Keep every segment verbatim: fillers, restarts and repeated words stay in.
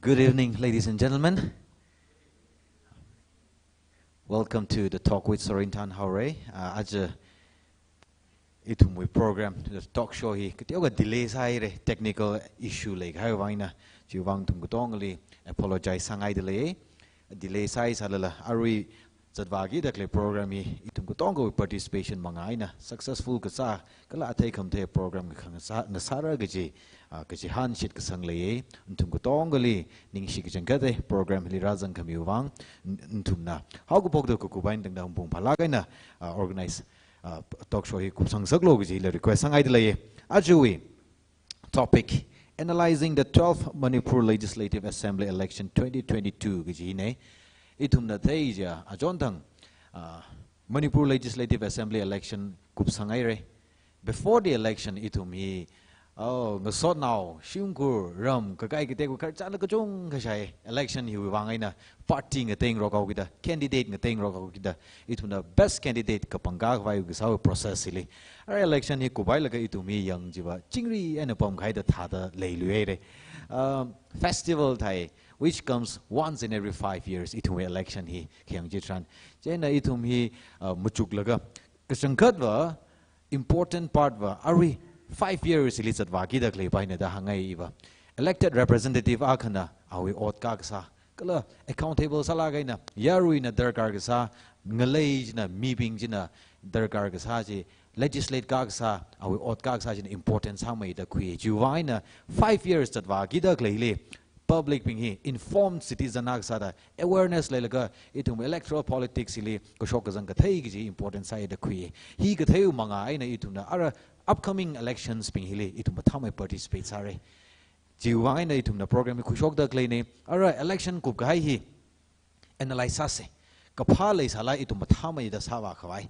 Good evening, ladies and gentlemen. Welcome to the Talk with Sorinthan Haorei. Uh, aja ithumwui program, the talk show hi kateokha delay sāhaira, technical issue leikahai vang eina, chiwui vang ithum katongali apologize sāngaida lei. Delay sāhai sālala, arui zatvākida khalei program hi ithum katongawui participation mangā eina successful kasā, kala athei khamathei program kha ngasā, ngasāra kaji, ah, kachihān shitkasang leiya. Nathum katongali ningshi kachangkhat e, program hili rāzangkhamiwui vang. N-, nathumna haokaphokda kakup eina tangda mapung phālāk eina, ah, organize, ah, talk show hi kupsang ngasaklu kajila request sāngaida leiya. Ajawui topic, analyzing the twelfth Manipur Legislative Assembly election twenty twenty-two kajina. Ithumna thei chiakha, achonthang, ah, Manipur Legislative Assembly election kupsanghaira. Before the election, ithum hi, oh, ngasotnao, shimkhur, ram, kakai kateokha khararchanla kachungkha shāi. Election hiwui vang eina party ngateingarok haokida, candidate ngateingarok haokida, ithumna best candidate kapangkā khavai kasā process hili. Ara election hi kuphailaga ithum hi yang chiva chingri eina pamkahaida thāda leiluihaira. Um, festival thai, which comes once in every five years, ithumwui election hi khayang chitharan. Chieina ithum hi, uh, machuklaga, kachangkhatva, important part va, arui five years hili zatvākida khalei paina da hāngngai iva. Elected representative akhana awui ot kakasā, kala accountable sālāk eina yaruina darkar kasā, ngalei china, mibing china darkar kasā chi legislate kakasā, awui ot kakasā china important sāmeida khui. Chiwui vang eina five years zatvākida khaleili public bing hi informed citizen akha sāda awareness leilaga ithum electoral politics hili kashok kazang kathei kaji important sāhaida khui. Hi katheiwui mangā eina ithumna ara upcoming elections bing hili ithum mathāmei participate sāra. Chiwui vang eina ithumna program hi khuishokda khaleina. Ara election kupkahai hi analyze sāsa. Kaphā leisālala ithum mathāmeida sāvā khavai.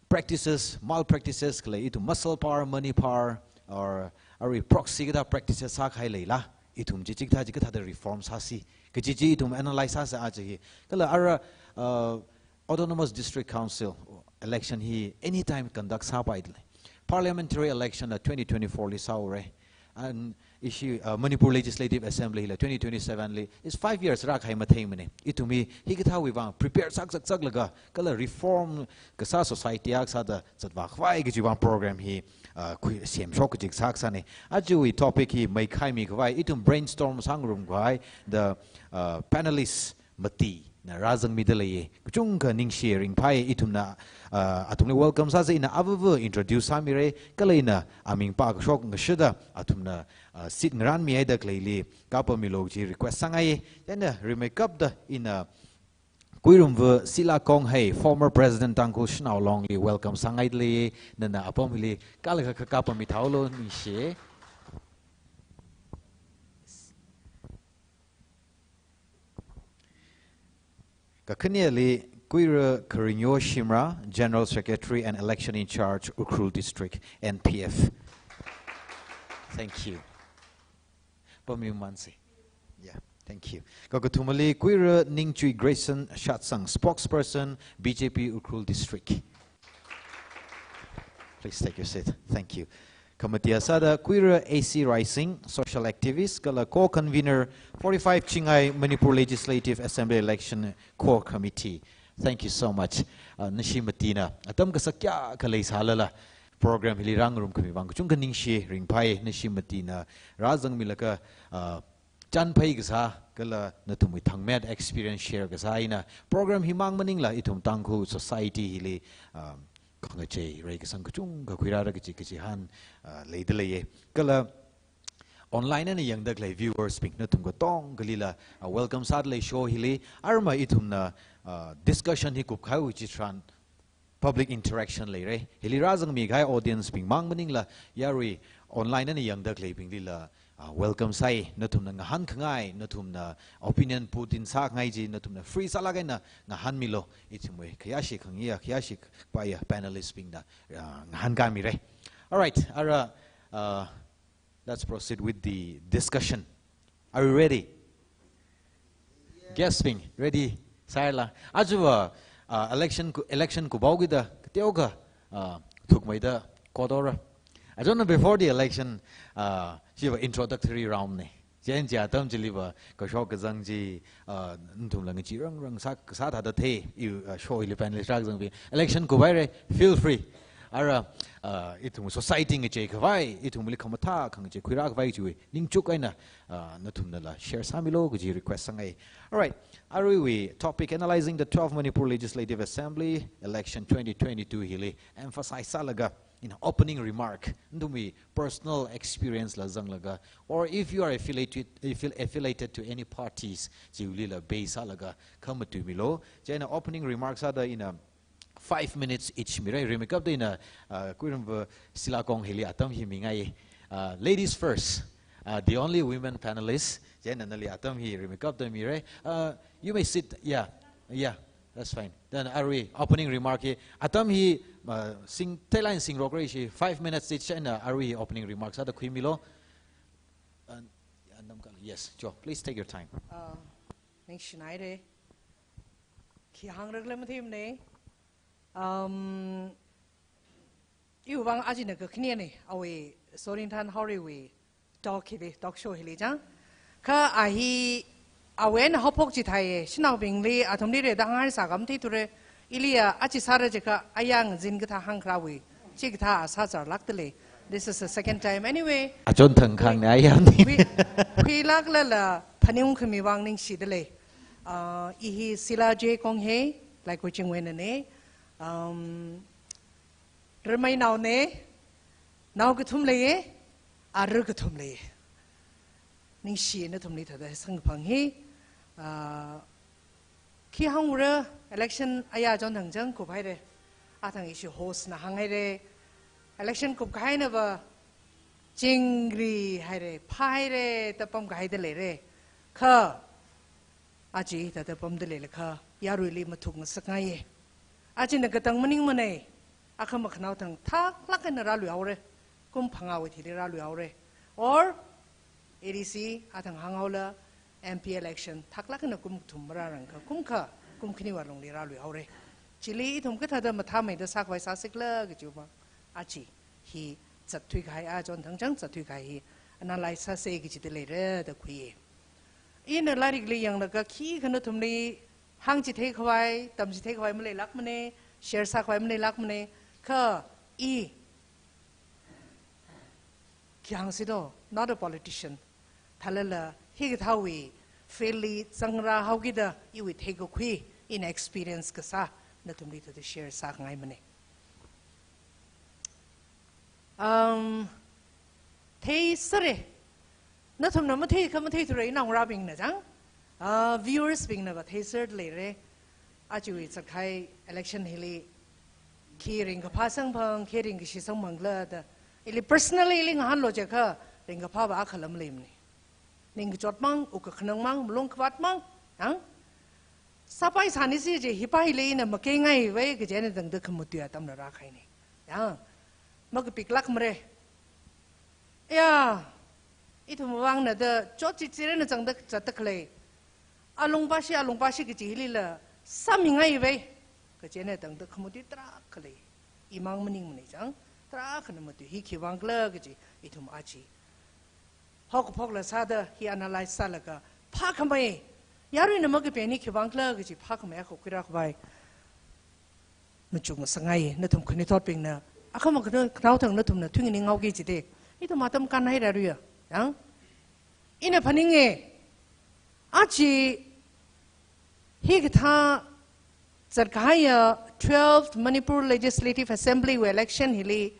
Practices, malpractices khalei, ithum muscle power, money power, or arui proxy kathā practices sākahai leila, ithum chi chikathā chikathāda reform sāsi kaji chi ithum analyze sāsa aja hi. Kala ara, uh, Autonomous District Council election hi anytime conduct sāpaida lei. Parliamentary election na twenty twenty-four li sāhaora. And ishi, uh, Manipur Legislative Assembly hila twenty twenty-seven li, is five years rākahai matheimana. Ithum hi hikathāwui vang prepare sāksak saklaga, kala reform kasā society akha sāda zatvā khavai kajiwui vang program hi, uh, khui semshok kachik sākasāna. Ajawui topic hi meikhaimi khavai, ithum brainstorm sāngarum khavai, the, uh, panelists matina rāzangmida leiya. Kachungkha ningshi ringphai, ithumna, ah, athumli welcome sāsa. Ina avava introduce sāmira, kala ina aming pākashok ngashida athumna, ah, seat ngaranmihaida khaleili kapamilu kaji request sāngai. Chieina rimeikapta ina Kuirumva Sila Konghei, former President Tangkhul Shanao Long li welcome sāngaida lei. Nana apam hili kala kha kapami thaolu, ningshi. Kakhaneli Kuira Kharinyo Shimra, General Secretary and Election in Charge, Ukhrul District, N P F. Thank you. Pamimansi. Yeah, thank you. Kakathumali Kuira Ningchui Grayson Shatsang, Spokesperson, B J P Ukhrul District. Please take your seat. Thank you. Kamatia sāda Kuira A C Raising, social activist, kala co-convener forty-five Chingai Manipur Legislative Assembly Election Core Committee. Thank you so much. Uh, nashi matina atam kasak kayākha leisālala program hili rāngarumkhami vang kachungkha ningshi ringphai. Nashi matina rāzangmilaga, uh, chānphai kasā, kala nathumwui thangmet experience share kasā eina program himang maningla ithum Tangkhul society hili, um, khangachei reikasang kachungkha khuirāra kaji kachihān, uh, leida leiya. Kala online eina yangda khalei viewers bing nathum katongalila, uh, welcome sāda lei show hili. Arma ithumna, uh, discussion hi kupkahaiwui chitharan public interaction leira. Hili rāzangmikahai audience bing mang maningla, yarui online eina yangda khaleibinglila, ah, welcome sāi. Nathumna ngahānkhangai, nathumna opinion put in sākhangai chi nathumna free sālāk eina ngahānmilu. Ithumwui khayāshi khangayi, khayāshi paiya panelist bingna, ah, ngahānkāmira. All right, ara, uh, let's proceed with the discussion. Are you ready? Guest bing, ready sāhaila? Aja, uh, election ku-, election kuphaokida kateokha, uh, thukmeida kothaora. Aja na before the election, uh, chiva introductory round na. Chieina chi atam chiliva, kashok kazang chi, uh, nathumla ngachee rangrang sā, sā thāda thei, iwui, uh, show hili panelist rākazangwui. Election kuphaira, feel free. Ara, uh, ithum society ngacheikhavai, ithumli khamathā khangachei khuirākhavai chiwui ningchuk eina, uh, nathumnala share sāmilu kaji request sāngai. Alright, aruiwui topic, analyzing the twelfth Manipur Legislative Assembly election twenty twenty-two hili emphasize sālaga, in opening remark, nathumwui personal experience la zanglaga, or if you are affiliated, if you're affiliated to any parties, chiwuilila base sālaga khamatuimilu. Chieina opening remark sāda ina five minutes each mira, rimeikapta ina, uh, Kuiramva Sila Kong hili atam hi mingai. Uh, ladies first, uh, the only women panelist. Chieina nali atam hi rimeikapta mira. Uh, you may sit, yeah, yeah, that's fine. Then arui opening remark hi, atam hi, uh, sing, theilaga singrokra ishi, five minutes each eina arui opening remark sāda khuimilu. Uh, yeah, Namkal, yes, Jo, please take your time. Uh, ningshinaira. Khi hāngra khala matheimana. Um, iwui vang ajina kakhanena, awui Sorinthanhaoriwui talk hili, talk show hili chang. Kha a hi awui eina haophok chithāi, shanaobingli, athumli rida hāngngaisā khamathei thura, iliya aja sāra jiakha ayang zin kathā hāngkharawui, chikathā a sāzarlākdalei. This is the second time. Anyway, Achon Thangkhang khui-, ne ayang ni. Khui-, khuilāklala phaningungkhami vang ningshidalei. Uh, i hi Sila J Kong hi, Laikochingwui einana. Um, Rameinao ne, nao kathum leiya, ara kathum leiya. Ningshi nathumli thāda samkaphang hi, ah, khi hāngra, election aya chonthang chang kuphaira. Athang ishi host na hānghaira. Election kupkahainava chingrihaira, phāhaira, da pamkahaida leira. Kha, aja thāda pamda leilakha, yaruili mathuk ngasakngaiya. Ajana katang maningmana, akhama khanaothang thaklāk eina rāluihaora, kum phangāwui thili rāluihaora. Or, A D C, athang hānghaola, M P election, thaklāk eina kum kathum marārangkha, kum kha, kum khaniwui lungli rāluihaora. Chili ithum kathāda mathāmeida sākhavai sāsi khala kajiva, aja hi zatthuikahai, a chonthang chang zatthuikahai hi analyze sāsa kajida leira da khuiya. Ina lairikli yanglaga khikha nathumli hāngchitheikhavai, tamchitheikhavai maleilākmana, share sākhavai maleilākmana, kha i khi hāngsi do, not a politician. Thālala hikathāwui field li zangrāhaokida iwui theikakhui, ina experience kasā nathumli thāda share sākhangaimana. Um, theisera. Nathumna matheikha matheithura, inaongarābingna chang. Ah, viewers bingnava theiserda leira. Ajawui zatkahai election hili khi ringkaphā samphang, khi ringkashi samphang khala da. Ili personally ili ngahānlu jiakha ringkaphāva akhala maleimana. Ningkachot mang, wukkhanang mang, malung khavāt mang, yang? Sāpai sānisi je, hipa hili ina makeingaivai kaji eina tangda khamatui atamla rākahaina. Yang? Makapiklākmara. Ya, ithum vangna da chotchichir eina zangda zatda khalei. Alungpāshi, alungpāshi kaji hilila sāmingaivai kaji eina tangda khamatui tarākha lei. Imang maningmana chang, tarākhana matui, hi khiwui vang khala kaji ithum aja haokaphokla sāda hi analyze sālaga phākhamei, yaruina makapen hi khiwui vang khala kaji phākhamei akha khuirākhavai machuk ngasakngai, nathum khanuithotbingna, akhama khanu-, khanaothang nathumna thuinganing haoki jida, ithum atam kānhairāra ya, yang? Ina phaninga, aja hikathā zatkahaiya twelfth Manipur Legislative Assembly wui election hili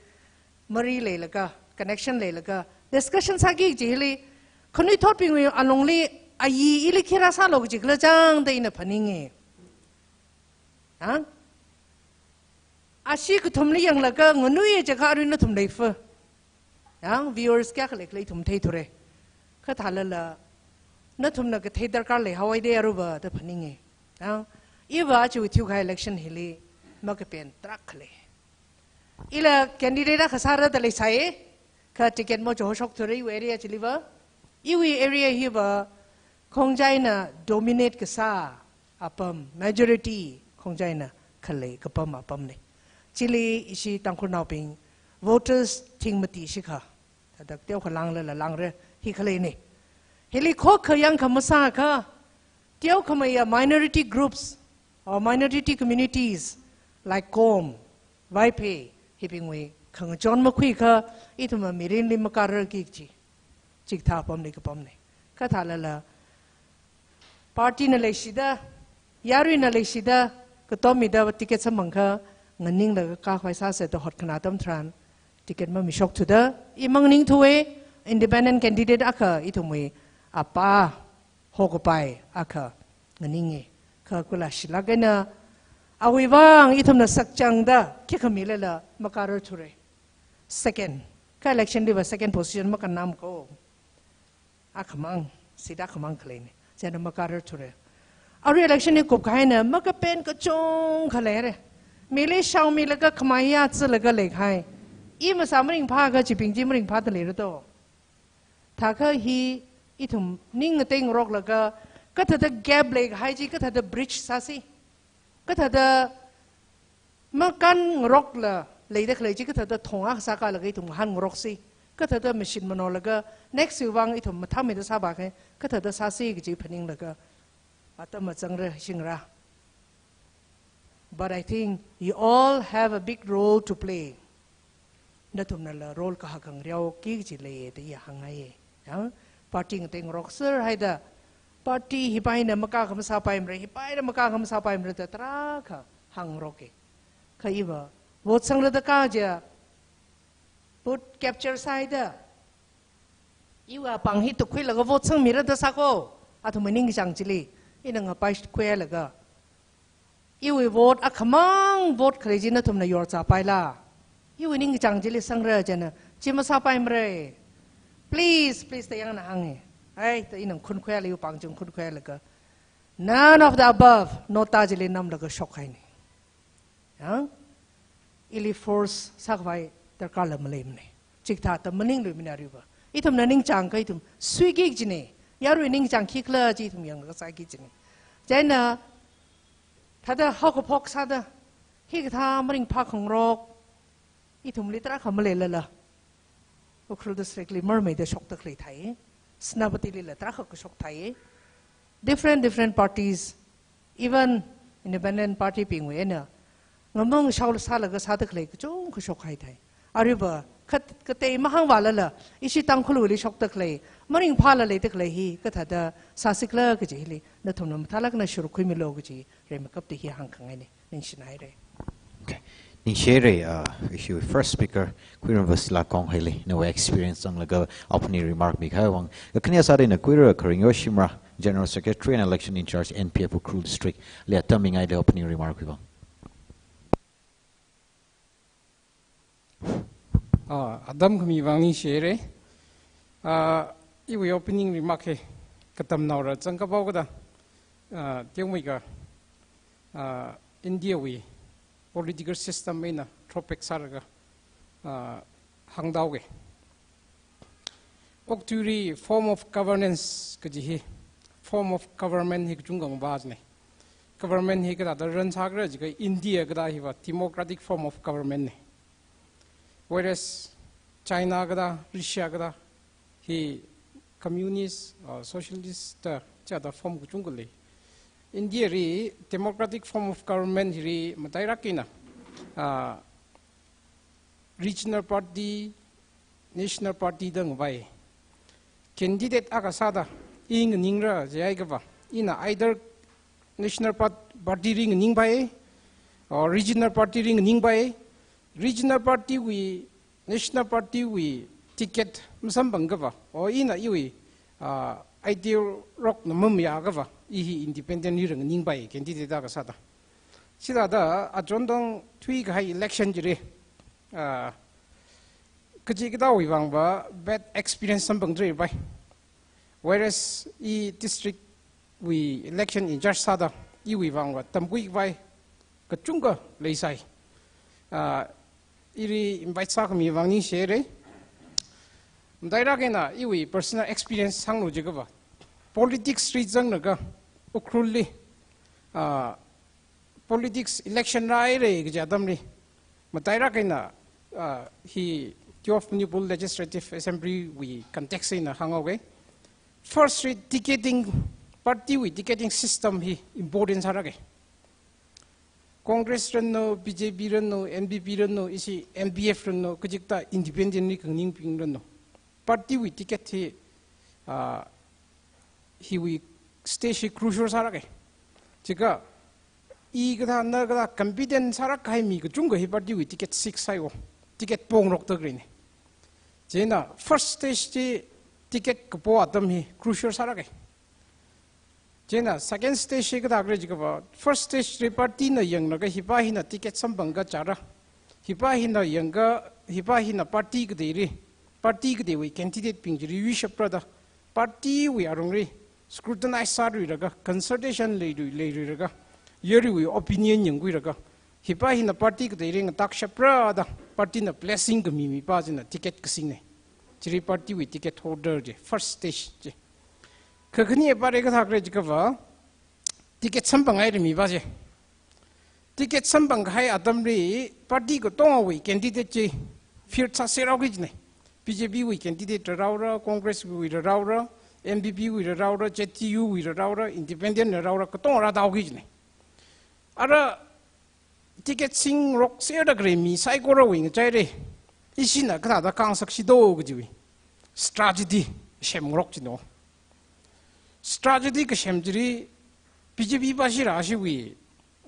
mari leilaga, connection leilaga, discussion sāki kaji hili, khanuithotbingwui alungli ayi ili khi rāsālu kaji khala chang da ina phaninga. Ha? Ashi kathumli yanglaga nganuiya jiakha arui nathum leifa. Yang viewers kayākha lei khala ithum theithura. Kha thālala, nathumna kathei darkar leihaowa da aruiva da phaninga. Yang, iva ajawui thiukahai election hili makapen tarākha lei. Ila candidate akha sāra da leisai, kha ticket machohoshokthura iwui area chiliva. Iwui area hiva Khongjai na dominate kasā apam, majority Khongjai na khalei kapam apamna. Chili ishi Tangkhulnaobing voters thing mati shikha, thāda teokha langlala langra hi khaleina. Hili khokkha yangkhamasākha, teokhameiya minority groups or minority communities like Kom, Vaiphei, hibingwui khangachon makhuikha, ithumva mirinli makārarki kaji chikathā apamli kapamna. Kathālala, party na leishida, yaruina leishida, katom mida ticket samphangkha, nganinglaga kākhavai sāsa da hotkhanā atam tharan, ticket mamishok thuda, i maningthuwa, independent candidate akha ithumwui apā hokapai akha nganinga. Kha kula shilāk eina, awui vang ithumna sakchangda khikha milala makārar thura. Second, kha election liva second position makannam ko. Akhamang, seat akhamang khaleina. Chieina makārar thura. Arui election hi kupkahaina, makapen kachungkha leira. Mili shaomilaga khamaiya zilaga leikahai. I masā maringphā kha chibing chi maringphāda leira to. Thākha hi ithum ning ngateingaroklaga, kathāda gap leikahai chi kathāda bridge sāsi. Kathāda makānngarokla leida khalei chi kathāda thong akha sākalaga ithum ngahānngaroksi. Kathāda mashit manolaga next year vang ithum mathāmeida sāvākha, kathāda sāsi kaji phaninglaga atam mazangra shingra. But I think you all have a big role to play. Nathumnala role kahak khangareo ki kaji leiya da i hāngngaiya. Ya, party ngateingarokser haida, party hipaina makā khamasāpaimara, hipaina makā khamasāpaimara da tarākha hāngngaroka. Kha iva vote sangrada kaja, vote capture sāhaida, iwui apāng hi tukkhuilaga vote sangmirada sāko, athumwui ningkachāng chili, ina ngapaikhuilaga, iwui vote akhamang vote khalei chi nathumna yorzāpaila. Iwui ningkachāng chili sangra chieina, chi masāpaimara. Please, please da yangna hānga. Ai, da ina khunkhuilaga, iwui pāng chi khunkhuilaga, none of the above, nota chili namlaga shokhaina. Ya? Ili force sākhavai darkārla maleimana. Chikathā atam maningluimana aruiva. Ithumna ningchāngkha ithum suiki kajina. Yarui ningchāng khikhala chi ithum yanglaga sāki kajina. Chieina, thāda haokaphok sāda, hikathā maringphā khangarok, ithumli tarākha maleilala, Ukhrul district li marmeida shokda khalei thai, Senapati lila tarākha kashok thai, different, different parties, even independent party bingwui eina ngamang shao sālaga sāda khalei kachungkha shokhai thai. Aruiva khat katei mahāngvālala, ishi Tangkhulwuili shokda khalei, maringphāla leida khalei hi kathāda sāsikhala kaji hili nathumna mathālāk eina shurkhuimilu kaji rimeikapta hi hāngkhangaina. Ningshinaira. Okay. Ningshihaira, uh, ishi first speaker, Khuiram Vasila Konghaili, nawui experience zanglaga opening remark mikahai vang. Kakhane sāda ina Khuira Kharingyoi Shimrah, General Secretary and Election in Charge, N P F Ukhrul District, li atam mingaili opening remark wui vang. Ah, atam khami vang ningshihaira. Ah, iwui opening remark hi katamnaora zangkapao kada, ah, teomeikha, ah, India wui political system eina tropik sālaga, ah, hāngdaoga. Okathuili form of governance kaji hi, form of government hi kachungkha ngavā jina. Government hi kathāda run sākhala jiakha India kathā hiva democratic form of government na. Whereas China kathā, Russia kathā hi communist, uh, socialist da chithāda form kachungkha lei. India li democratic form of government hili matailāk eina, uh, regional party, national party da ngavai. Candidate akha sāda i nganingra jiakha va, ina either national part-, party li nganingpai, or regional party li nganingpai. Regional party wui, national party wui ticket masamphangakha va, or ina iwui, ah, ideal rokna mamayāakha va, i hi independent li nganingpai, candidate akha sāda. Chithāda achon tong thuikahai election chili, ah, kachikathāwui vang va bad experience samphangda leipai. Whereas i district wui election in charge sāda, iwui vang va tamkhuikhavai kachungkha leisai. Ah, ili invite sākhami vang ningshihaira. Matailāk eina iwui personal experience hānglu jiakha va, politics li zanglaga Ukhrulli, ah, politics election rāhaira kaji atamli, matailāk eina, ah, hi twelve Manipur Legislative Assembly wui context eina hānghaoga. First ri ticketing, party wui ticketing system hi important sālāka. Congress ranu, B J P ranu, N P P ranu, ishi N P F ranu, kachikathā independent li khanganingbing ranu, party wui ticket hi, ah, hiwui stage hi crucial sālāka. Chika, i kathā na kathā competent sālāk kahai mi kachungkha hi party wui ticket seek sāya, ticket pongrokta khalei na. Chieina first stage chi ticket kapo atam hi crucial sālāka. Chieina second stage hi kathā khalei jiakha, first stage ri party na yanglaga hipa hina ticket samphang kachara, hipa hina yangkha, hipa hina party kateili, party kateiwui candidate bing chili yuishapra da, party wui arungli scrutinize sāluilaga, consultation leilui, leiluilaga, yaruiwui opinion yangkhuilaga, hipa hina party kateili ngatakshapra da, party na blessing khami mipa china ticket kasingna. Chili party wui ticket holder chi, first stage chi. Kakhane pare kathā khalei jiakha, ticket samphang haira mipa chi. Ticket samphang kahai atamli party katongawui candidate chi field sāserhaoki jina. B J P wui candidate rāraora, Congress wui rāraora, N P P wui rāraora, Z T U wui rāraora, independent rāraora, katonga rātaoki jina. Ara ticket singrokserda khalei mi saikorawui ngachaili, ishina kathāda khangasaksido kajiwui strategy semngarok jina. Strategy kasem chili B J P pāshira ashiwui,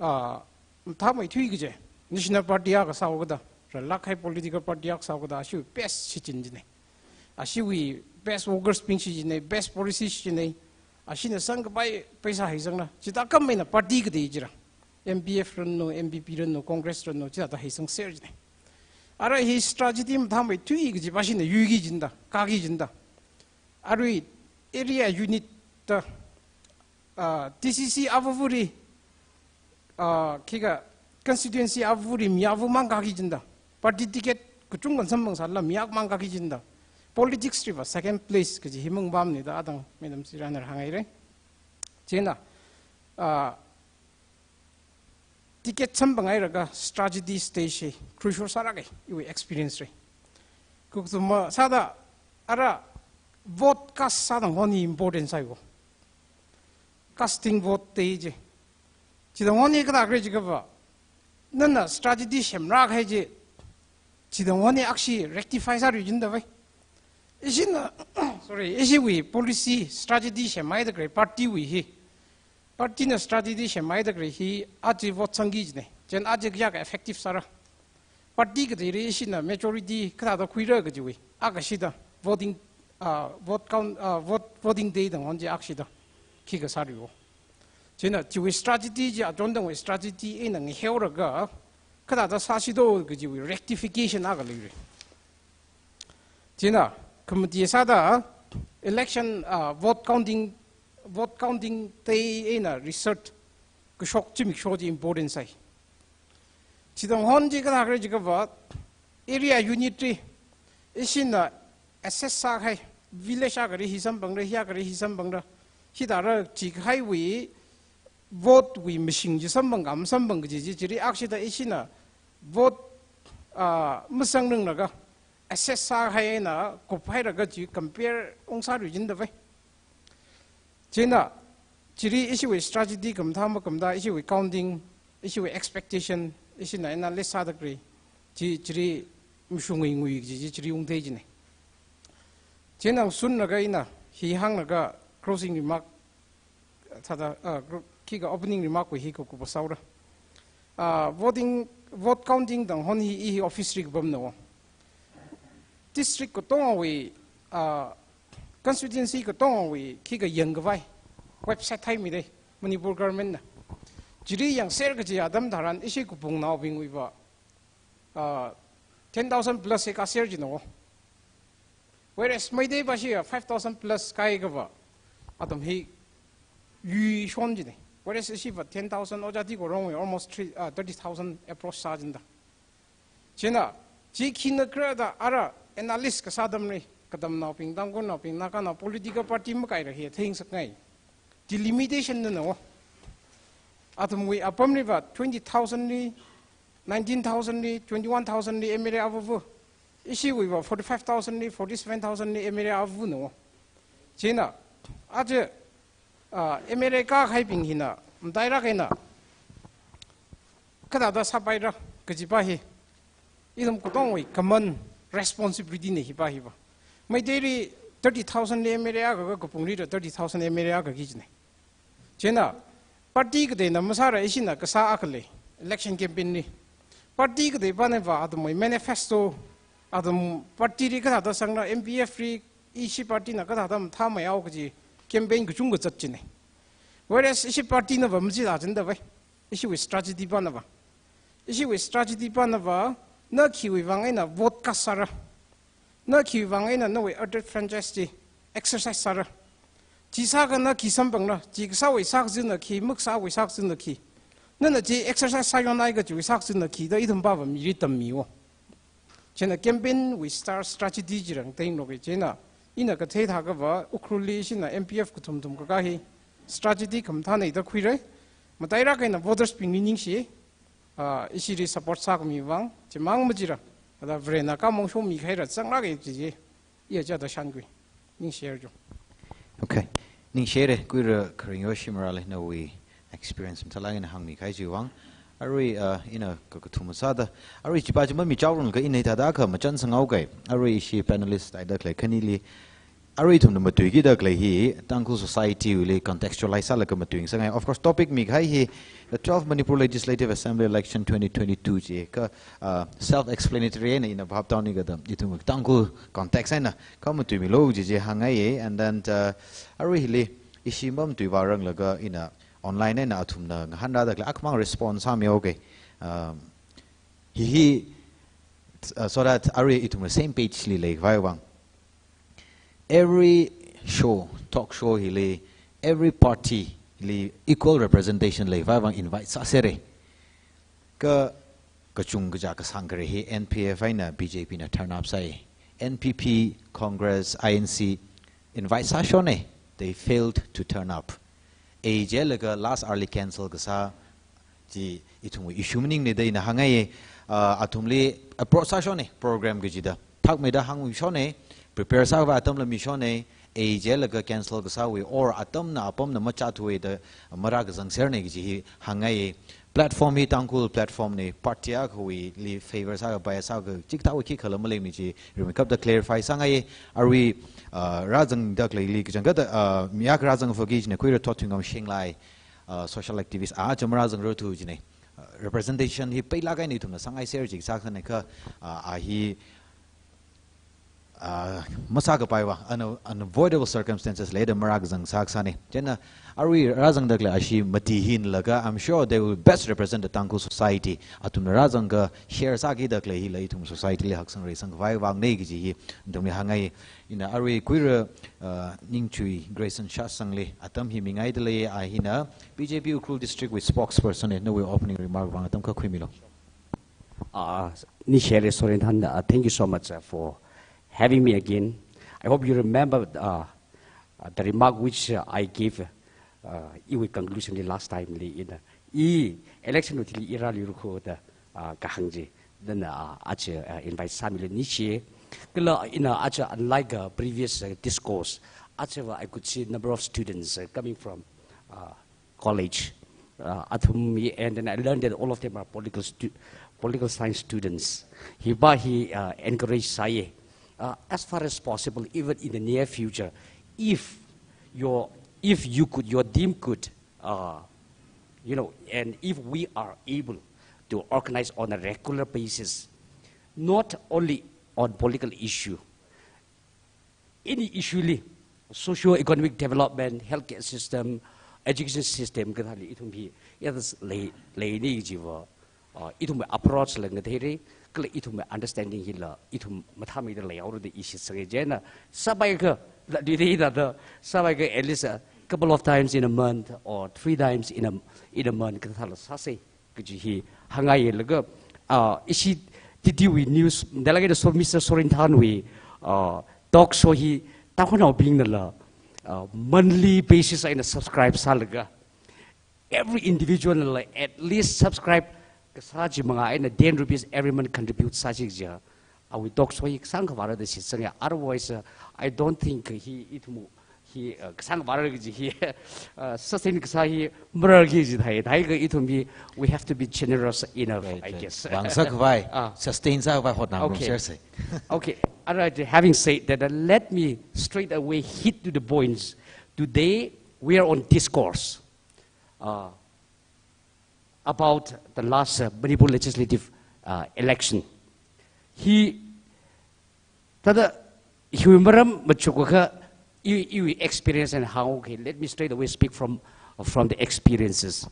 ah, mathāmeithui kaji, national party akha sāhaokida, rālāk kahai political party akha sāhaokida, ashiwui best shichin jina. Ashiwui best workers bing shichinna, best policy shichinna, ashina sangkapai paisa heisangna, chithākhamei eina party katei chila, N P F ranu, N P P ranu, Congress ranu, chithāda heisangser jina. Ara hi strategy mathāmeithui kaji pāshina yuiki jina da, kāki jina da. Arui area unit da, ah, D C C avavali, ah, khikha constituency avavali mi avamang kāki jina da. Party ticket kachungkha samphang sālala mi akhamang kāki jina da. Politics liva second place kaji hi mangpamna da, atang Madam Sirana hānghaira. Chieina, ah, ticket samphang hailaga strategy stage hi crucial sālāka, iwui experience li. Kathuma sāda, ara vote cast sātang hon hi important sāya. Casting vote da chi. Chithang hon hi kathā khalei jiakha, nana strategy semlāk kahai chi, chithang hon hi akhashi rectify sālui jina da vai. Ishina, sorry, ishiwui policy strategy semhaida khalei party wui hi, party na strategy semhaida khalei hi, aja vote sangki jina. Chieina aja kayākha effective sāra. Party kateili ishina majority kathāda khuira kajiwui, akha shida voting, ah, vote count, ah, vote, voting day tang hon chi akha shida khikha sāluiwo. Chieina chiwui strategy chi, achon tangwui strategy eina ngaheolaga, kathāda sāsido kajiwui rectification akha leira. Chieina, committee sāda election, ah, vote counting, vote counting day eina result kashok zimiksho chi important sāi. Chithang hon chi kathā khalei jiakha, area unit li, ishina assess sākahai, village akhali hi samphangra, hi akhali hi samphangra, hithāda chikahaiwui vote wui mashing chi samphang ka masamphang kaji chi, chili akha shida ishina vote, ah, masangringlaga, assess sākahai eina kuphailaga chi compare ungsālui jina da vai. Chieina, chili ishiwui strategy khamathā makhamathā, ishiwui counting, ishiwui expectation, ishina analyze sāda khalei chi, chili mashungngui ngui kaji chi, chili ungthei jina. Chieina ngashunlaga ina hi hānglaga closing remark, thāda, ah, group, khikha opening remark wui hi kakup sāhaora. Ah, voting, vote counting tang hon hi, i hi office li kapamna. District katongawui, ah, constituency katongawui khikha yangkhavai website theimida, Manipur government na. Chili yangser kaji atam tharan ishi kupvungnaobingwuiva, ah, ten thousand plus hi kāser jina. Whereas Meitei pāshiya five thousand plus kāhaiakhava, atam hi yuishon jina. Whereas ishiva ten thousand, ojāti korongwui almost three, ah, thirty thousand approach sā jina da. Chieina, chi khina khala da ara analysis kasā atamli, katamnaobing, Tangkhulnaobing, Naganao political party makaila hi theingasakngai. Delimitation na na wo. Athumwui apamliva twenty thousand li, nineteen thousand li, twenty-one thousand li M L A avava. Ishiwuiva forty-five thousand li, forty-seven thousand li M L A avava na wo. Chieina, Aja, ah, M L A kākahaibing hina, matailāk eina kathāda sāpaira kajipa hi, ithum katongwui common responsibility na hipa hipa. Meiteili thirty thousand li M L A akha, Kaupunglila thirty thousand M L A akha kajina. Chieina, party kateina masāra, ishina kasā akha lei, election campaign li. Party kateipanava athumwui manifesto, athum party li kathāda sangla, M P F li ishi party na kathāda mathāmeihao kaji campaign kachungkha zatchina. Whereas ishi party nava machithāchindavai, ishiwui strategy panava. Ishiwui strategy panava, na khiwui vang eina vote cast sāra. Na khiwui vang eina nawui earthed franchise chi exercise sāra. Chi sākha na khi samphangla, chi kasāwui sākazatna khi, makasāwui sākazatna khi. Nana chi exercise sāyonhaiakha chiwui sākazatna khi da ithumpava mili tammiwo. Chieina campaign wui star strategy chila ngateilāka. Chieina ina kathei thākava, Ukhrulli ishina M P F kathumthum kakā hi strategy khamathāna da khuira. Matailāk eina votersbingli ningshi, ah, ishili support sākhami vang, chimang majila, thāda Varena kāmong shomikahaila zanglāka kaji chi, iya chāda shānkhui. Ningshira jo. Okay. Ningshira, kuira kharing yoshi marāli nawui experience mathālāk eina hāngmikahai chiwui vang. Arui, uh, ina ka, kakathuma sāda. Arui chipa chi mamichaoranglaga ina hithāda khamachan sanghaokai. Arui ishi panelist haida khalei khanili. Arui ithumna matuikida khalei hi, Tangkhul society wuili contextualize sālaga matuingasakngai. Of course, topic mikahai hi, the twelfth Manipur Legislative Assembly election twenty twenty-two chi, kha, uh, self-explanatory eina ina bhap tāhaonikada, ithum Tangkhul context eina khamatuimilu kaji chi hāngngaiya, and then, uh, arui hili, ishi mamatuivaranglaga ina online eina athumna ngahānrāda khalei akhamang response sāmihaoka. Um, hi hi, uh, so that arui ithumna same page li leikhavai vang. Every show, talk show hili, every party li equal representation leikhavai vang invite sāsera. Kha, kachung kaja kasāngkhare hi N P F eina B J P na turn up sāi. N P P, Congress, I N C invite sāshona, they failed to turn up. Ei jilaga last hour li cancel kasā chi ithumwui issue maningmana da ina hāngngaiya. Uh, athumli approach sāshona, program kajida. Thakmeida hāngmishona, prepare sākhavai atamla mishona, ei jilaga cancel kasāwui, or atamna apamna machāthuwa da marākazangserna kaji hi hāngngaiya. Platform hi Tangkhul platform na, party akhawuili favor sākhavai sākha chikathāwui khikhala maleimana chi rimeikapta clarify sāngaiya. Arui, uh, rāzangda khaleili kachangkhatta, uh, mi akha rāzangfa kajina, kuira Thotwuingam Shenglai, uh, social activist, a, aja marāzangrarthu jina. Uh, representation hi peilāk eina ithumna sāngaisera chi sākhanei kha, uh, a hi, uh, masākapai vang, un-, unavoidable circumstances leida marākazang sākasāna. Chieina arui rāzangda khalei ashi mati hi nalaga, I'm sure they will best represent the Tangkhul society. Athumna rāzangakha share sākida khalei hila ithum society li haksang reisangkhavai vangna kaji hi nathumli hāngngai. Ina arui kuira, uh, Ningchui Grayson Shasangli atam hi mingaidalei, a hina B J P Ukhrul District wui spokesperson na, nawui opening remark vang atam kha khuimilu. Uh, Nishele Sorinthan, uh, thank you so much, uh, for having me again. I hope you remember, uh, uh, the remark which, uh, I gave, uh, iwui conclusion li last time li ina, i election wuthili i rāluira kho da, uh, kahāng chi. Then, uh, aja, uh, invite sāmilu nishi. Kala ina aja, unlike, uh, previous, uh, discourse, ajava I could see number of students, uh, coming from, uh, college, uh, athumwui, and then I learned that all of them are political stu-, political science students. Hiva hi, uh, encourage sāya. Uh, as far as possible, even in the near future, if your, if you could, your team could, uh, you know, and if we are able to organize on a regular basis, not only on political issue, any issue li, socio-economic development, healthcare system, education system, kathāli ithum hi, ya tas lei, leini jiva, uh, ithum approach la ngatheira, kala ithum understanding hila, ithum mathāmeida leihaora da i shitsanga. Chieina, sāpaikha, la dui dei da da, sāpaikha at least a couple of times in a month or three times in a, in a month, kathāla sāsa kaji hi hāngngailaga, ah, ishi T T wui news, dalagei da so Mister Sorinthanwui, ah, talk show hi Tangkhulnaobingnala, ah, monthly basis eina subscribe sālaga, every individual nala at least subscribe kasā chi manga eina ten rupees every month contribute sāsi kaja, awui talk show hi kasāngkha vāra da shitsanga. Otherwise, uh, I don't think hi ithum hi, uh, kasāng vāra kaji hi, uh, sustain kasā hi mararki jithai, thai ka ithum hi, we have to be generous enough, right, I right. guess. Vāngsā khavai, ah. Sustain sākhavai hotnā okay. Rung share sai. Okay, all right, having said that, uh, let me straight away hit to the points. Today, we are on discourse. Uh, about the last, uh, Manipur legislative, uh, election. Hi, thāda, hiwui maram machukakha, iwui, iwui experience and how, okay, let me straight away speak from, from the experiences.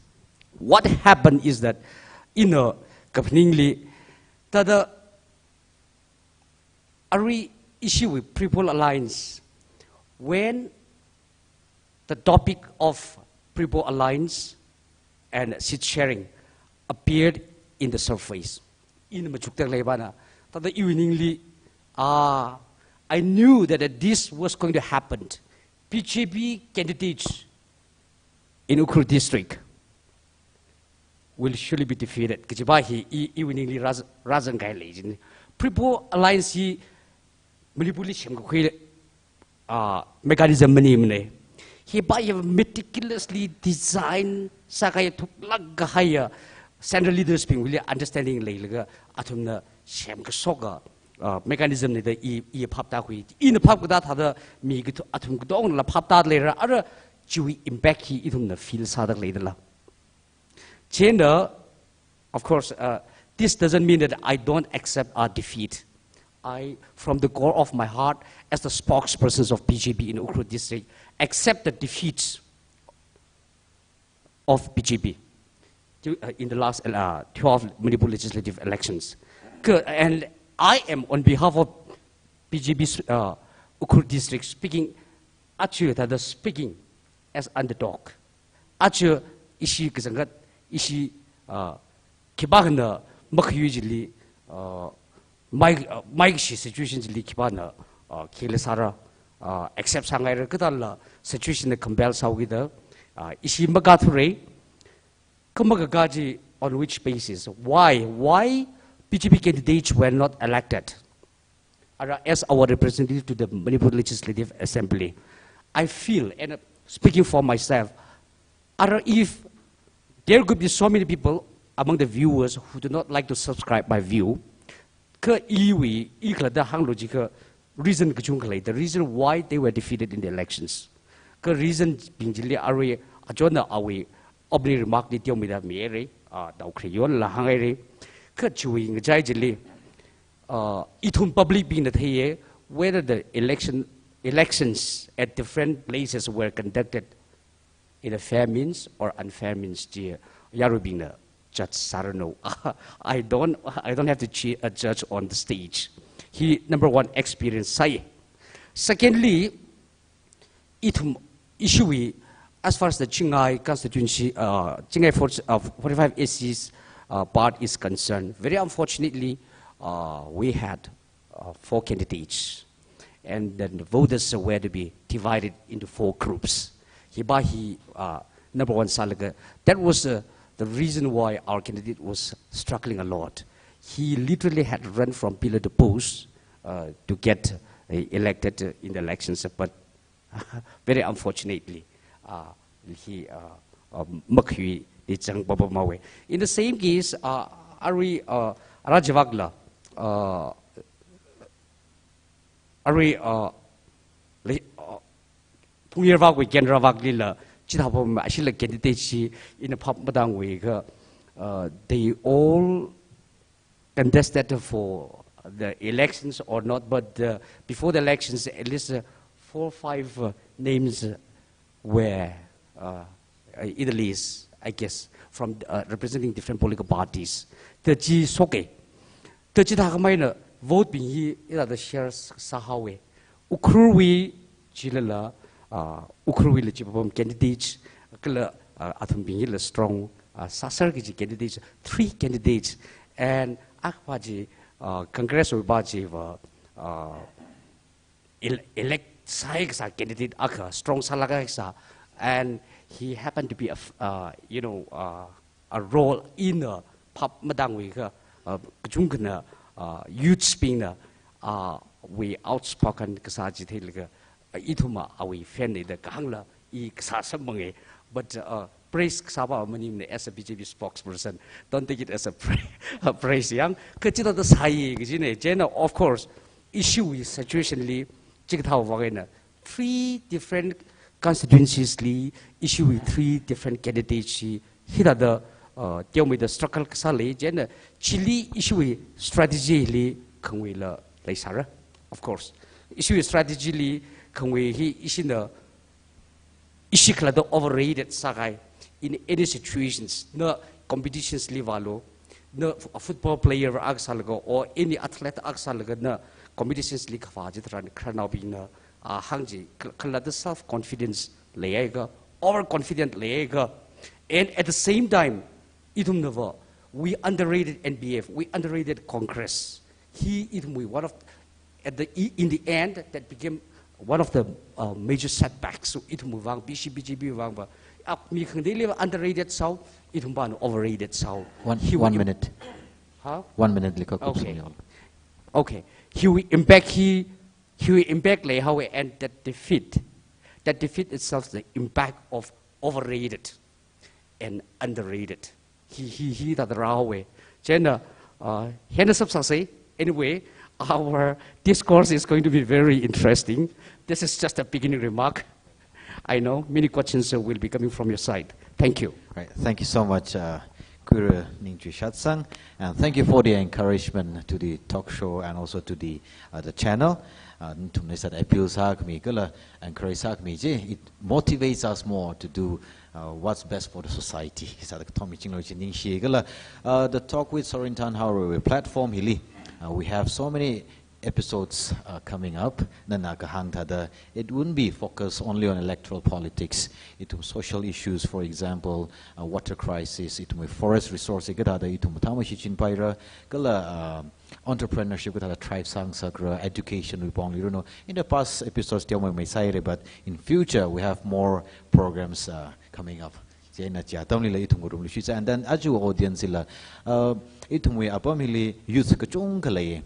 What happened is that, in a kaphaningli, thāda, arui ishiwui Prepoll Alliance, when the topic of Prepoll Alliance and seat sharing appeared in the surface. Ina machuktak leivana, thāda iwui ningli, ah, I knew that this was going to happen. B J P candidates in Ukhrul district will surely be defeated. Kajiva hi i, iwui ningli raz-, razan kai lei jin. Prepoll Alliance hi Manipurli semkakhui, ah, mechanism maningmana. Hiva ya meticulously design sākahai thuklak kahaiya central leaders bingwuili understanding leilaga athumna semkashoka, ah, mechanism na da i, i phaptākhui. Ina phapkatā thāda mi katho-, athum katongla phaptā leira, ara chiwui impact hi ithumna feel sāda leidala. Chieina, of course, uh, this doesn't mean that I don't accept our defeat. I, from the core of my heart, as the spokespersons of B J P in Ukhrul district, accept the defeats of B J P to, uh, in the last, uh, twelve Manipur legislative elections. Ka-, and I am, on behalf of B J P, uh, Ukhrul district, speaking, aja thāda speaking as underdog. Aja ishi kazangkhat, ishi, uh, khipākhana makhayu chili, uh, mai, uh, maikashi situation chili khipāna, uh, khila sāra, uh, accept sāngaira kathāla situation na compel sāhaokida, uh, ishi makathurai, kha makakā chi on which basis? Why? Why B J P candidates were not elected? Ara, as our representative to the Manipur Legislative Assembly, I feel, and, uh, speaking for myself, ara, if there could be so many people among the viewers who do not like to subscribe my view, kha iwui, i khalatta hānglu jiakha reason kachungkha lei, the reason why they were defeated in the elections. Kha reason bing chili arui, achonna awui opening remark li teomeida mihaira, ah, daokhare yonla hānghaira. Kha chiwui ngachai chili, uh, ithum public bingna theiya, whether the election, elections at different places were conducted in a fair means or unfair means chi yaruibingna judge sāranu. I don't, I don't have to chi-, uh, judge on the stage. Hi number one experience sāi. Secondly, ithum issue wui, as far as the Chingai constituency, uh, Chingai forty, uh, forty-five A C's, uh, part is concerned, very unfortunately, uh, we had, uh, four candidates. And then the voters were to be divided into four groups. Hiva hi, uh, number one sālaga, that was, uh, the reason why our candidate was struggling a lot. He literally had run from pillar to post, uh, to get, uh, elected, uh, in the elections. But very unfortunately, uh, hi, uh, uh, makhui di chang papa mawe. In the same case, uh, arui, uh, Rajavakla, uh, arui, uh, le-, uh, Phungyar Vak wui Kendra Vak lila, chithāpam ashila candidate chi ina phap matangwui kha, uh, they all contested for the elections or not, but, uh, before the elections, at least, uh, four, five, uh, names, uh, were, uh, uh, in the list, I guess, from, uh, representing different political parties. Thāda chi shoke. Thāda chithākhameina vote bing hi ithāda share s-, sāhaowe. Ukhrul wui chilala, uh, Ukhrul wuila chipapam candidates, kala, uh, athumbing hila strong, uh, sāser kaji candidates, three candidates, and akha chi, uh, Congress wuiva chiva, uh, el-, elect sāhai kasā candidate akha strong sālāk kasā, and he happened to be a f-, uh, you know, uh, a role in a phap matangwui kha, uh, kachungkhana, uh, youths bingna, uh, wui outspoken kasā chi theilaga, Ithumva awui fan nei da kahāngla i kasā samphanga. But, uh, praise kasā pa maningmana as a B J P spokesperson. Don't take it as a pra-, a praise yang. Kachithāda sāya kajina. Chieina, of course, issue wui situation li, chikathā vang eina, three different constituencies li, issue wui three different candidates chi, hithāda, uh, teomeida struggle kasā lei, chieina, chili issue wui strategy li khangwuila leisāra. Of course. Issue wui strategy li khangwui hi ishina, ishi khalatta overrated sākahai in any situations, na competitions li vālu, na f-, football player akha sālaga, or any athlete akha sālaga, na competitions li kavā chitharan khararnaobingna, ah, hāng chi, kha-, khalatta self-confidence leihaiakha, overconfident leihaiakha, and at the same time, ithumnava, we underrated N P F, we underrated Congress. Hi ithumwui one of, at the, i-, in the end, that became one of the, uh, major setbacks. So ithumwui vang, B C P, B J P vangva, ah, mi khangateili underrated sāhao, ithum pāna overrated sāhao. One, hi one wui minute. Huh? One minute li kakhup. Okay. Singyo. Okay. Hiwui impact hi, hiwui impact leihaowa, and that defeat, that defeat itself, the impact of overrated and underrated. Hi, hi, hithāda rāhaowa. Chieina, uh, hina sāsei. Anyway, our discourse is going to be very interesting. This is just a beginning remark. I know many questions, uh, will be coming from your side. Thank you. Right. Thank you so much, uh, Khuira Ningchui Shatsang, and thank you for the encouragement to the talk show and also to the, uh, the channel. Uh, nathumli sāda appeal sākhami kala encourage sākhami chi, it motivates us more to do, uh, what's best for the society. Sāda kathom michinglo chi ningshi kala, uh, the Talk with Sorinthan Haorei platform hili, uh, we have so many episodes, uh, coming up. Nana kahāng thāda, it wouldn't be focused only on electoral politics. Ithum social issues, for example, uh, water crisis, ithum forest resource kathāda ithum mathā mashichinpaira, kala, uh, entrepreneurship kathāda thrive sāngasakra, education wui pongli runo. In the past episodes teomeimei sāhaira, but in future we have more programs, uh, coming up. Chieina chi atamlila ithum ngarumluishitsa. And then aja audience la, uh, ithumwui apam hili youth kachungkha lei.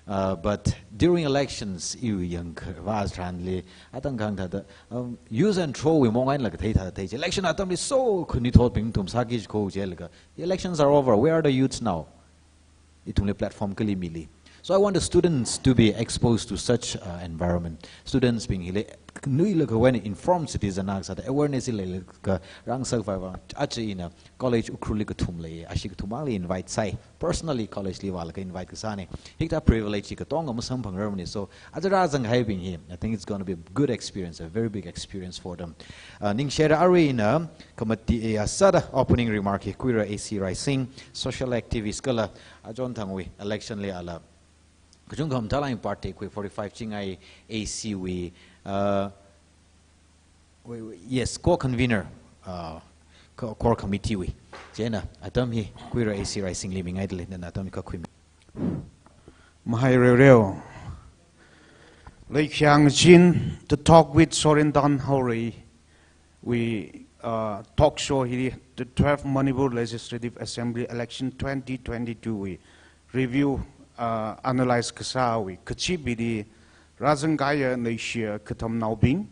Uh, but during elections, iwui yangkhavā tharanli, atang kahāng thāda, um, use and throw wui mong eina la kathei thāda thei chi. Election atamli so khanuithotbing ithum sāki kaji kho jilaga, the elections are over. Where are the youths now? Ithumli platform kali mili. So I want the students to be exposed to such, uh, environment. Students bing hili nuilakhawui eina informed citizen akha sāda awareness hi leilaga rāngasak vaiva. Aja ina college Ukhrulli kathum lei, ashi kathum mangli invite sāi. Personally college li vālaga invite kasāna. Hikathā privilege hi katonga masamphangrarmana. So aja rāzanghaibing hi, I think it's gonna be a good experience, a very big experience for them. Uh, ningshira arui ina, khamati, eh, sāda opening remark hi Khuira A C Raising, social activist kala, achon thangwui election li ala kachungkha mathālāk part theikhui, forty-five chingai A C wui, uh, wui, wui, yes, co-convener, uh, co-, core committee wui. Chieina atam hi Khuira A C Raising li mingaidalei, nana atam hi kakhui. Mahai Reureu. Leikhayang Chin, the Talk with Sorinthan Haorei wui, uh, talk show hi, the twelfth Manipur Legislative Assembly election twenty twenty-two wui review, uh, analyze kasāwui kachip hili rāzangkahaiya neishiya katamnaobing,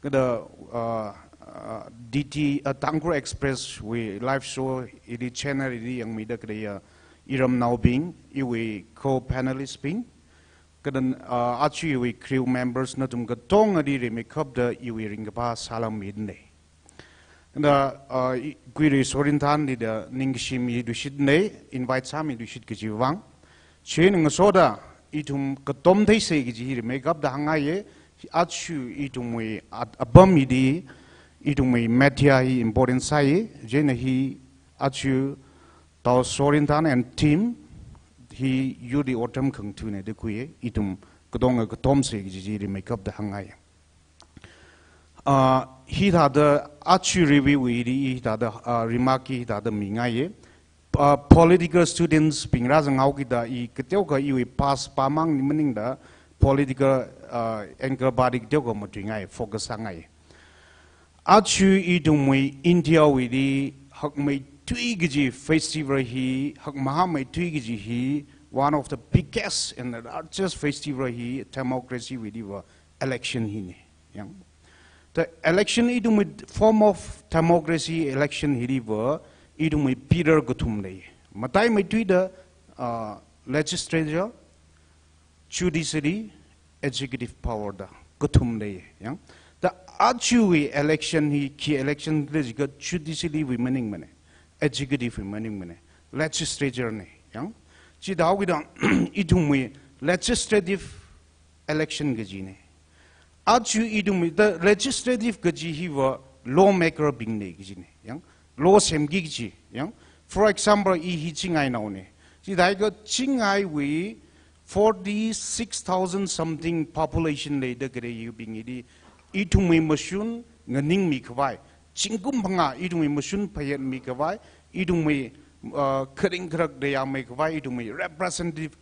kathāda, uh, uh, D T, uh, Tangkhul Express wui live show hili channel hili yangmida khaleiya iramnaobing, iwui co-panelist bing, kathāda, uh, aja iwui crew members nathum katongali rimeikapta iwui ringkaphā salam midalei. Kathāda, uh, i-, Khuira Sorinthan lida ningkashi miluishitna, invite sāmiluishit kaji vang. Chieina ngasoda ithum katom theisei kaji hi rimeikapta hāngngaiya, aja ithumwui at-, apam hili, ithumwui media hi important sāi, chieina hi aja Tao Sorinthan and team hi yurli otram khangathāna da khuiya, ithum katonga katomsei kaji chi rimeikapta hāngngaiya. Ah, hithāda aja review wui hithāda, ah, remark hithāda mingaiya. Ah, political students bing rāzanghao kida i kateokha iwui past pamang maningda political, ah, angle badi kateokha matuingai, focus sāngai. Aja ithumwui India wuili hakmeithui kaji festival hi, hakmahāmeithui kaji hi, one of the biggest and the largest festival hi, democracy wuiliva election hina. Yang. The election ithumwui form of democracy election hiliva ithumwui pillar kathum lei. Mataimeithuida, uh, legislature, judiciary, executive power da kathum lei. Yang. The achuwui election hi khi election lei jiakha judiciary wui maningmana, executive wui maningmana, legislature na. Yang. Chithākida ithumwui legislative election kajina. Achu ithumwui the legislative kaji hiva lawmaker bingna kajina. Yang, law semki kaji. Yang, for example, i hi Chingainaona. Chithākha Chingaiwui forty-six thousand something population leida khalei yubing hili ithumwui mashun nganingmi khavai, zingkum phangā ithumwui mashun phayetmi khavai, ithumwui, uh, kharing kharak dayāmi khavai, ithumwui representative,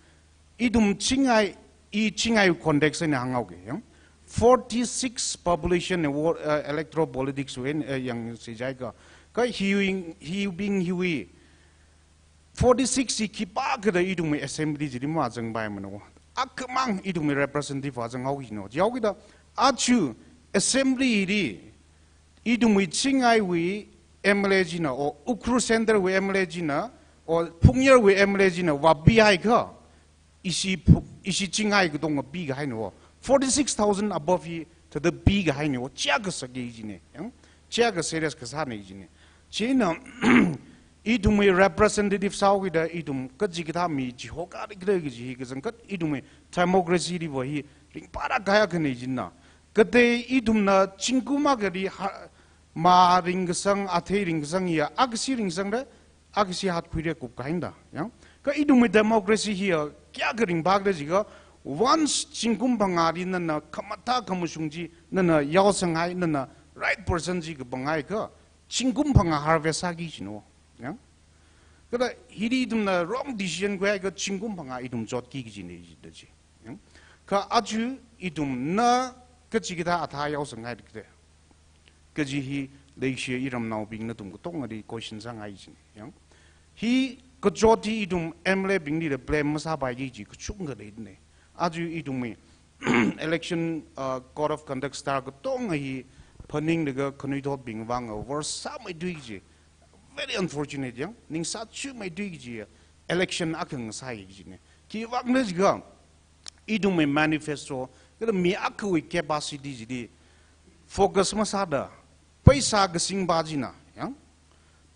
ithum Chingai, i Chingai context eina hānghaoga, yang. Forty-six population award, uh, electoral politics wui, uh, yangsi jiakha. Kha hi, hibing hiwui forty-six hi khipākha da ithumwui assembly chili mazangpaimana. Akhamang ithumwui representative vāzanghao kajina. Jihaokida achu assembly li ithumwui Chingaiwui M L A china, or Ukhrul Centre wui M L A china, or Phungyar wui M L A china vāpihaiakha, ishi phu-, ishi Chingai katonga pikahaina. Forty-six thousand above hi thāda pikahaina. Chiakha sāki kajina. Yang, chiakha serious kasāna kajina. China ithumwui representative sāhaokida ithum kachikathā mi chihokharikhala kaji hi kachangkhat ithumwui democracy liva hi ringphāda kaya khanei jina. Katei ithumna zingkum akhali ha, ma ringkasang, athei ringkasang ya, akhasi ringsangra, akhasi hatkhuira kupkahaina da. Yang. Kha ithumwui democracy hiya kayākha ringphākhala jiakha, once zingkum phangāli nana khamathā khamashung chi nana yaosanghai, nana right person chi kaphanghaiakha, zingkum phangā harvest sāki kajina. Yang. Kha hili ithumna wrong decision khuihaiakha zingkum phangā ithum chotki kajina jida chi. Yang. Kha achu ithumna kachikathā athā yaosanghaida khalei kaji hi leishiya iramnaobing nathum katongali question sāngai kajina. Yang. Hi kachot hi ithum M L A bingli da blame masāpaiki kaji kachungkha leidana. Achu ithumwui election, uh, code of conduct style katonga hi phaninglaga khanuithotbing vang worse sāmeithui kaji. Very unfortunate, yang. Ningsāchuimeithui kaji election akha ngasāi kajina. Khiwuivangna jiakha ithumwui manifesto, kala mi akhawui capacity chili focus masāda, pheisā kasingpa china, yang.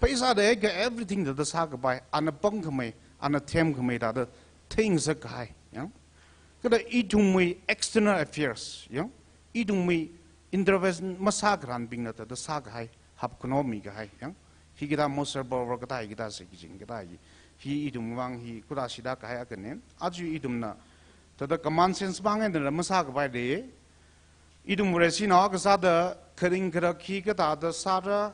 Pheisāda eka everything thāda sākapai, ana pangkhamei, ana themkhamei thāda theingasakkahai, yang. Kala ithumwui external affairs, yang. Ithumwui intervention masākharanbingna thāda sākahai, hapkhanao mikahai, yang. Hikathā muscle power kathā hikathā sāki kajina kathā hi. Hi ithum vang hi khuda shida kahai akhana. Achu ithumna thāda common sense bang eina masākapai lei. Ithum Vareshinao akha sāda kharing kharak hi kathāda sāra,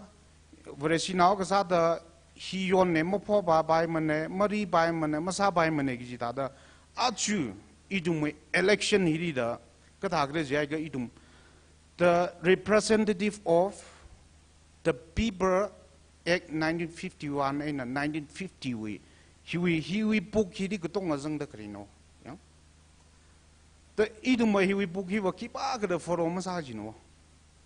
Vareshinao akha sāda hi yonna maphophapaimana, maripaimana, masāpaimana kaji thāda. Achu ithumwui election hili da kathākhala jiakha ithum the Representative of the People Act nineteen fifty-one eina nineteen fifty wui, hiwui, hiwui book hili katonga zangda khalei no. Yang. The ithumwui hiwui book hiva khipākha da follow masā kajina.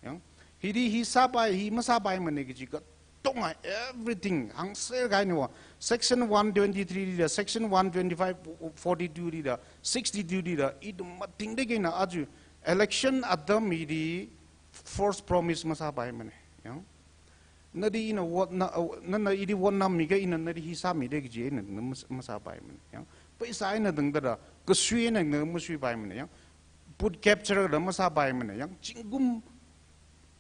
Yang. Hili hi sāpai, hi masāpaimana kaji katonga everything hāngserkahaina. Section one twenty-three li da, section one twenty-five, forty-two li da, sixty-two li da, ithum matingda khalei eina achu election atam hili false promise masāpaimana. Yang. Nali ina vote na, nana ili vote namikha ina nali hi sāmida kaji eina mas-, masāpaimana. Yang. Pheisā eina tangda da, kasui eina na masuipaimana. Yang. Vote capture da masāpaimana. Yang. Zingkum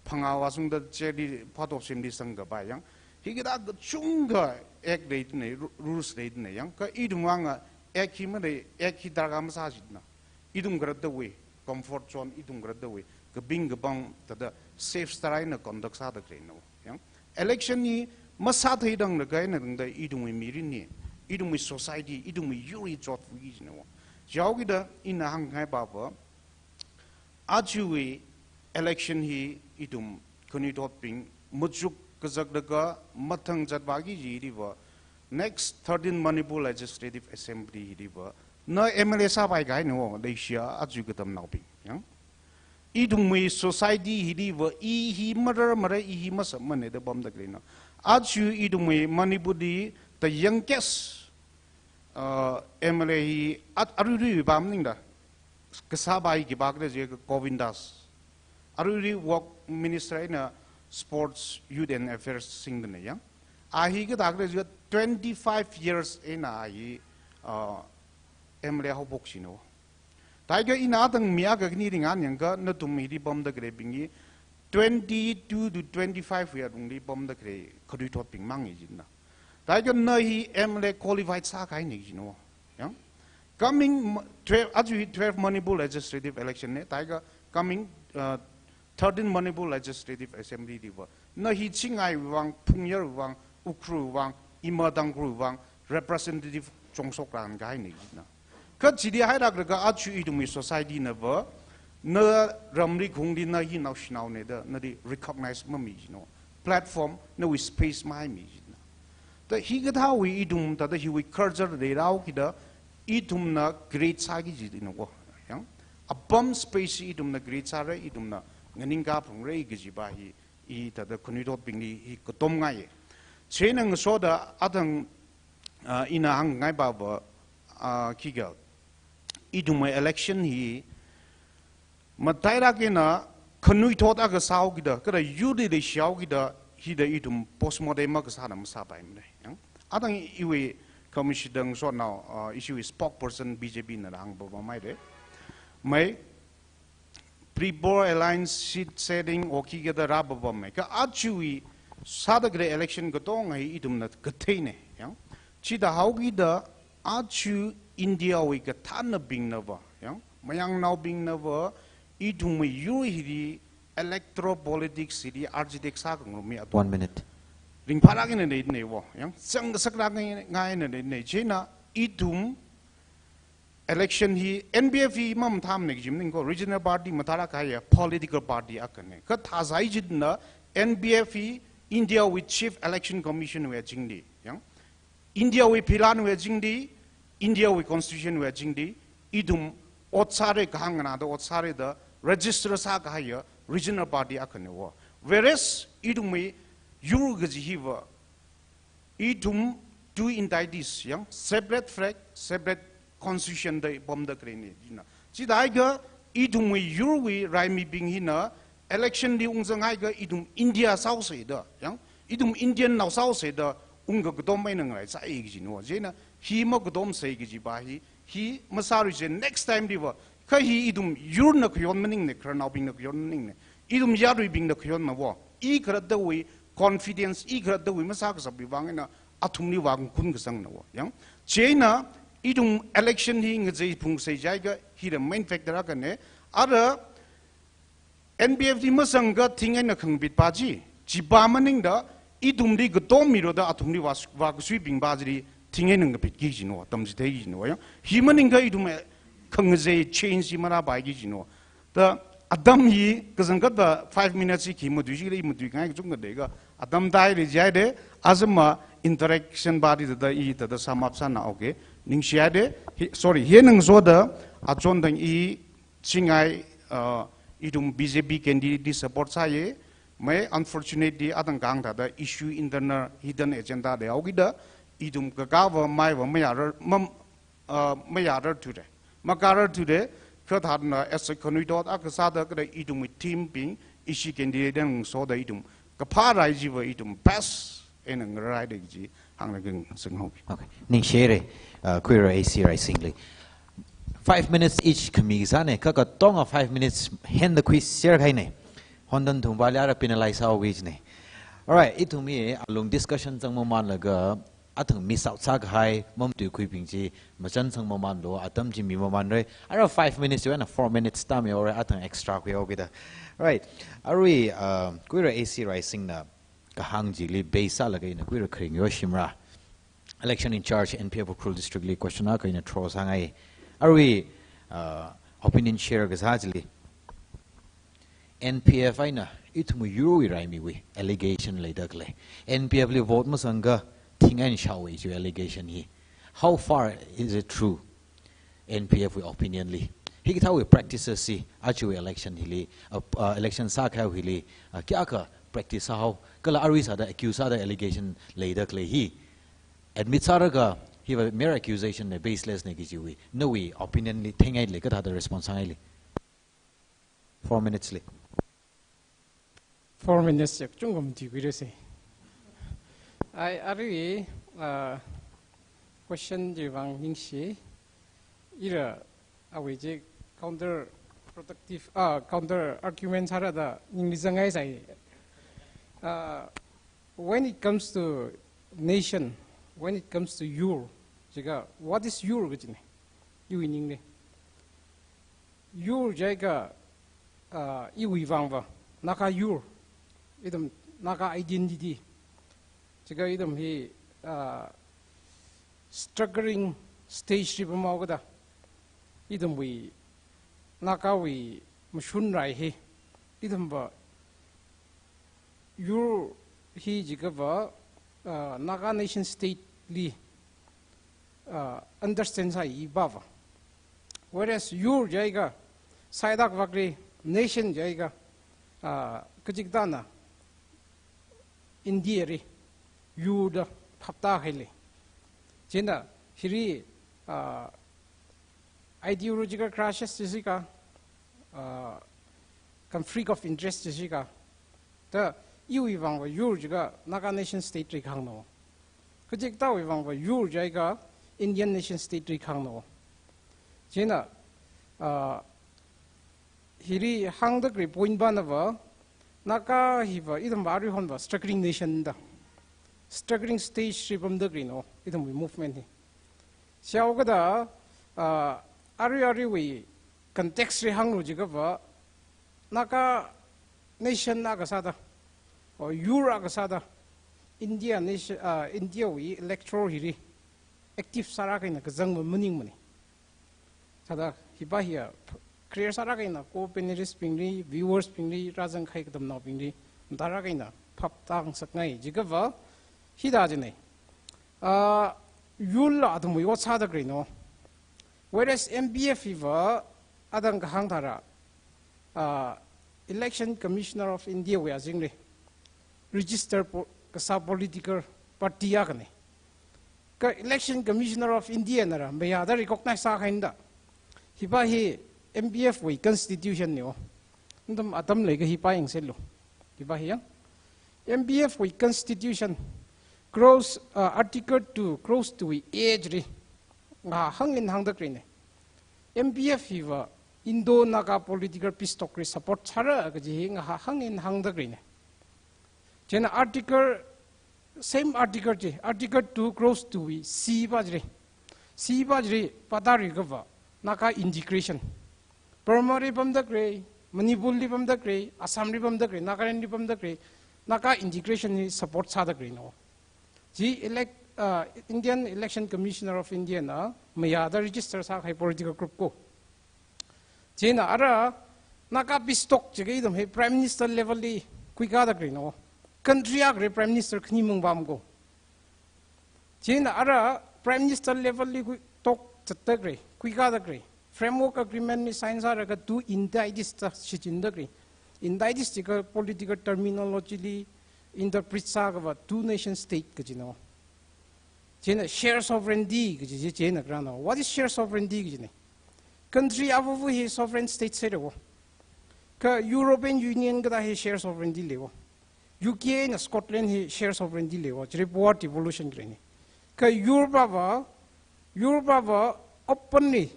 phangā vāshungda chili phatop semli sangkapai, yang. Hikathā kachungkha act leidana, ru-, rules leidana, yang. Kha ithum vang act hi malei, act hi darkar masā jina. Ithum khalattawui comfort zone, ithum khalattawui kaping kapāng thāda safe star eina conduct sāda khalei no. Yang. Election hi masātheidang laga eina tangda ithumwui mirin hi, ithumwui society, ithumwui yur hi chotphui kajina. Jihaokida ina hāngngaipa va, achuwui election hi ithum khanuithotbing machuk kazaklaga mathang zatvāki kajiliva, next thirteen Manipur Legislative Assembly hiliva na M L A sāpaikahaina, leishiya achu katamnaobing. Yang. Ithumwui society hiliva i hi marar marar, i hi masāmane da pamda khaleina. Aja ithumwui Manipurli the youngest, uh, M L A hi at aruirui pam maningda. Kasāpa hi khipākhala jiakha Govindas. Aruirui work minister eina sports, youth and affairs singdane yang. A hi kathākhala jiakha twenty-five years eina a hi, uh, M L A haophok jina. Thākha ina athang mi akha khani ringan yangkha nathum hili pamda khaleibing hi twenty-two to twenty-five wui alungli pamda khalei khanuithotbing mang jina. Thākha na hi M L A qualified sākahaine jina. Yang? Coming m-, twelve, aja hi twelve Manipur legislative election ne, thākha coming, uh, thirteen Manipur Legislative Assembly liva. Na hi Chingai vang, Phungyar vang, Ukhrul vang, Ima Tangkhul vang, representative chongshok rākahaine jina. Kha chili hailāklaga aja ithumwui society nava, na ramli khungli na hi naoshinaone da, nali recognize mami jina. Platform, nawui space mahaimi jina. Da hikathāwui ithum, thāda hiwui culture leirao kida, ithumna create sāki jina ko. Yang, apam space ithumna create sāra, ithumna nganingkā phungra kajipa hi, i thāda khanuithotbingli hi katom ngaiye. Chieina ngasoda athang, ah, ina hāngngaipa va, ah, khikha, ithumwui election hi matailāk eina khanuithot akha sāhaokida, kala yurli leishihaokida, hida ithum postmodern makasāna masāpaimane. Yang? Athang iwui commission dang sotnao, uh, ishiwui spokesperson B J P na hāngpapamhaire. Mai, pre-poll alliance seat sharing oki kida rāpapamhai. Kha ajawui sāda khalei election katonga hi ithumna katheine. Yang? Chithāhaokida aja India wui kathānnabingnava, yang, mayangnaobingnava, ithumwui yur hili electoral politics hili architect sākhangarummi athum. One minute. Ringphālāk eina leinei wo, yang, zangkasaklāk ngai, ngai eina leinei. Chieina ithum election hi N P F hi mamathāmane kaji maning ko, regional party mathālāk kahaiya political party akhane. Kha thāsai jina N P F hi India wui Chief Election Commission wui azingli, yang, India wui philanwui azingli, India wui constitution wui azingli, ithum ot sāra kahāng nganāda ot sāra da register sākahaiya regional party akhane wo. Whereas ithumwui yur kaji hiva, ithum two entities, yang, separate flag, separate constitution da pamda khaleine jina. Chithākha ithumwui yurwui raimibing hina election li ungzanghaiakha ithum India sāhaosa da, yang, ithum Indian nao sāhaosa da ungkakatom eina ngaraisai kajina. Chieina hi makatomsa kajipa hi, hi masāluisa next time liva. Kha hi ithum yurna khayon maningne, khararnaobingna khayon maningne. Ithum yaruibingna khayonna wo. I khalattawui confidence, i khalattawui masākazapwui vang eina athumli vākhunkasangna wo. Yang, chieina ithum election hi ngazei phungsa jiakha hila main factor akhane. Ara N P F li mazangakha thing eina khangapitpa chi, chipa maningda ithumli katom miro da athumli vā, vākasuibingpa chili thing eina ngapitki kajina, tamchitheiki kajina. Yang, hi maningakha ithum, eh, khangazei change hi marāpaiki kajina. Da atam hi kazangkhatta five minutes hi khi matuishi khala i matuingai kachungkha leikha atam taile jihaide, azama interaction pa di thāda i thāda sum up sāna, okay. Ningshihaide, hi, sorry, hi ngasoda achon thang i Chingai, uh, ithum B J P candidate li support sāye, mai unfortunately athang kahāng thāda issue internal hidden agenda leihaokida, ithum kakāva maiva mayārar, mam, uh, mayārarthura. Makārarthura, kha thāda as a khanuithot akha sāda kala ithumwui team bing, ishi candidate dang soda ithum kaphā rai chiva ithum best eina ngaraida kaji hānglaga singhaoki. Okay. Ningshihaire, uh, Khuira A C Raisingli. Five minutes each khami kasāne, kha katonga five minutes henda khuiser kahaine. Hondan thumvali ara penalize sāhaoki kajine. Alright, ithum hi alung discussion zangmamanlaga athang miss out sākahai, mamatuikhuibing chi, machansang mamanlo, atam chi mimamanre. Ara five minutes chiwui eina four minutes tammihaore, athang extra khuihaokida. Right. Arui, uh, Khuira A C Raisingna kahāng chili base sālaga ina Khuira Kharing yoshimra. Election in charge N P F Ukhrul District li question akha ina throw sāngai. Arui, uh, opinion share kasā chili. N P F eina ithumwui yurwui raimiwui allegation leida khalei. N P F li vote mazangakha thing eina shaowe chi allegation hi. How far is it true? N P F wui opinion li. Hikathāwui practices hi, ajawui election hili, uh, uh, election sākahai hili, uh, kayākha practice sāhao, kala arui sāda accuse sāda allegation leida khalei hi, admit sālaga, hiva mere accusation na, baseless na kajiwui, nawui opinion li theingaili, kathāda response sāngaili. Four minutes li. Four minutes yak chungkum ti kuirese. Ai, arui, uh, question chi vang ningshi. Ira, awui chi counter productive, ah, counter argument sāra da ningli zangngai sai. Uh, when it comes to nation, when it comes to yur, jiakha, what is yur kajina? Iwui ningli. Yur jiakha, ah, iwui vangva, Naga yur, ithum Naga identity. Jiakha ithum hi, ah, struggling stage li pamhaokada, ithumwui, Nagawui mashun rai hi, ithumva, yur hi jiakhava, ah, Naga nation state li, ah, understand sāi ipava. Whereas yur jiakha, saidak vakri, nation jiakha, ah, kachikathāna India li yur da phaptāhaili. Chieina hili, ah, ideological clashes jisi ka, ah, conflict of interest jisi ka. Ta iwui vangva yur jiakha Naga nation state li kahāngna. Kachikathāwui vangva yur jiakha Indian nation state li kahāngna. Chieina, ah, hili hāngda khalei point banava, Naga hiva ithumva aruihonva struggling nation da, struggling stage li pamda khaleina, ithumwui movement hi. Chihaokada, ah, arui aruiwui context li hānglu jiakhava, Naga nation akha sāda, or yur akha sāda, India nation, ah, Indiawui electoral hili active sāra kahaina kazang maningmana. Thāda hiva hiya clear sāra kahaina, co-panelist bingli, viewers bingli, rāzangkahai katamnaobingli mathāra kahaina phaptāngasakngai. Jiakhava hithā jina. Ah, yurla athumwui ot sāda khaleina. Whereas M P F hiva adang kahāng tharan, ah, Election Commissioner of India wui azingli register po-, kasā political party akhana. Kha Election Commissioner of India nara mayāda recognize sākahaina da. Hiva hi M P F wui constitution na. Nathum atam leikha hiva yangserlu. Hiva hi yang. M P F wui constitution clause, uh, article two, clause two wui A chili ngahāng eina hāngda khaleina. M P F hiva Indo-Naga political peace talk li support sāra kaji hi ngahāng eina hāngda khaleina. Chieina article, same article chi, article two, clause two wui C pa chili. C pa chili pāda khalei kava, Naga integration. Burma li pamda khalei, Manipur li pamda khalei, Assam li pamda khalei, Nagaland li pamda khalei, Naga integration hi support sāda khaleina. Chi elect-, uh, Indian Election Commissioner of India na mayāda register sākahai political group ko. Chieina ara Naga peace talk jiakha ithum hi Prime Minister level li khuikāda khaleina. Country akhali Prime Minister khani mang pam ko. Chieina ara Prime Minister level li khui talk zatda khalei, khuikāda khalei, framework agreement li sign sālaga two entities da shichinda khalei. Entities jiakha political terminology li interpret sākava two nation state kajina. Chieina shared sovereignty kaji chi chieina kharāna. What is shared sovereignty kajina? Country avava hi sovereign state sāra wo. Kha European Union kathā hi shared sovereignty lei wo. U K eina Scotland hi shared sovereignty lei wo. Chili power devolution khaleina. Kha Europe ava, Europe ava openly,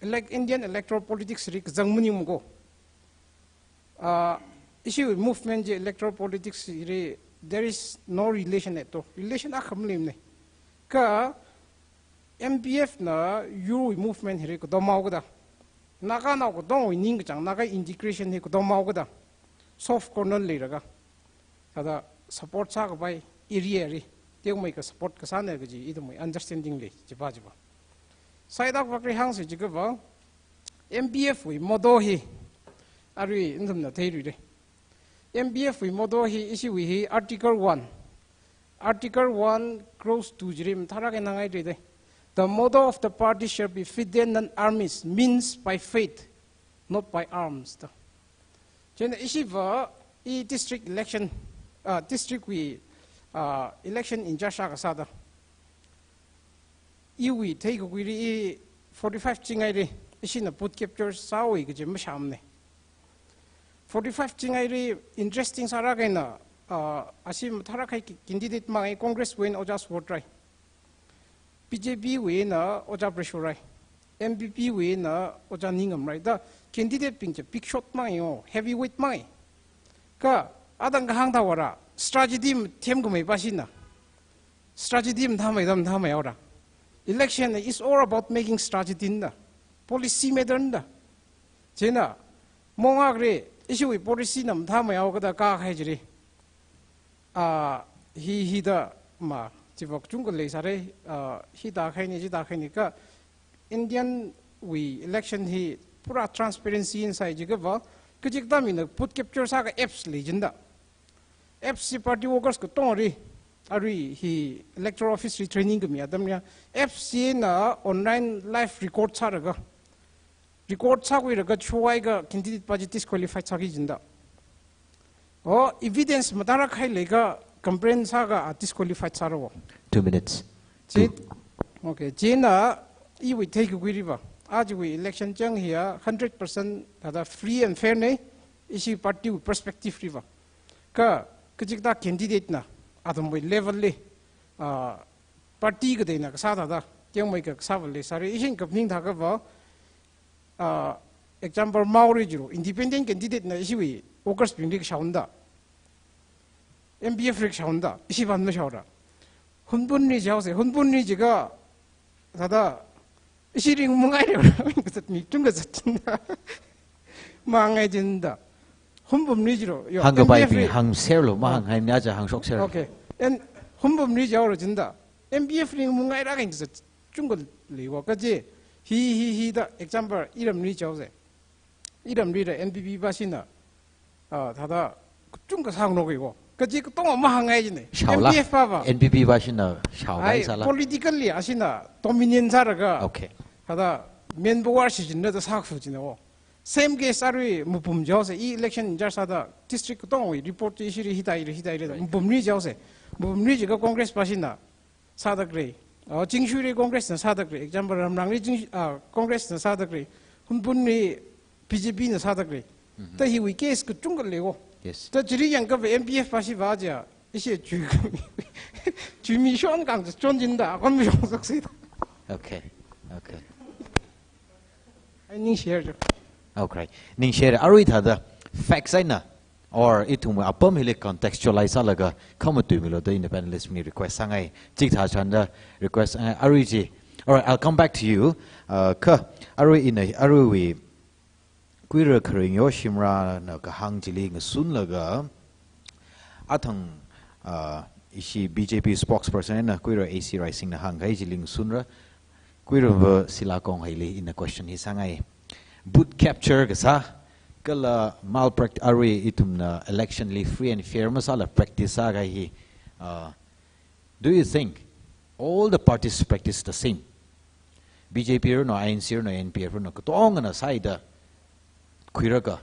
like, Indian electoral politics li kazang maningmana ko. Ah, ishi movement chi electoral politics li, there is no relation at all. Relation akha maleimana. Kha M P F na yurwui movement hili katom haokada, Naganao katongwui ningkachāng Naga integration hi katom haokada, soft corner leilaga, thāda support sākapai area li, teomeikha support kasāna kaji ithumwui understanding lei, chiva chiva. Saidak vakli hāngsa jiakhava, M P F wui motto hi, arui nathumna theiluira. M P F wui motto hi, ishiwui hi Article one. Article one, clause two chili mathālāk eina hāngngailei da. "The motto of the party shall be fide non armis, means by faith, not by arms," da. Chieina ishiva i district election, ah, district wui, ah, election in-charge sākasāda, iwui theikakuili i forty-five chi ngaili, ishina booth capture sāhaowa kaji mashāmana. Forty-five chi ngaili interesting sārākha eina, ah, ashi mathālāk kahai candidate mang eina Congress wui eina Ojā Suvorai. BJP wui eina Ojā Preishorai. NPP wui eina Ojā Ningamrai. Da candidate bing chi big shot mang eina, heavyweight mang eina. Kha athang kahāng thāvāra, strategy themkhamei pāshina. Strategy mathāmei da mathāmei haora. Election is all about making strategy na. Policy matter na. Chieina, mong akha li, ishiwui policy na mathāmei haokada kahai chili, ah, hi, hithāda ma, chiva kachungkha leisāra, ah, hithāda kahaina, chithāda kahaina kha, Indian wui election hi pura transparency eina sāi jiakhava, kachikathā mina booth capture sākha apps lei jida. Apps chi party workers katongli, arui hi electoral office li training khami atamli, apps china online live record sālaga, record sākhuilaga show haiakha candidate pa chi disqualified sāki jida. O, evidence mathālāk kahai leikha complain sāakha, ah, disqualified sāra o. Two minutes. Chi, Two. Okay, chieina iwui theikakuiliva, ajawui election chang hiya hundred percent thāda free and fair na, ishi party wui perspective liva. Kha, kachikathā candidate na, athumwui level li, ah, party kateina kasā thāda, tiangmei kasāva leisāra, ishin kaphaning thāakhava, ah, example maoli jilu, independent candidate na ishiwui workers bingli kashao da, MPF li kashao da, ishi pan mashao da. Hunpun li jihaosa, Hunpun li jiakha, thāda, ishi ring mungai le, kazat mi chungkha zat jida. Mangai jida. Hunpun li jilu, yo, Hāngkapai MPF bing li. Hāngserlu, ma Ah. hānghai, aja hāngshokser. Okay. And Hunpun li jihaolu jida. MPF li mungai rākazat chungkha leiwo. Kaje, hi, hi, hithāda, example, iramli jihaosa. Iramlila NPP pāshina, ah, thāda, kachungkha sāngarok leiwo. Kaje katonga mahāngai jina. Shaola. MPF pava. NPP pāshina, shaola Ai, sāla. Politically, ashina dominant sālaga. Okay. Thāda, manpower shichinda sākhu jina o. Same case arui Mapum jihaosa, i election in-charge sāda, district katongawui report ishili hithāda, hithāda, hithāda. Right. Mapum li jihaosa. Mapum li jiakha Congress pāshina sāda khalei. O, Chingshuili Congress na sāda khalei. Example, Ramrangli Ching-, ah, Congress na sāda khalei. Hunpun li BJP na sāda khalei. Mhm. Thāda hiwui case kachungkha leiwo. Yes. Thāda chili yangkhava MPF pāshiva jiakha, ishi chui, chuimi shon kang chon jida, akon mi shon saksida. Okay. Okay. Ai ningshihaira. Okay. Ningshihaira. Arui thāda facts eina, or ithum apam hili contextualize sālaga khamatuimilu da ina panelist bingli request sāngai. Chikathā chānda request sāngai. Arui chi. All right, I'll come back to you. Uh, kha, arui ina, aruiwui Kuira Kharingyao Shimrah na kahāng chili ngasunlaga, athang, uh, ishi BJP spokesperson na Kuira A C Raising na hāngkahai chili ngasunra, Kuira va Sila Konghaili ina question hi sāngai. Booth capture kasā, kala malpract-, arui ithumna election li free and fair masāla practice sākahai hi, uh, do you think all the parties practice the same? BJP ranu, INC ranu, NPF ranu, katongana sāida khuilaga,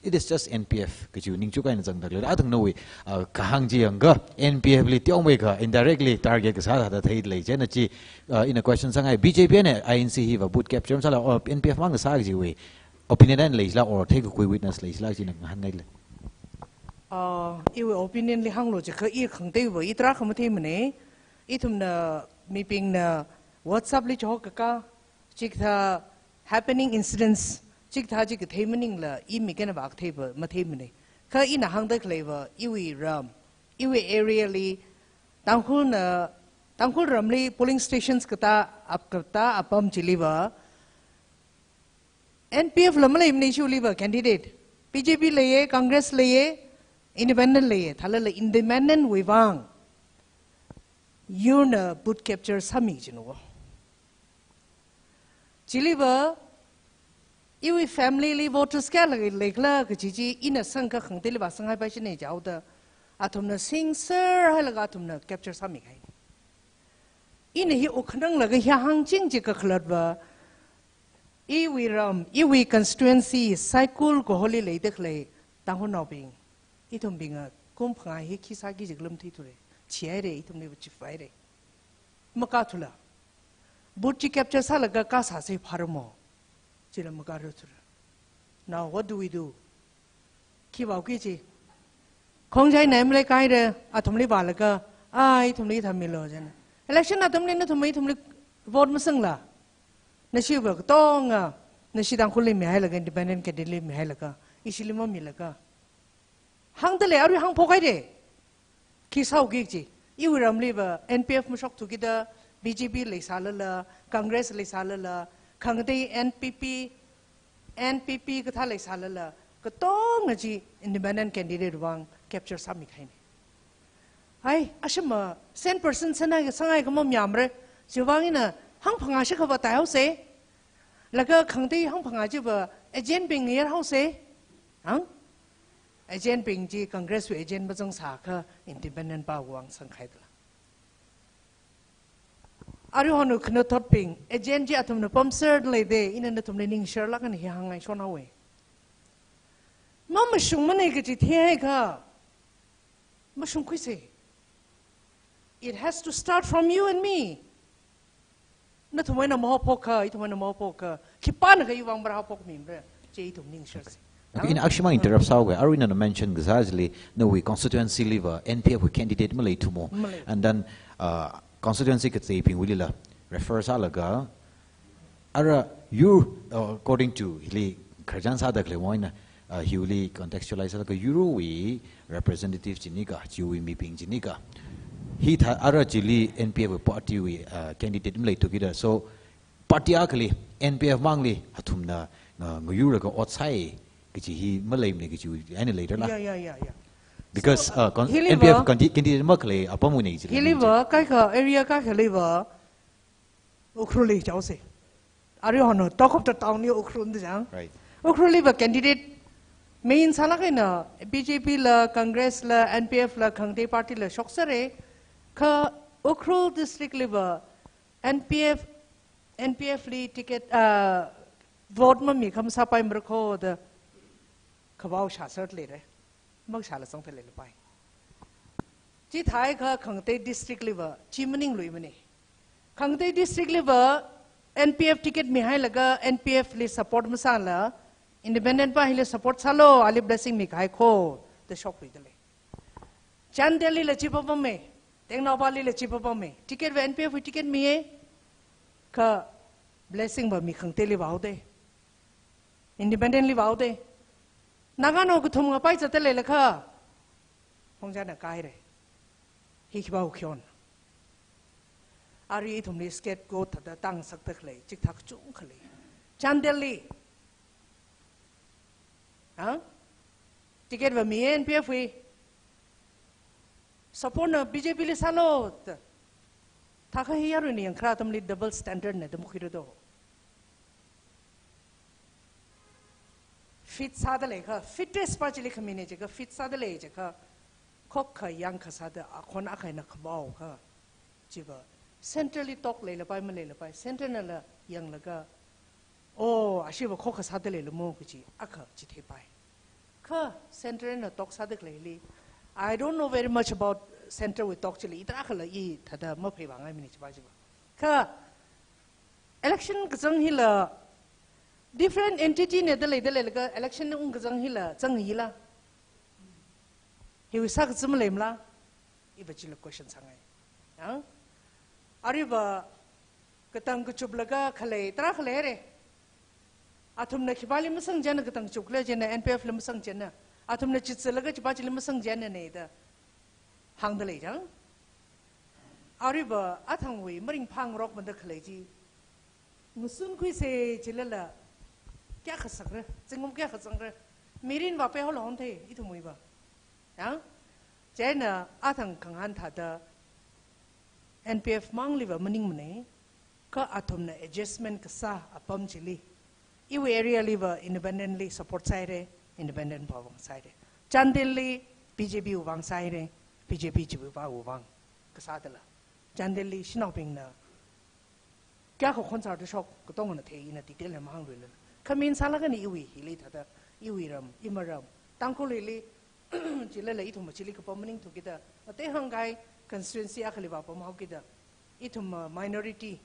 it is just NPF kaji ningchuk eina zangda khalei. Athang nawui, uh, kahāng chi yangakha, NPF li tiongmeikha indirectly target kasā thāda theilei. Chieina chi, uh, ina question sāngai, BJP eina INC hiva booth capture masāla, or NPF mang kasā kajiwui opinion eina leisāla, or theikakhui witness leisāla, china ngahānngaile. Uh, iwui opinion li hānglu jiakha i khangateiva, i tarākha matheimana, ithumna mibingna WhatsApp li chihokakā, chikathā happening incidents, chikathā chi kathei maningla, i mik einava katheiva matheimana. Kha ina hāngda khaleiva, iwui ram, iwui area li, Tangkhulna, Tangkhul ramli polling stations katā ap-, katā apam chiliva, NPF la maleimana ishiwuiliva candidate. BJP leiya, Congress leiya, independent leiya. Thālala independent wuivang, yurna booth capture sāmi kajina wo. Chiliva, iwui family li voters kayākha leikhala kaji chi ina sangkha khangateili vāsanghaipaishina jihaoda, athumna singser hailaga athumna capture sāmikahai. Ina hi ukhananglaga hi hāngching chi kakhalatva, iwui ram, iwui constituency, Saikul kaholi leida khalei Tangkhulnaobing, ithumbinga kum phangā hi khi sāki jiklam thuithura. Chihaira, ithumli va chifaira. Makāthula. Vote chi capture sālaga kasāsa pharamo. Chila makārathura. Now, what do we do? Khi vaoki chi. Khongjai naimlei kaira, athumli vālaga, a, ithumli thammilu jina. Election atamli nathum ithumli vote masangla. Nashiva katonga, nashi Tangkhulli mihailaga, independent candidate li mihailaga, ishili mamilaga. Hāngdalei, arui hāngphok haira. Khi sāuki chi. Iwui ramli va N P F mashokthukida B J P leisālala, Congress leisālala, khangatei N P P, N P P kathā leisālala, katonga chi independent candidate vang capture sāmi kahaina. Ai, ashima, cent percent sanai, sangai kama miyamra, chiwui vang ina hangphangā shikha va taihaosa. Laga khangatei hangphangā chiva agent bing ngayarhaosa. Hang? Agent bing chi Congress wui agent mazangsākha independent pāwui vang sangkhaidala. Arui honu khanathotbing, agent chi athumna pamser leida, ina nathumli ningshar lākana hi hāngngai shonhaowa. Mamashungmana kaji theiakha, mashungkhuisa. It has to start from you and me. Nathumwui eina mahaophokakha, ithumwui eina mahaophokakha, khipānakha iwui vang mara haophokmimara, chi ithum ningsharsa. Okay, ina akshima interrupt sāuga, arui nana mention kasā chili, nawui constituency li va N P F wui candidate maleithumo. Malei. And then, uh, constituency kateibingwuilila refer sālaga, ara, you, uh, according to hili khararchan sāda khalei moina, uh, hiwuili contextualize sālaga, yurwui representative chinika, chiwui mibing chinika. Hithā ara chili N P F wui party wui, uh, candidate maleithukida. So, party akhali, N P F mangli, athumna, uh, ngayurlaga ot sāi, kaji hi maleimana kajiwui eina leirala. Yeah, yeah, yeah, yeah. Because, so, uh, con-, hiliva, N P F candi-, candidate makhalei apamwuina chili. Hiliva, kaikha area kaikhaliva, Ukhrulli chaosa. Arui honu, talk of the town ni Ukhrul da jang. Right. Ukhrulli va candidate main sālāk eina B J P la, Congress la, N P F la, khangatei party la shoksera. Kha Ukhrul district li va N P F, N P F li ticket, ah, vote mamikha masāpaimara kho da khavao shāser leira. Makashāla sangthalei lapai. Chithākha khangatei district li va, chi maningluimana. Khangatei district li va, N P F ticket mihailaga, N P F li support masāla, independent pa hili support sālu, ali blessing mikahai kho, da shokluidalei. Chandel lila chi papama, Tengnoupal lila chi papama, ticket va N P F wui ticket miya, kha blessing va mi khangateili vāhaoda. Independent li vāhaoda. Naganao kathum ngapai zatda leilakha, Khongjana kahaira. Hi khipāwui khion. Arui ithumli scapegoat thāda tāngasakda khalei, chikathā kachungkha lei. Chandel li. Ha? Ticket va miya N P F wui. Support na B J P li sālu da. Thākha hi yaruina yangkharā atamli double standard na da makhuira do. Fit sāda leikha, fittest pa chili khamina jiakha, fit sāda lei jiakha, khokkha yangkha sāda, akhon akha eina khamaokha. Chiva, center li tok leilapai, maleilapai, center nala yanglaga, oh, ashiva khokkha sāda leilamo kaji, akha chitheipai. Kha center na tok sāda khaleili, I don't know very much about center wui tok chili, ithāda khala i thāda maphei vāngaimana chipa chiva. Kha election kazang hila, different entity na da lei da leilaga election ungkazang hila, zang hila. Hiwui sākazā maleimala, iva chila question sāngai. Yang? Aruiva, katang kachuplaga khalei, tarākha leira. Athumna khipāli masangchānna katang kachup khala china, N P F li masangchānna. Athumna chitsilaga chipa chili masangchānnana da hāngda lei jang. Aruiva athangwui maringphāngarokmada khalei chi. Ngasunkhuisa chilala, kayākha sakra, zingkum kayākha zangra. Mirin vāpaihaola honthei, ithumwuiva. Yang? Chieina athang khangahān thāda N P F mangliva maningmana, kha athumna adjustment kasā apam chili. Iwui area liva independent li support sāhaira, independent pa vang sāhaira. Chandel li B J P wui vang sāhaira, B J P chiwui pa wui vang kasā dala. Chandel li shanaobingna kayākha khonsārda shok katongana thei, ina detail na mahāngluila. Kha main sālaga ni iwui hili thāda, iwui ram, imaram, Tangkhul hili, chilala ithum chili kapam maningthukida, ngatei hāngkahai constituency akhali vāpamhaokida, ithum, uh, minority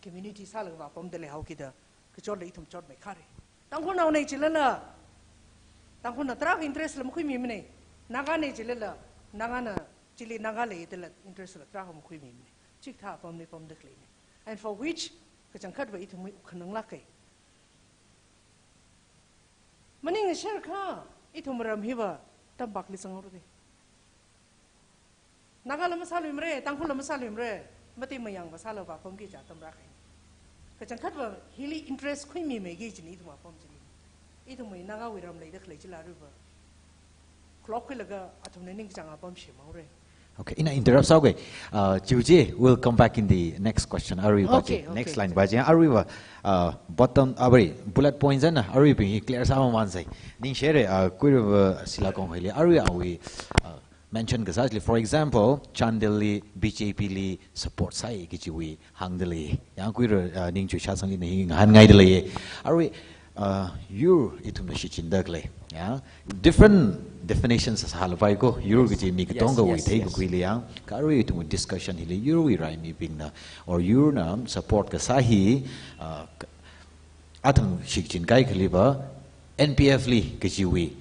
community sālaga vāpamda leihaokida, kachotla ithum chotmei khare. Tangkhulnaona chilala, Tangkhulna tarākha interest la makhuimimana. Nagana chilala, Nagana chili Naga leidala interest la tarākha makhuimimana. Chikathā apamli pamda khaleina. And for which, kachangkhatva ithum wui khananglāka. Maning sherkha, ithum ram hiva, tampak li zanghaora de. Nagala masāluimara, Tangkhulala masāluimara, mati mayangva sālaga vāpamki kaja atam rākahai. Kachangkhatva hili interest khuimimeiki kajina ithum vāpam chili. Ithumwui Nagawui ram leida khalei chila aruiva. Clock khuilaga athumna ningkachāng apam shemhaora. Okay, ina interrupt sāhaoga. Uh, Chiwui chi, we'll come back in the next question. Aruiva Okay, chi, okay, next line okay. va chi. Aruiva, uh, bottom, uh, sorry, bullet points na, aruibing hi clear sāmamānsei. Ningshire, uh, kuiruva Silakong hili. Aruiva awui, uh, mention kasā chili, for example, Chandel li B J P li support sāi kajiwui hāngda lei. Yang kuira, uh, Ningchui Shatsangli na hi ngahānngaida lei. Arui, uh, yur ithumna shichinda khalei. Ya. Different definitions sālapai ko, yur Yes, kaji mi yes, katongawui yes, thei yes. kakhuili yang. Kha arui ithum discussion hili yurwui raimibingna, or yurna support kasā hi, uh, k-, athang shichin kahai khaliva, N P F li kajiwui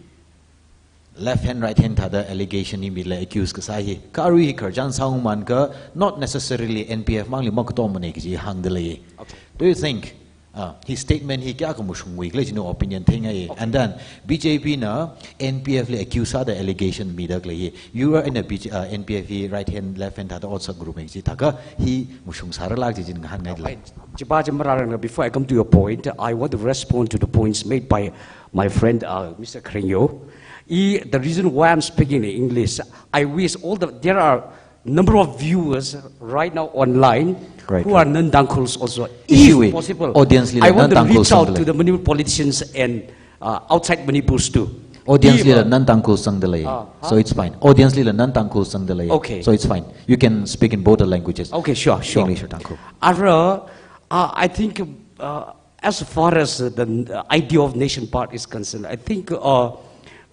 left hand, right hand thāda allegation hi mila accuse kasā hi. Kha arui hi khararchān sāungman kha, not necessarily N P F mangli makatomana kaji hāngda lei. Okay. Do you think, uh, hi statement hi kayākha mashungwui khala chinu opinion theingai? Okay. And then B J P na N P F li accuse sāda allegation mida khalei hi. You are in a B J, uh, N P F hi right hand, left hand thāda otsak group kaji thākha hi mashungsārala kaji chi ngahānngaida lei. Chipa chi mararangna, before I come to your point, I want to respond to the points made by my friend, uh, Mister Kharengyo. He, the reason why I'm speaking in English, I wish all the, there are number of viewers right now online Right, who right. are non-Tangkhuls also. Issue If hi possible, audience li I want to non-Tangkhuls reach out sangda to lei. the Manipur politicians and, uh, outside Manipur too. Audience If, lila uh, non-Tangkhuls sangda lei. Uh, huh? So it's fine. Audience lila non-Tangkhuls sangda lei. Okay. So it's fine. You can speak in both the languages. Okay, sure, sure. English or Tangkhul. Ara, uh, I think, uh, as far as the, uh, idea of nation part is concerned, I think, uh,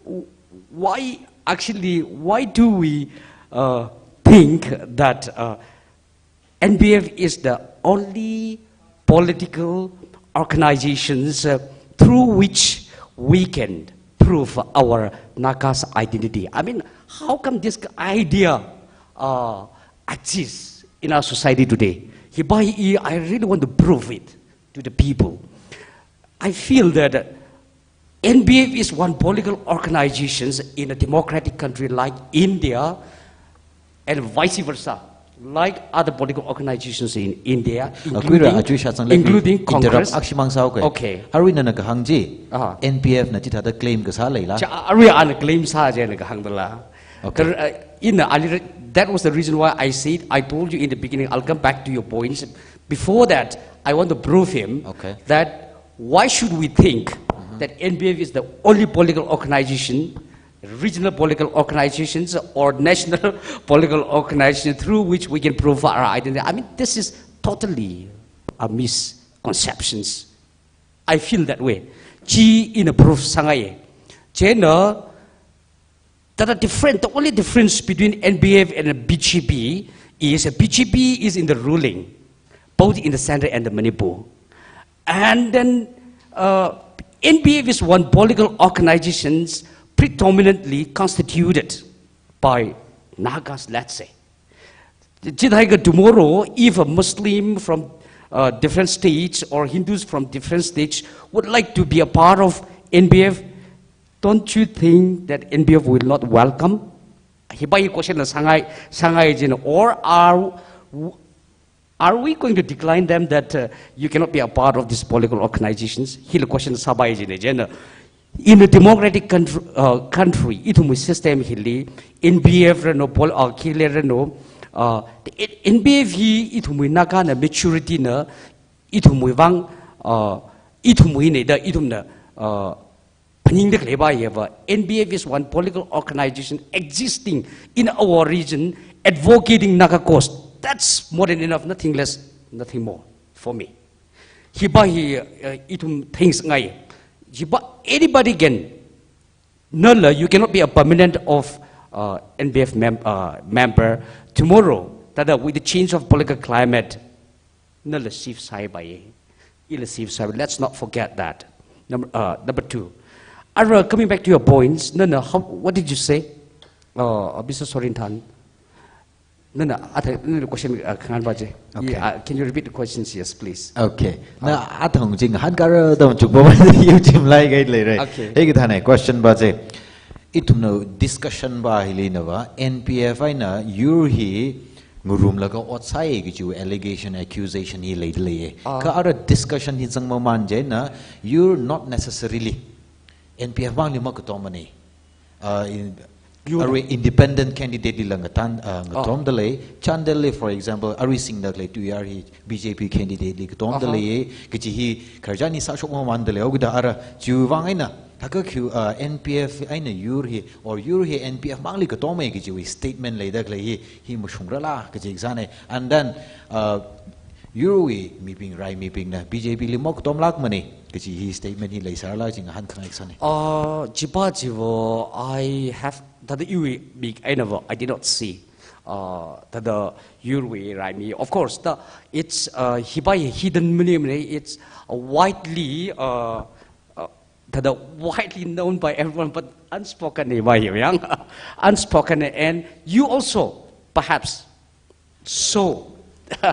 w-, why, actually, why do we, uh, think that, uh, N P F is the only political organizations, uh, through which we can prove our Naga's identity? I mean, how come this idea, uh, exists in our society today? Hipa hi, I really want to prove it to the people. I feel that N P F is one political organization in a democratic country like India, and vice versa, like other political organizations in India, Akwira including, Achui Shatsang, let me including interrupt Congress. Akshimang Sao ke. Okay. Arui nana kahāng chi, Aha. N P F na chithāda claim kasā leila. Cha, arui ana claim sā jina kahāngdala. Okay. Kar-, uh, in the earlier, that was the reason why I said, I told you in the beginning, I'll come back to your points. Before that, I want to prove him Okay. that why should we think Mm-hmm. that N P F is the only political organization, regional political organizations or national political organization through which we can prove our identity? I mean, this is totally a misconceptions. I feel that way. Chi ina proof sāngai. Chieina, that the different, the only difference between N P F and B J P is B J P is in the ruling, both in the center and the Manipur. And then, uh, N P F is one political organization predominantly constituted by Nagas, let's say. Chithākha tomorrow, if a Muslim from, uh, different states or Hindus from different states would like to be a part of N P F, don't you think that N P F will not welcome? Hipa hi question la sāngai, sāngai jina, or are, are we going to decline them that, uh, you cannot be a part of these political organizations? Hila question sāpai jina, jina. In a democratic country, uh, country, ithumwui system hili, N P F ranu, pol-, uh, K L A ranu, uh, N-, N P F hi ithumwui Nagana majority na, ithumwui vang, uh, ithumwui ne da, ithumna, uh, phaningda khaleipa hiva, N P F is one political organization existing in our region, advocating Naga cause. That's more than enough, nothing less, nothing more. for me. Hipa hi, uh, ithum things ngai. Hipa anybody can. Nala, you cannot be a permanent of, uh, N P F mem- uh, member tomorrow. Thāda with the change of political climate, nala shift sāpai. Ila shift sāpai. Let's not forget that. Number, uh, number two. Ara, coming back to your points, nana, how, what did you say? Uh, uh, Mister Sorinthan. Nana, athang, nana question, uh, khanganpa chi. Okay. Yeah, uh, can you repeat the questions? Yes, please. Okay. Na athang chi ngahānkara da machukpa ma yu chimlai gai lei re. Okay. Hikathāna question pa chi. Ithumna discussion pa hili nava, N P F eina yur hi ngarumlaga ot sāi kaji allegation, accusation hi leida leiya. Ah. Kha ara discussion hi zangmamān chieina, yur not necessarily N P F mangli makatomana. Uh, in, Yur. Arui independent candidate lila ngatan, uh, ngatomda lei. Chandel li, for example, arui singda khalei two R hi B J P candidate li katomda lei, kaji hi khararchan hi sāshokmamānda lei, okida ara chiwui vang eina, thākha khi, uh, N P F eina yur hi, or yur hi N P F mangli katoma kajiwui statement leida khalei hi, hi mashungrala kaji kasāna. And then, uh, yurwui mibing, rai mibingna B J P li makatomlākmana kaji hi statement hi leisārala chi ngahānkhangai kasāna. Uh, chipa chiva, I have, thāda iwui mik einava, I did not see. Uh, thāda yurwui rai mi. Of course, the, it's, uh, hipa hi hidden maningmana, it's, uh, widely, uh, uh, thāda widely known by everyone, but unspoken hipa hi yang. Unspoken, and you also, perhaps, so,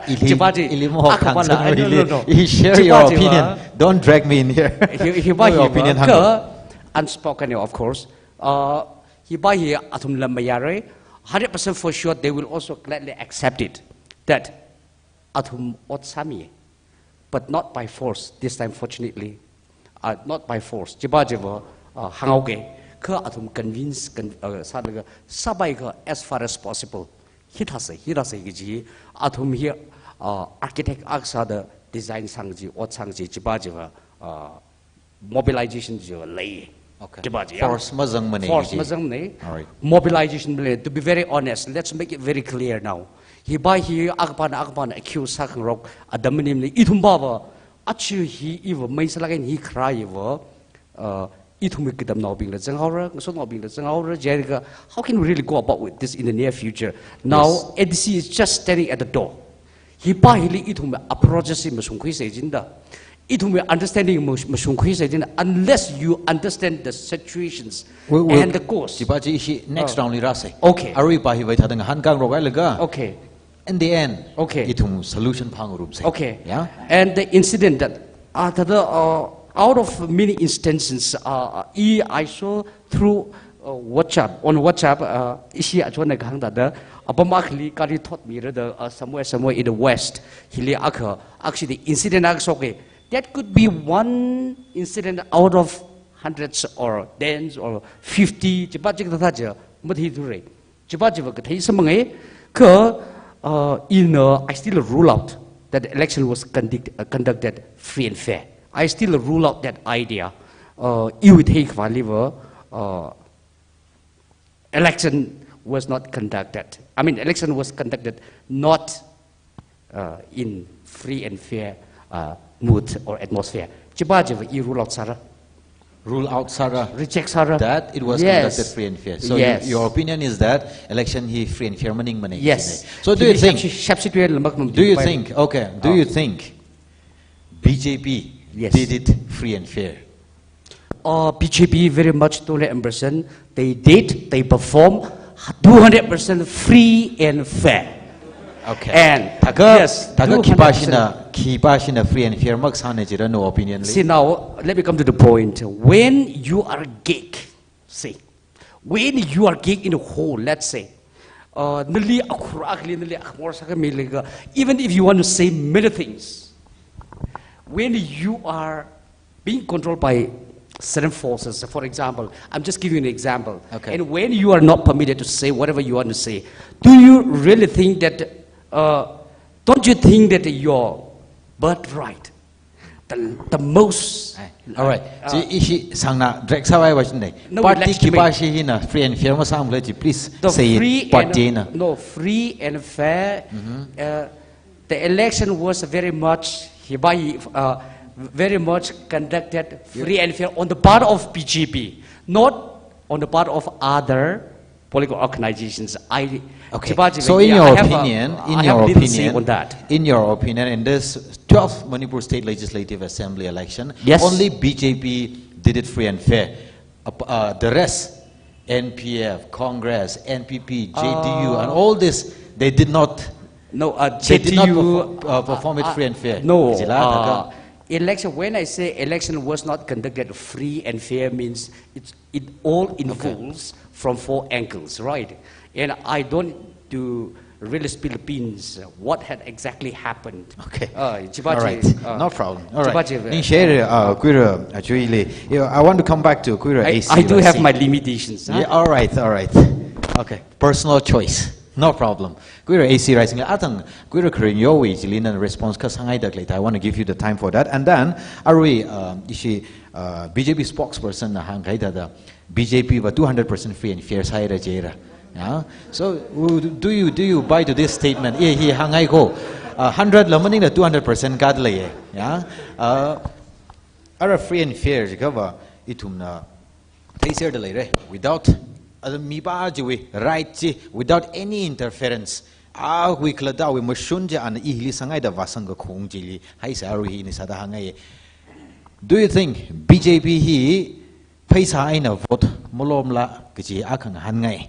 ili, chipa chi, ili mohok akha pala, khangchang no, no, ili, no. You share your opinion. Don't drag me in here. Hi, hipa hi opinion hānglu. Unspoken, of course. Uh, hipa hi athumla mayāra. Hundred percent for sure, they will also gladly accept it. That athum ot sāmi. But not by force, this time, fortunately. Uh, not by force. Chipa chiva, uh, hānghaoga, kha athum convince, con-, uh, sālaga, sāpai kha as far as possible. Hithāsa, hithāsa kaji, athum hi, uh, architect akha sāda design sāngaji, ot sāngaji, chipa chiva, uh, mobilization chiva lei. Okay. Chipa chi, force mazangmana kaji. Force mazangmana. All right. Mobilization lei. To be very honest, let's make it very clear now. Hipa hi akha pana, akha pana accuse sākhangarok atam maningmana, ithum pava, achi hi iva, mai sālaga hi khara iva, uh, ithumwui katamnaobingla zanghaora, ngasotnaobingla zanghaora, jiakha, how can we really go about with this in the near future? Now, yes. N D C is just standing at the door. Hipa hili ithumwui approach chi mashungkhuisa jida. Ithumwui understanding mash-, mashungkhuisa jida, unless you understand the situations and the cause. Chipa chi ishi next round li rāsa. Okay. Aruipa hiva thāda ngahānkhangarok hailaga. Okay. In the end, okay, ithum solution phāngarumsa. Okay. Yeah? And the incident that, uh, thāda, uh, out of many instances, uh, I, I saw through, uh, WhatsApp, on WhatsApp, uh, ishi achonna kahāng thāda, apam akhali gari thotmirada, uh, somewhere, somewhere in the west, hili akha, actually the incident akha shoka. That could be one incident out of hundreds or tens or fifty, chipa chi kathā chi, matheithura. Chipa chiva kathei samphanga, kha, uh, ina, I still rule out that election was conduct-, uh, conducted free and fair. I still rule out that idea. Uh, iwui theikhavāliva, uh, election was not conducted. I mean, election was conducted not, uh, in free and fair, uh, mood or atmosphere. Chipa chiva i rule out sāra. Rule out sāra. Reject sāra. That it was conducted free and fair. Yes. So your, your opinion is that election hi free and fair maningmana. Yes. So do you think, hili shapshi-, shapshi tuilamak num do you think, okay, do you think B J P did it free and fair? Uh, B J P very much two hundred percent. They did, they perform two hundred percent free and fair. Okay. And thākha, yes, thākha khipāshina, khipāshina free and fair makasāna jira, no opinion li? See now, let me come to the point. When you are a geek, see, when you are geek in a hole, let's say, uh, nali akhur akhali, nali akhmor sākhami laga, even if you want to say many things, when you are being controlled by certain forces, for example, I'm just giving you an example. Okay. And when you are not permitted to say whatever you want to say, do you really think that, uh, don't you think that your birthright, the, the most, eh, all right. Uh, chi ishi sangna drag sāvai vāchinda. No, party khipāshi hina free and fair masāmala chi, please say it. Party na. No, free and fair. Mm-hmm. Uh, the election was very much Hiva, uh, very much conducted free and fair on the part of B J P, not on the part of other political organizations. I, Okay. Chibaji, So in yeah, your I have a, opinion, uh, in I your have little say opinion, on that. In your opinion, in this twelfth Manipur State Legislative Assembly election, Yes. Only B J P did it free and fair. Uh, uh, the rest, N P F, Congress, N P P, J D U, and Uh, all this, they did not. No, uh, They did not J D U, perform, uh, perform it uh, free and fair. No, Jila, uh, taka. Election, when I say election was not conducted free and fair, means it's, it all involves from four angles, right? And I don't do really spill the beans, uh, what had exactly happened. Okay. Uh, Chibaji, All right. uh, No problem. All right. Chibaji, uh, Ningshi haira, uh, Kuira, uh, Chuili. You know, I want to come back to Kuira I, A C I do have Raising. My limitations. Huh? Yeah, all right, all right. Okay, personal choice. No problem. Kuira A C Raising, athang Kuira Kharingyowui chili nana response kha sāngaida khalei thāda, I want to give you the time for that. And then, arui, uh, ishi, uh, B J P spokesperson na hāngkahai thāda, B J P va two hundred percent free and fair sāhaira jira. Yeah? So, w-, do you, do you buy to this statement? Eh, hi hānghai ko. Uh, hundred la maningla two hundred percent katlei. Yeah? Uh, ara free and fair jiakha va, ithumna theiserdalei re, without, uh, mipā chiwui right chi, without any interference. Awui khalattawui mashun chi ana hili sāngaida vāsang kakhong chili, haisa arui hi ina sāda hāngngai. Do you think B J P hi pheisā eina vote malomla kaji akha ngahānngai?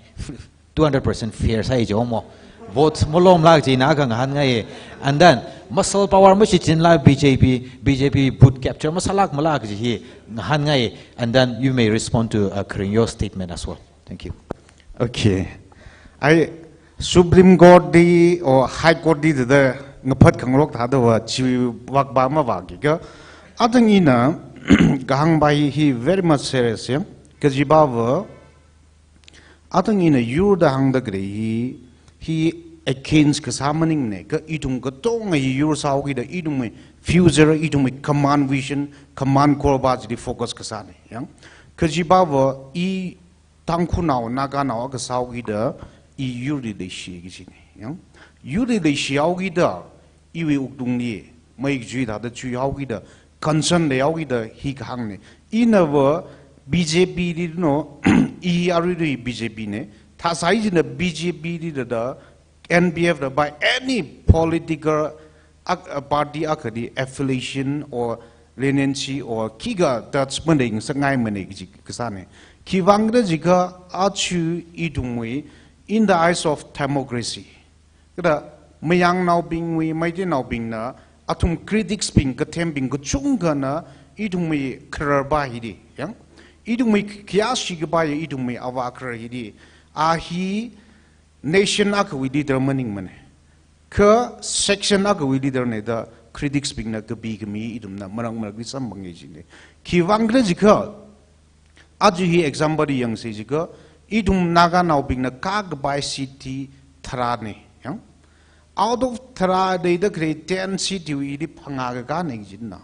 Two hundred percent fair sāi jimo. Vote malomla kaji ina akha ngahānngai. And then, muscle power mashichinla B J P, B J P booth capture masālākmala kaji hi ngahānngai. And then you may respond to, uh, Kharingyo's statement as well. Thank you. Okay. I Supreme Court li or High Court li thāda ngaphat khangarok thāda va chi vak ba ma vak ki ka. Athang ina kahāng va hi, hi very much serious ya. Kajiva va athang ina yur da hāngda khalei hi, hi against kasā maningne, kha ithum katonga hi yur sāhaokida ithumwui future, ithumwui common vision, common goal va chili focus kasāne. Yang? Kajiva va i Tangkhulnao, Naganao akha sāhaokida i yurli leishiye kajine. Yang? Yurli leishihaokida iwui wuklungli mei kachui thāda chuihaokida, concern leihaokida hi kahāngne. Ina va B J P li no, i aruirui B J P ne. Thāsai china B J P li thāda, N P F da by any political ak-, uh, party akhali affiliation or leniency or khikha touch manei, ngasakngai manei kaji kasāne. Khiwuivang khala jiakha aja ithumwui, in the eyes of democracy, kada mayangnaobingwui, Meiteinaobingna athum critics bing, kathembing kachungkhana ithumwui kharar va hili, yang? Ithumwui khayāshi khavai ithumwui avā kharar hili, a hi nation akhawui leader maningmane. Kha section akhawui leader ne da critics bingna kapi kami ithumna marak marakli samphange jine. Khiwuivang khala jiakha, aja hi example li yangsa jiakha, ithum Naganaobingna kakhavai seat hi tharāne, yang? Out of tharā leida khalei ten seat hiwui ili phangā kakāne kajina.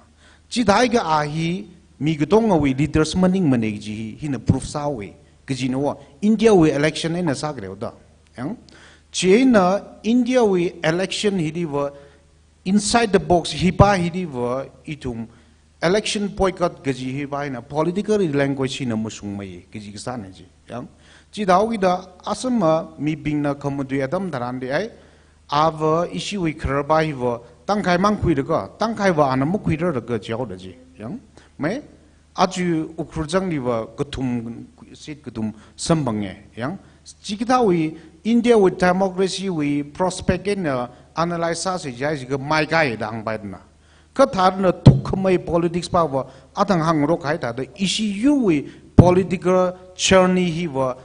Chithākha a hi mi katongawui leaders maningmane kaji hi, hina proof sāhaowe kajina va, India wui election eina sākhaleo da. Yang? Chieina India wui election hili va, inside the box hiva hili va, ithum election boycott kaji hiva eina political language hina mashungmei kaji kasāne ji. Yang? Chithāhaokida Assam a mibingna khamatui atam tharan li ai, a va ishiwui kharar va hi va tangkhai mang khuilaga, tangkhai va ana makhuirarlaga jihaoda ji. Yang? Mai, aja Ukhrul changli va kathum, seat kathum samphange, yang. Chikathāwui India wui democracy wui prospect eina analyze sāsa jiakha maikai da hāngpaina. Kha thāda thuk khamei politics va va athang hāngrok kahai thāda ishi yurwui political journey hi va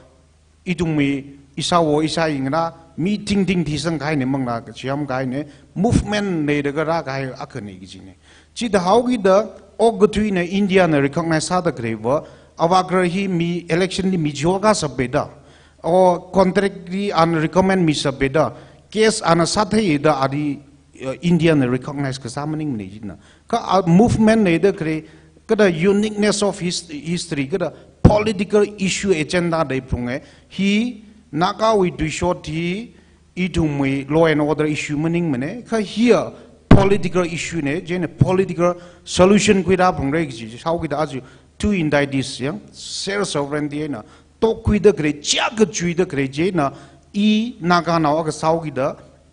ithumwui ishāwo ishāyingra, mi tingting thisang kahaine, manglā kachiyam kahaine, movement leida kharā kahai akhane kajine. Chithāhaokida okathuina India na recognize sāda khalei va, avā kharar hi mi election li mi jiwa kasāpeda, o contract li ana recommend misāpeda, case ana sātheida ali, uh, India na recognize kasā maningmane jina. Kha a movement leida khalei, kada uniqueness of his-, history, kada political issue agenda leiphunge, hi Nagawui tuishot hi ithumwui law and order issue maningmane, kha hiya political issue ne, chieina political solution khuida phungra kaji, sāhaokida aja two entities yang, self sovereignty eina, tokhuida khalei, chiakha chuida khalei chieina, i Naganao akha sāhaokida,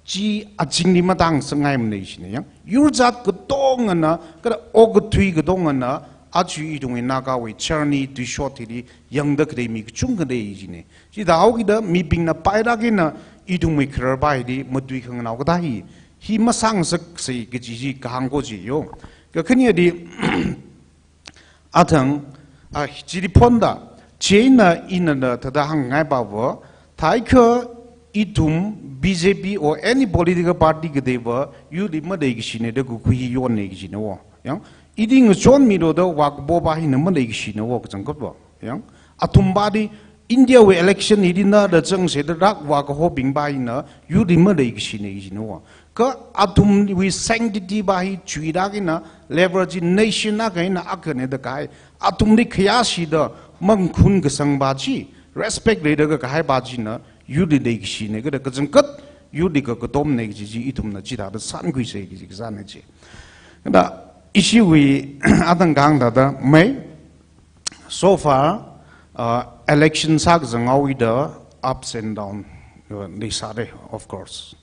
chi azingli matāngasakngaimana jina yang. Yur jat katongana, kala okathui katongana, aja ithumwui Nagawui journey, tuishot hili, yangda khalei mi kachungkha lei jina. Chithāhaokida mibingna pailāk eina ithumwui khararpā hili matuikhanganao kathā hi, hi masāngasaksei kaji chi kahāng ko chi yo. Kakhaneli, athang, a, chili phonda, chieina ina na thāda hāngngaipa va, thākha ithum B J P or any political party kateiva, yurli maleikashina da kakhui hi yonna kajina wo. Yang, ili ngachonmilu da vākapopa hina maleikashina wo kachangkhatva. Yang, athumpāli India wui election hili nada zangsei da rākavā kahobingpā hina yurli maleikashina kajina wo. Kha athumwui sanctity pā hi chuilāk eina level chi nation akha eina akhana da kahai. Athumli khayāshida mangkhunkasangpā chi, respect leida kakahaipā china yurli leikashina, kala kachangkhat yurli kakatomna kaji chi ithumna chithāda sānkhuisei kaji kasāna chi. Kala ishiwui athang kahāng thāda mai, so far, uh, election sākazang haowuida ups and down, uh, leisāra, of course.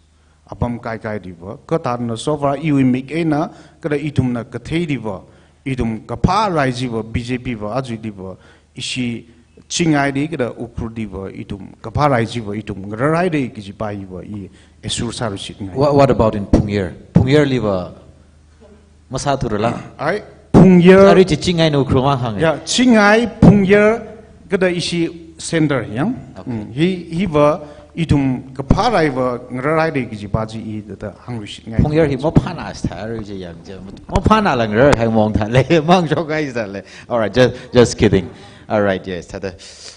Apam kaikai diva, kathāna so far iwui mik eina, kala ithumna kathei diva, ithum kaphā rai chiva B J P va, aja diva, ishi Chingai di kala Ukhrul diva, ithum kaphā rai chiva, ithum ngararhaira kajipā hiva i assure sāluishitngai. What, what about in Phungyar? Phungyar liva masāthura la? Ai, Phungyar. Arui chi Chingai na Ukhrul mang hānga. Ya, Chingai, Phungyar, kala ishi center yang. Okay. Mm, hi, hiva ithum kaphā raiva ngararhaira kajipā chi i thāda hāngluishitngai. Phungyar hi maphāna stha arui chi yang chi. Maphānala ngararhai mong thālei, mangshokngai thālei. All right, just, just kidding. All right, yes, thāda.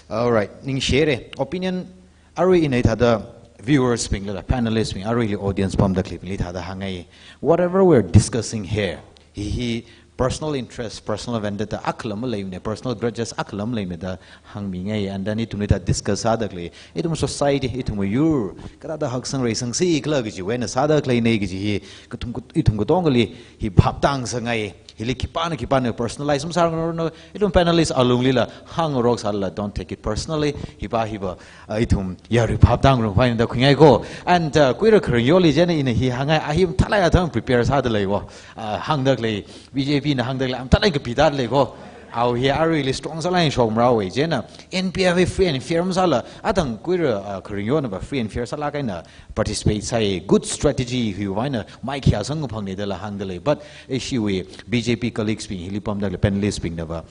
All right, ningshire. Opinion arui ina thāda viewers bingli la, panelists bing, aruili audience pamda khaleibingli thāda hāngngai. Whatever we're discussing here, hi hi personal interest, personal vendetta akhala maleimana, personal grudges akhala maleimana da hāngmingai, and then ithumli thāda discuss sāda khalei, ithum society, ithum yur, kathāda haksang reisangsi khala kajiwui eina sāda khaleina kaji hi, kathum kat-, ithum katongali hi phap tāngasangngai. Hili khipāna khipāna personalize masāranu, ithum panelist alungli la hāngngarok sālala, don't take it personally. Hipā hiva, ah, ithum yarui phap tāngarumhaina da khuingai ko. And, uh, Kuira Kharingyoli chieina ina hi hāngngai, a hi mathālāk eina athang prepare sāda lei ko. Ah, hāngda khalei, B J P na hāngda khalei, a mathālāk eina kapi tāda lei ko. Awui hi aruili strong sālāk eina shokmarao wui chieina, N P F hi free and fair masāla, athang Kuira, ah, Kharingyo nava free and fair sālāk eina participate sāi, good strategy hiwui eina mai khayā sangkaphangna dala hāngda lei. But ishiwui B J P colleagues bing, hili pamda khalei panelist bing nava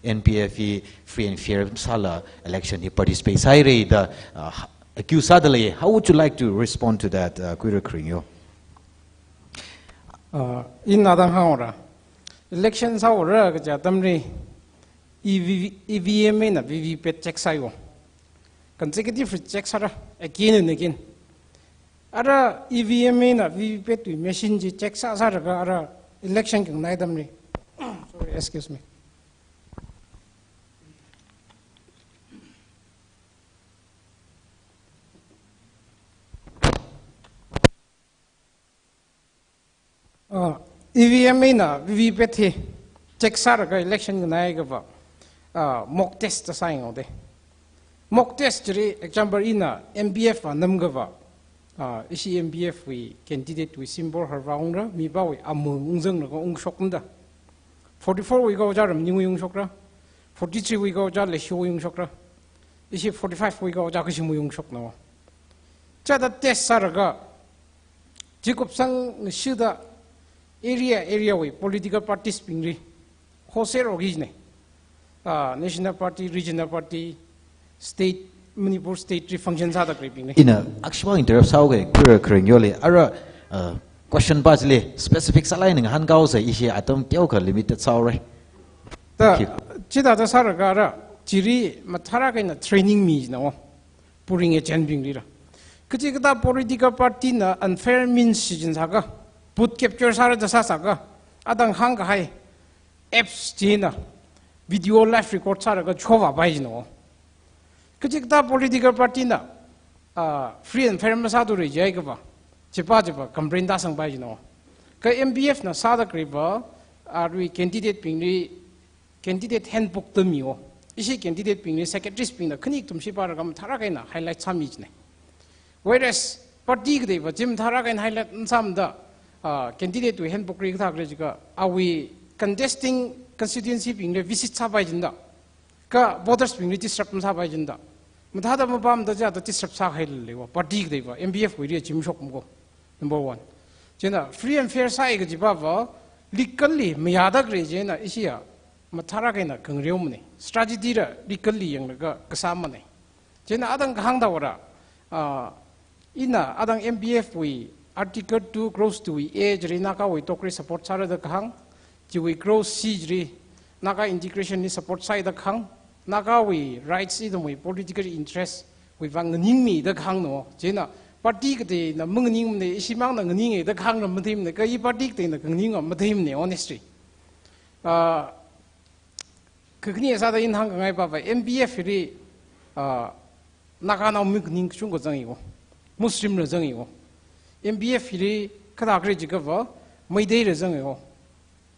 N P F hi free and fair sāla election hi participate sāhaira da, uh, accuse sāda lei. How would you like to respond to that, uh, Kuira Kharingyo? Uh, ina athang hāngra. Election sāhaora kaja atamli E V, E V M eina V V P A T check sāi wo. Consecutive check sāra, again and again. Ara E V M eina V V P A T wui machine chi check sāsālaga ara election khanganai atamli. Sorry, excuse me. Ah, E V M eina V V P A T hi check sālaga election khanganai kava, ah, mock test sāi ngaoda. Mock test chili example ina M P F va namkava, ah, ishi M P F wui candidate wui symbol harva ungra, mipāwui amung ungzanglaga ungshoknada. Forty-four wui kaja Ramningwui ungshokra, forty-three wui kaja Leishiwui ungshokra, ishi forty-five wui kaja Kashimwui ungshokna. Chithāda test sālaga, chi kupsangshida area, area wui political parties bingli, wholesale organization, ah, national party, regional party, state, Manipur state li function sāda khaleibingli. Ina akshibang interrupt sāhaoga, Kuira Kharingyoli, ara, ah, question pā chili specific sālāk eina ngahānkahao sai, ishi atam teokha limited sāhaora. Da, thank you. Chithāda sālaga ara, chili mathālāk eina training mina wo, polling agent bingli la. Kachikathā political party na unfair means sijinsālaga, booth capture sāra da sāsālaga, athang hāngkahai apps china video live record sālaga chovāpai jina wo. Kachikathā political party na, ah, free and fair masāthura jiakha va, chipā chipā complain tāsangpai jina wo. Ka M P F na sāda khalei va, arui candidate bingli, candidate handbook da miwo. Ishi candidate bingli secretaries bingna khani kathum shipāra kam tharā kaina highlight sāmi jine. Whereas party katei va chi mathārā kaina highlight masāmada, ah, candidate wui handbook li kathā khalei jiakha, awui contesting constituency bingli visit sāpai jinda. Ka voters bingli disrupt masāpai jinda. Mathāda mapamda jiakha disrupt sāhai leiwa. Party katei va, M P F wuili chi mashokmako. Number one. Chieina free and fair sāi kajiva va, legally mayāda khalei chieina ishiya mathārā kaina khangareo mane. Strategy la legally yanglaga kasā mane. Chieina adang kahāng thāwara, ah, ina adang M P F wui Article two, Clause two wui A chili Nagawui tokri support sāra da kahāng, chiwui Clause C chili Naga integration li support sāi da kahāng, Nagawui rights ithumwui political interest wui vang nganingmi da kahāng no. Chieina party kateina manganing mane, ishimangna nganinge da kahāng la matheimane, ka i party kateina khanganing matheimane, honestly. Ah, kakhane sāda ina hāngkhangai va va, M P F hili, ah, Naganao mi khaning kachungkha zangi wo. Muslim la zangi wo. M P F hili kathā khalei jiakha va, Meitei la zangi wo.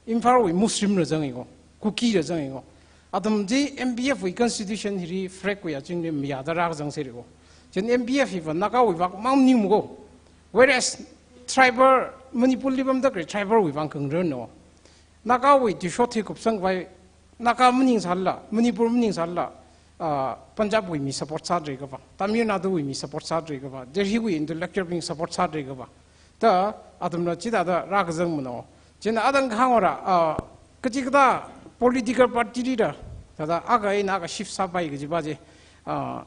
Imphalwui Muslim la zangi wo. Kuki la zangi wo. Athum chi M P F wui constitution hili flag wui azingli mayāda rākazang seri wo. Chieina M P F hi va Nagawui vang mang maningmako. Whereas tribal, Manipur li pamda khalei tribal wui vang khangareo no. Nagawui tuishot hi kupsang vai, Naga maningsālala, Manipur maningsālala, ah, Punjab wui mi support sādalei kava, Tamil Nadu wui mi support sādalei kava, Delhi wui intellectual bing support sādalei kava. Da, athumla chithāda rākazang mano. Chieina adang kahāng ora, ah, kachikathā political party leader, thāda akha eina akha shift sāpai kajiva chi, ah,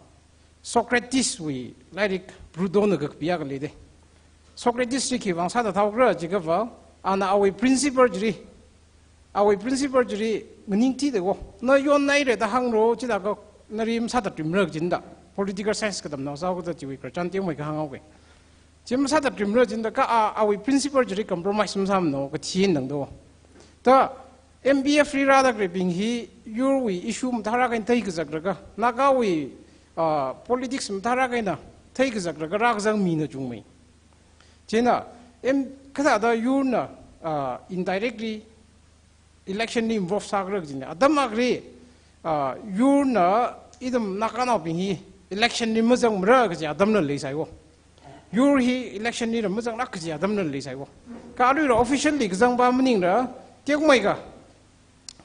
Socrates wui lairik Plato na kakapia khalei de. Socrates chi khivang sāda thāhaokhala jiakha va, ana awui principle chili, awui principle chili nganingthei de wo. Na yonnaire da hānglo, chithākha nali masāda trimra kajinda. Political science katamnao sāhaokada chiwui khararchan teomeikha hānghaoke. Chi masāda trimra kajinda ka a, awui principle chili compromise masāmano, kathei eina tangda wo. Da M P F li rāda khaleibing hi yurwui issue mathārā kaina theikazaklaga, Nagawui, ah, politics mathārā kaina theikazaklaga rākazang mina chungmei. Chieina, em, kathāda yurna, ah, indirectly election li involve sākhala kajina. Atam akhali, ah, yurna ithum Naganaobing hi election li mazangmara kaji atamla leisai wo. Yur hi election lila mazanglāk kaji atamla leisai wo. Ka aruila officially kazangva maningla, teomeikha,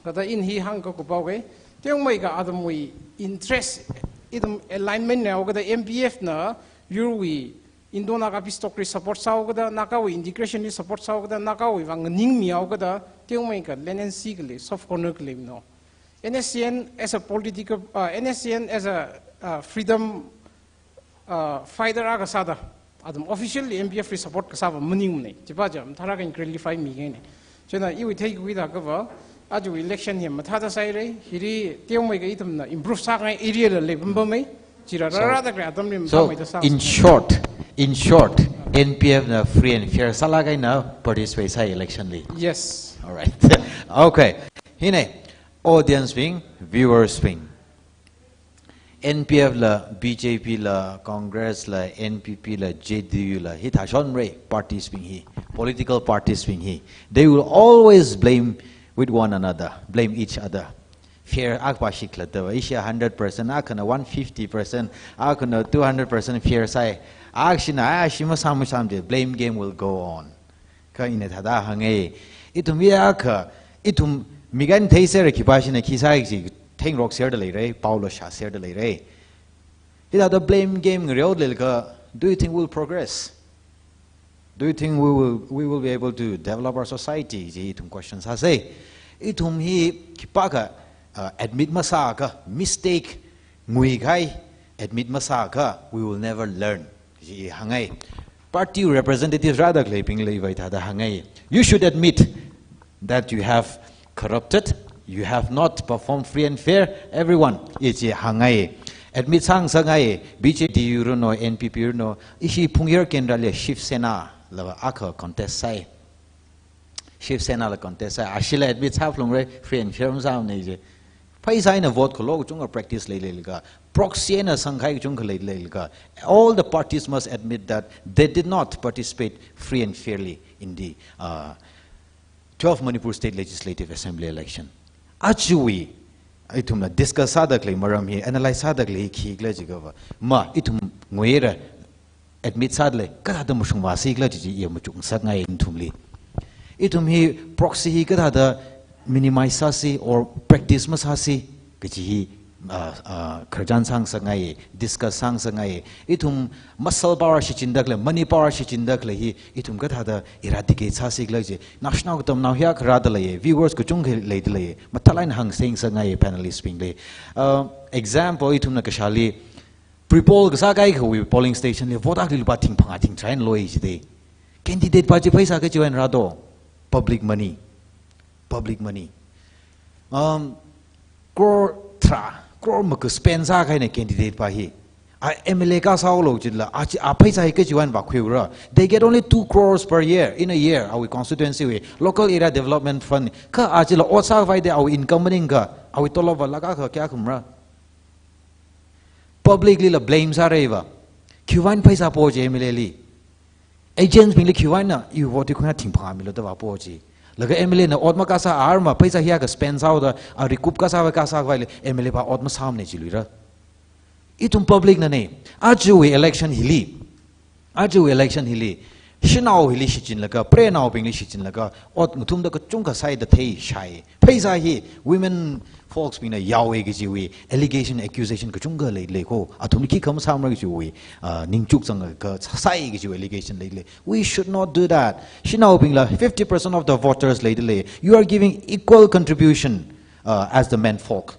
thāda ina hi hāngkakupao ke, teomeikha athumwui interest, ithum alignment na haokada M P F na yurwui Indo-Naga peace talk li support sāhaokada, Nagawui integration li support sāhaokada, Nagawui vang nganingmi haokada, teomeikha land and sea khalei, soft corner khalei mano. N S C N as a political, uh, N S C N as a, uh, freedom, uh, fighter akha sāda, athum officially M P F li support kasāva maningmane. Chiva chi mathārā kaina clarify mikahaine. Chieina iwui theikakhui thākha va, aja election hi mathāda sāhaire, hili teomeikha ithumna improve sāngai area la leipampamei, chila So, rārāda khalei atamli so, mathāmeida sā. In short, in short, N P F na free and fair sālāk eina participate sāi election li. Yes. All right. Okay. Hine, audience bing, viewers bing. N P F la, B J P la, Congress la, N P P la, J D U la, hithā shonrei parties bing hi, political parties bing hi. They will always blame with one another, blame each other. Fair akpa shikla tava, ishi hundred percent, akhana one fifty percent, akhana two hundred percent fair sāi. Akhashina, ashi masāmasāmade, blame game will go on. Kha ina thāda hānge. Ithum ya kha, ithum migan theisera khipāshina khi sāi kaji, thengrok serda leirei, paolo shāserda leirei. Hithāda blame game ngareolakha, do you think we'll progress? Do you think we will, we will be able to develop our society? Ji ithum question sāsei. Ithum hi khipākha, uh, admit masāakha, mistake nguikahai admit masāakha, we will never learn. Ji hāngai. Party representatives rāda khaleibingli va hithāda hāngai. You should admit that you have corrupted, you have not performed free and fair, everyone, ichi hāngai. Admit sāngasakngai, B J P runo, N P P runo, ishi Phungyer Kendra li Shiv Sena lava akha contest sāi. Shiv Sena la contest sāi. Ashila admit sāphalungrei, free and fair masāmane ji. Pheisā eina vote khalo kachungkha practice leileilaga, proxy eina sangkahai kachungkha leileilaga, all the parties must admit that they did not participate free and fairly in the, uh, twelfth Manipur State Legislative Assembly election. Ajawui, ithumna discuss sāda khalei maram hi, analyze sāda khalei hi khikhala jiakhava, ma, ithum nguira, admit sāda lei, kathāda mashungvāsi khala chi chi iya machukngasakngai ithumli. Ithum hi proxy hi kathāda minimize sāsi or practice masāsi kachi hi, ah, ah, khararchan sāngasakngai, discuss sāngasakngai. Ithum muscle power shichinda khalei, money power shichinda khalei hi, ithum kathāda eradicate sāsi khala chi. Naoshinao katamnao hiyākha rāda lei, viewers kachungkha leida lei, mathālāk eina hāngsengngasakngai panelist bingli. Ah, example, ithumna kashāli, pre-poll kasā kaikhawui polling station li vote akhali lupā thingphangā thingtharā eina loi jida. Candidate pa chi pheisā kachiwui eina rādo? Public money. Public money. Um, crore tharā, crore maga spend sākahaina candidate pa hi. A M L A kasāhaolu chila, a chi, a pheisā hi kachiwui eina vākhuira. They get only two crores per year, in a year, awui constituency wui, local area development fund. Kha a chila ot sākhavai da awui income maningakha, awui tolop va lakh akha kayākha mara. Public lila blame sāra va. Khiwui eina pheisā po chi M L A li. Agents bingli khiwui eina iwui vote hi khuina thingphangā milu da vāpo chi. Laga M L A na ot makasā, arma pheisā hiyākha spend sāhaoda, a recoup kasāva kasākhavai le M L A pa ot masāmana jiluira. Ithum public nana. Ajawui election hili. Ajawui election hili, shanao hili shichinlaga, preinaobingli shichinlaga, ot ngathumda kachungkha sāda theishai. Pheisā hi women folks bingna yaowa kajiwui allegation, accusation kachungkha leilei ko. Athumli khikha masāmara kajiwui, ah, ningchuk zanglaga sāi kajiwui allegation leilei. We should not do that. Shanaobingla fifty percent of the voters leida lei. You are giving equal contribution, uh, as the men folk.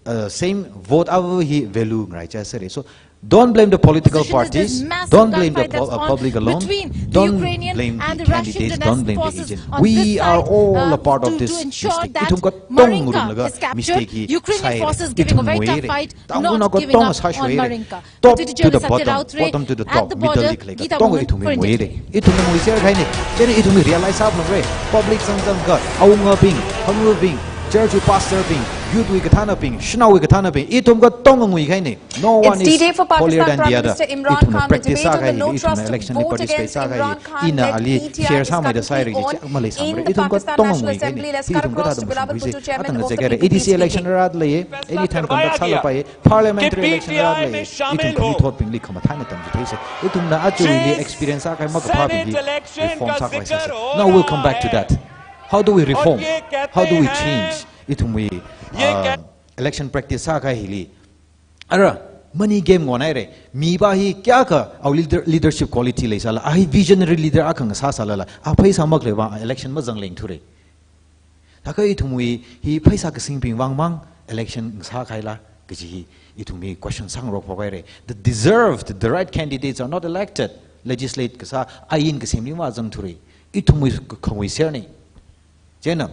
Uh, same vote ava hi value ngaraichā sāra. So don't blame the political parties, don't blame the public alone, don't blame the candidates, don't blame the agents. We are all a part of this mistake. Ithum katonga ngarumlaga mistake hi sāi. Ithum nguira. Tangkhulnao katonga sāshoira. Top to the bottom, bottom to the top, middle li khalei katonga ithum hi nguira. Ithumna nguiser kahaina. Chieina ithum hi realize sāphalungra. Public zangzangakha, awungabing, hangubing, church pastor bing, youth wui kathānabing, shanaowui kathānabing, ithum katonga nguikahaina. No one is holier than the other. Ithumna practice sākahai, ithumna election li participate sākahai, ina ali share sāmeida sāhaira chi chi akha maleisāmara. Ithum katonga nguikahaina. Ithum kathāda mashungkhuisi. Atang kaje kahaira. A D C election rāda lei. Anytime conduct sālapai. Parliamentary election rāda lei, ithum khami thotbingli khamathā eina tamchitheisa. Ithumna aja hili experience sākahai makaphābingli reform sākhavai sāsa. Now we'll come back to that. How do we reform? How do we change? Ithumwui, uh, election practice sākahai hili. Ara, money game ngon haira. Mipa hi kayākha awui leader, leadership quality leisālala, a hi visionary leader akha ngasāsālala, a pheisā makhalei vang election mazanglengthura. Thākha ithumwui hi pheisā kasingbing vang mang election ngasākahaila kaji hi ithum hi question sāngarokphok haira. The deserved, the right candidates are not elected, legislate kasā ain kasemli mazangthura. Ithumwui khanguiserna. Chieina,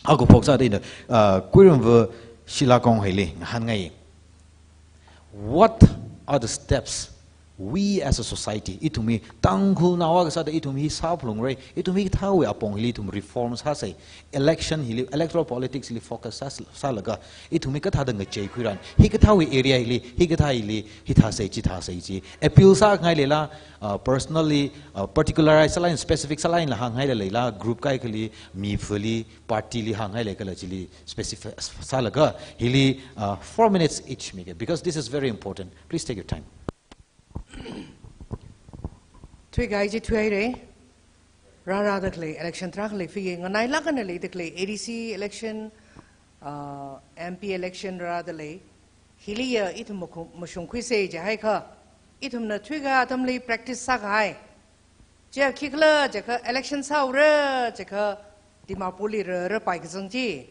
haokaphok sāda ina, uh, Kuirumva Shila Kong hili ngahānngai. What are the steps we as a society, ithum hi Tangkhulnao akha sāda ithum hi sāphalungra, ithum hikathāwui apong hili ithum reform sāsa, election hili, electoral politics hili focus sā, sālaga, ithum hikathāda ngacheikhuira, hikathāwui area hili, hikathā hili, hithāsa, chithāsa chi. Appeal sāngai leila, uh, personally, uh, particularize sālala, specific sālala hāngngai leila, group kaikhali, mi fali, party li hāngngai leikhala chili specify sālaga, hili, uh, four minutes each mika, because this is very important. Please take your time. Thuikahai chi thuihaira. Rārāda khalei, election tarākha leifiki, nganailāk eina leida khalei, A D C election, uh, M P election rārāda lei. Hiliya ithum makhu-, mashungkhuisa jihaikha, ithumna thuikahai atamli practice sākahai. Chiya khikhala jiakha election sāura jiakha Dimapurli rāra pai kazang chi.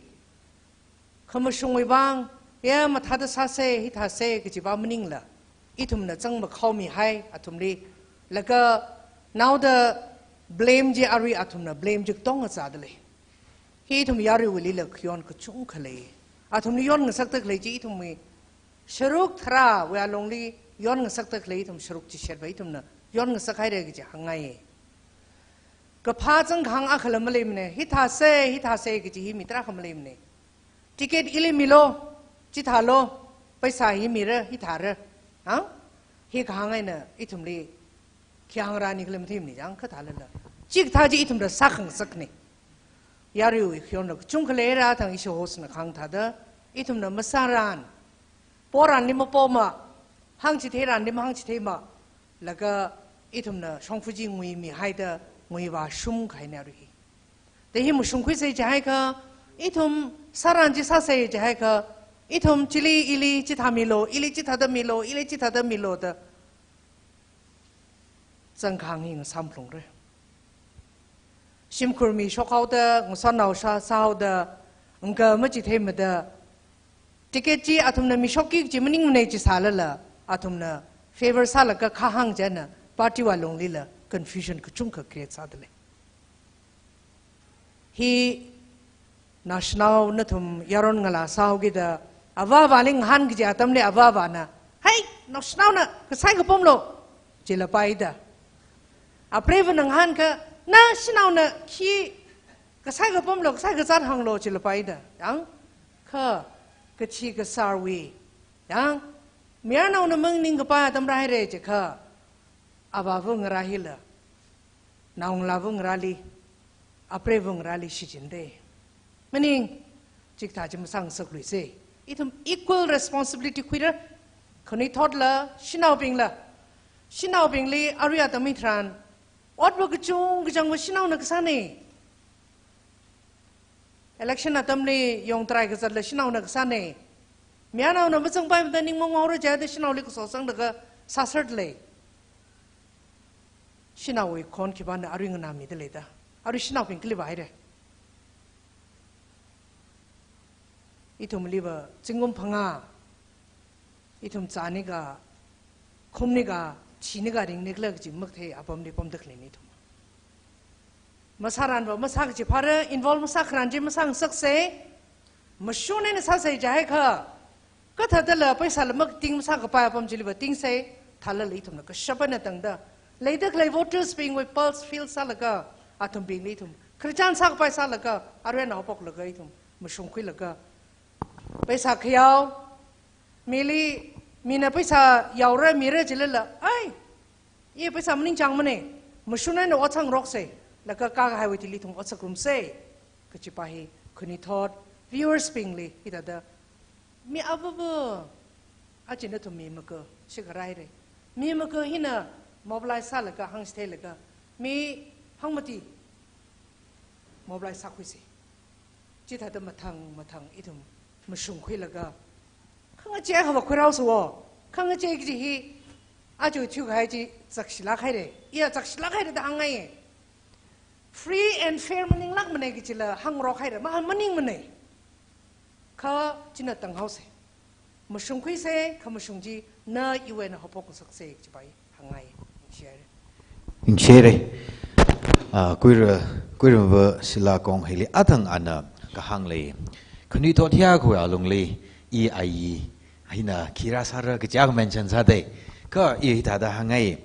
Khamashungwui vang, ya mathāda sāsa, hithāsa kajiva maningla, ithumna zangmakhaomihai athumli, laga naoda blame chi arui athumna blame chi katonga zāda lei. Hi ithum yaruiwuilila khayon kachungkha lei. Athumli yonngasakda khalei chi ithumwui sharuk tharāwui alungli yonngasakda khalei ithum sharuk chishatva ithumna yonngasakhaira kaji hāngngai. Kaphā zangkahāng akhala maleimana, hithāsa, hithāsa kaji hi mi tarākha maleimana. Ticket ili milo, chithālo, paisa hi mira, hithāra. Ha? Hi kahāng eina ithumli khi hāngrani khala mathei manei chang, kathālala. Chikathā chi ithumna sākhangasakna. Yaruiwui khayonna kachungkha leira, thang ishi host na kahāng thāda, ithumna masāran, poranli mapoma, hāngchitheranli mahāngchitheima, laga ithumna shongfa chi nguimihaida, nguivāshungkahaina arui hi. Da hi mashungkhuisa jihaiakha, ithum sāran chi sāsa jihaiakha, ithum chili ili chithā milo, ili chithāda milo, ili chithāda milo da zangkahāng hi ngasāmphalungra. Shimkhur mishokhaoda, ngasotnao sā, sāhaoda, ngaka machitheimada, ticket chi athumna mishokki kaji maningmana chi sālala, athumna favor sālaga kahāng china, party wui lunglila confusion kachungkha create sādalei. Hi naoshinao nathum yaron ngalā sāhaokida, avāvali ngahān kaji atamli avāvana, "Hai, naoshinaona kasai kapamlo," jilapaida. Apreivana ngahānkha, "Nashinaona khi kasai kapamlo, kasai kazāt hānglo," jilapaida. Yang, kha, kachi kasārwui. Yang, mayarnaona maningkapai atam rāhaira jiakha, avāva ngarā hila, naongalāva ngarāli, apreiva ngarāli shichinra. Maning, chikathā chi masāngasakluisa. Ithum equal responsibility khuira. Khanuithotla, shanaobingla. Shanaobingli arui atam hitharan, otva kachung kachangva shanaona kasāna. Election atamli yongtrai kazatla shanaona kasāna. Mayarnaona mazangpaimada ning mangaora jida shanaoli kaso sanglaga sāserlei. Shanaowui khon khipāna arui nganāmida leida. Arui shanaobing kali vāhaira. Ithumliva zingkum phangā, ithum zānika, khumnika, thinika, ringnikhala kaji makathei apamli pamda khaleina ithum. Masāranva masā kaji phāra, involve masākharan chi masāngasaksa, mashun eina sāsa jihaiakha, kathādala paisala makating masākapai apam chiliva tingsa, thālala ithumna kashap eina tangda, leida khalei voters bingwui pulse feel sālaga, athumbingli ithum khararchan sākapai sālaga, arui eina haophoklaga ithum mashungkhuilaga, paisa khayao, mili, mina paisa yaora mira jilala, "Ai, i paisa maningchāngmana," mashun eina ot sāngaroksa, laga kakahaiwui thili ithum ot sāngarumsa, kajipa hi khanuithot, viewers bingli, hithāda, mi avāva, aja nathum mi maka, shikha rāhaira. Mi maka hina mobilize sālaga, hāngchitheilaga, mi hangmati mobilize sākhuisa. Chithāda mathang mathang ithum mashungkhuilaga, khangachei akhava khuiraosa wo. Khangachei kaji hi, aja thuikahai chi zakshilāk haira. Iya zakshilāk haira da hāngngai. Free and fair maninglākmana kajila hāngrok haira, maha maningmana. Kha china tanghaosa. Mashungkhuisa, khamashung chi na iwui eina haophokngasaksa kajipa hi hāngngai. Ningshihaira. Ningshihaira. Ah, kuira, kuira va Shila Kongheili athang ana kahāng lei. Khanuithot hiyākha alungli, i ai, hina khi rāsāra kaja mention sādalei. Kha i hithāda hāngngai.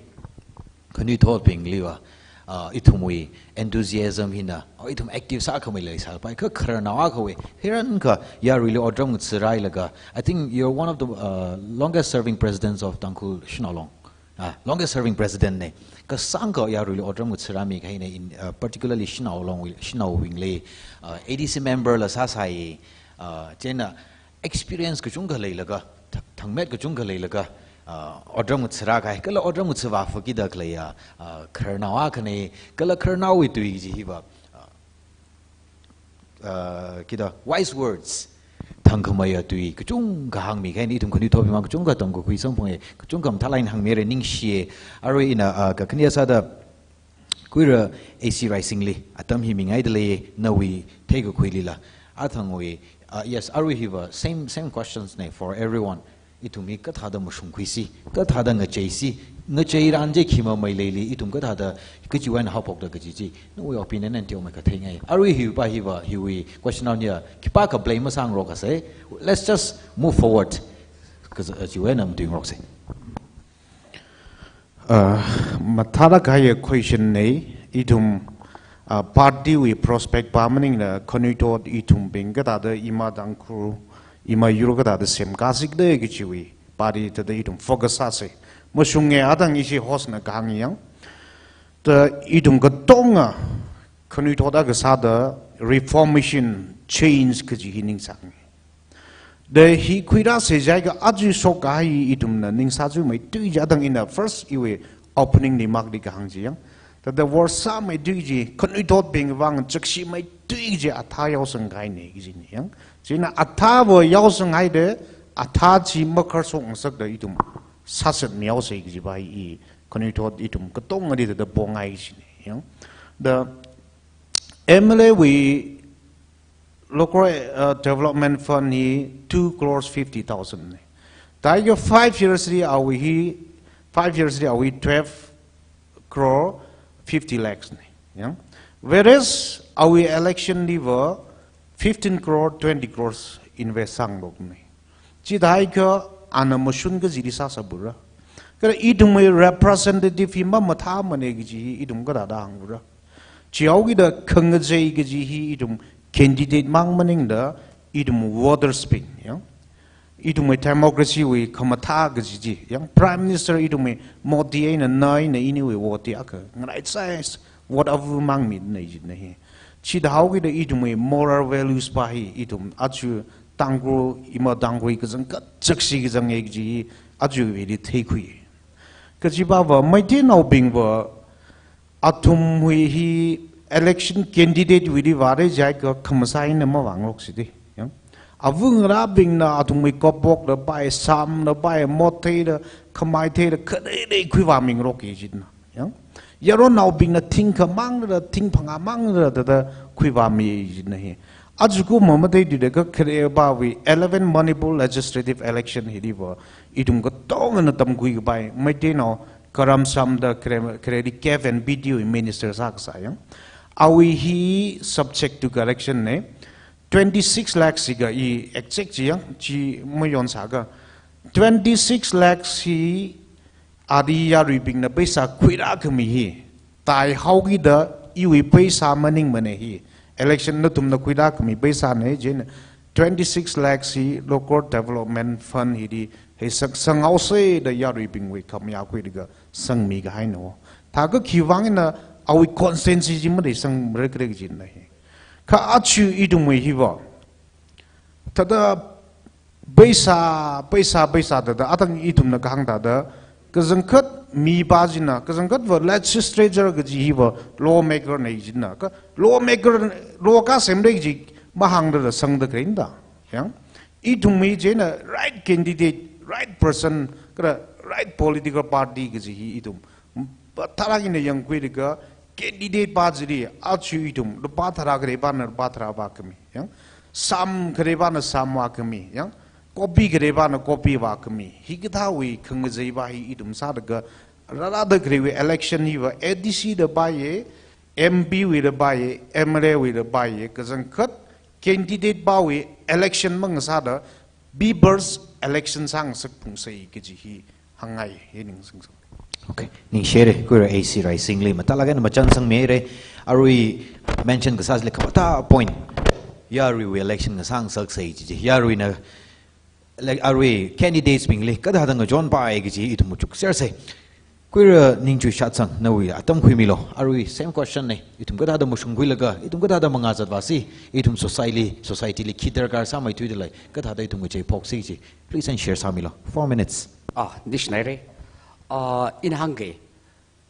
Khanuithotbingliva, ah, ithumwui enthusiasm hina, oh, ithum active sākhamei leisāpai, kha khararnao akhawui, hirankha yaruili otram ngathāra hailaga, I think you're one of the, uh, longest serving presidents of Tangkhul Shanao Long. Ah, longest serving president na. Kasāngkha yaruili otram ngathāra mikahaina in, uh, particularly Shanao Long, Shanaobingli, uh, A D C member la sāsai, uh, chieina experience kachungkha leilaga, th-, thangmet kachungkha leilaga, ah, otram ngathāra kahai, kala otram ngathā vāpha kida khaleiya, ah, khararnao akhana, kala khararnaowui tui kaji hiva, ah, ah, kida wise words, thangkhameiya tui kachungkha hāngmikahaina, ithum khanuithotbingva kachungkha tamkakhui samphanga, kachungkha mathālāk eina hāngmira, ningshiya, arui ina, ah, kakhane sāda, kuira A C Raisingli atam hi mingaida lei, nawui theikakhuilila. Athangwui, uh, yes, arui hiva same, same questions na for everyone. Ithum hi kathāda mashungkhuisi, kathāda ngacheisi, ngacheiran chi khi mamei leili, ithum kathāda kachiwui eina haophokta kaji chi, nawui opinion eina teomeikha theingai. Arui hipa hiva, hiwui question eina khipākha blame masāngaroksa. Let's just move forward. Kaja, chiwui eina matuingaroksa. Uh, mathālāk kahaiya question na, ithum Ah, party wui prospect pa maningla khanuithot ithumbing kathāda ima Tangkhul, ima yur kathāda semkāsi khala kajiwui party thāda ithum focus sāsa. Mashunga, atang ishi host na kahāng yang. Thāda ithum katonga khanuithot akha sāda reformation, change kaji hi ningsānga. Thāda hi khuirāsa jiakha aja shokkahai ithumna ningsāzumei tui chi, atang ina first iwui opening remark li kahāng chi yang. Thāda worse sāmei tui chi, khanuithotbing vang chakshimei tui chi athā yaosangkahaina kajina yang. Chieina athāva yaosanghaida, athā chi makharshok ngasakda ithum sāshatmihaosa kajipa hi khanuithot ithum katongali thāda pongai kajina yang. Thāda M L A wui local, uh, development fund hi two crores fifty thousand na. Thāda five years li awui hi, five years li awui twelve crore fifty lakhs na. Yang. Whereas awui election liva fifteen crore, twenty crores invest sāngarokna. Chithākha ana mashun kajili sāsābura. Kha ithumwui representative hi mamathāmana kaji hi ithum kathāda hāngbura. Chihaokida khangachei kaji hi ithum candidate mang maningda ithum votersbing, yang. Ithumwui democracy wui khamathā kaji chi, yang Prime Minister ithumwui Modi eina, na eina iniwui vote akha ngaraisai, vote avu mangmina jina hi. Chithāhaokida ithumwui moral values pa hi ithum aja Tangkhul, ima Tangkhul kachangkhat chakshi kachanga kaji hi aja vili theikhui. Kajipava Meiteinaobingva athumwui hi election candidate wuili vāra jiakha khamasai eina mavāngaroksa da. Yang. Avungarābingna athumwui kopokla pai, samla pai, mot theila, khamai theila, khareira khuivāmingaroka jina. Yang. Yaronnaobingna thing khamangla, thing phangā mangla, thāda khuivāmi jina hi. Aja kum mamathei tui de kha kharepawui eleven Manipur legislative election hiliva ithum katongana tamkhuikapai, Meiteinao Karam Sangma da khare, khareli K F and B T wui minister sākasā yang. Awui hi subject to correction na. Twenty-six lakhs higa i exact chi yang, chi mayon sāga. Twenty-six lakhs hi ali yaruibingna pheisā khuirākhami hi, thaihaokida iwui pheisā maningmana hi. Election nathumna khuirākhami pheisāna, chieina twenty-six lakhs hi local development fund hili heisak sanghaosa da yaruibingwui khamayā khuilaga sangmikahaina. Thākha khiwui vang eina awui constituency chi maleisangmara khala kajina hi. Kha aja ithumwui hiva thāda pheisā, pheisā, pheisā thāda, atang ithumna kahāng thāda, kachangkhat mipa china, kachangkhatva legislature kaji hiva lawmaker na jina. Kha lawmaker, law kasemra kaji mahāngda sangda khalei da. Yang, ithumwui chieina right candidate, right person, kala right political party kaji hi ithum patharā eina yangkhuilaga candidate pa chili aja ithum lupā tharā kharepana lupā tharā vākhami, yang, sam kharepana sam vākhami, yang, copy kharepana copy vākhami. Hikathāwui khangachei pa hi ithum sālaga rārāda khaleiwui election hiva A D C da paiya, M P wuila paiya, M L A wuila paiya, kachangkhat candidate pawui election mang sāda people's election sāngasak phungsei kaji hi hāngngai hi ningsang. Okay, ningshire, kuira A C Raisingli mathālāk eina machānsangmire, arui mention kasāli khamathā point, yaruiwui election ngasāngasaksei chi, yaruina, like, arui candidates bingli kathāda ngachonpai kaji ithum machuksersei. Kuira Ningchui Shatsang, nawui atam khuimilu. Arui same question na. Ithum kathāda mashungkhuilaga, ithum kathāda mangā zatvāsi, ithum society li, society li khi darkar sāmeithuida lei, kathāda ithum ngachei phoksi chi. Please and share sāmilu. Four minutes. Ah, ningshire. Ah, ina hāngga,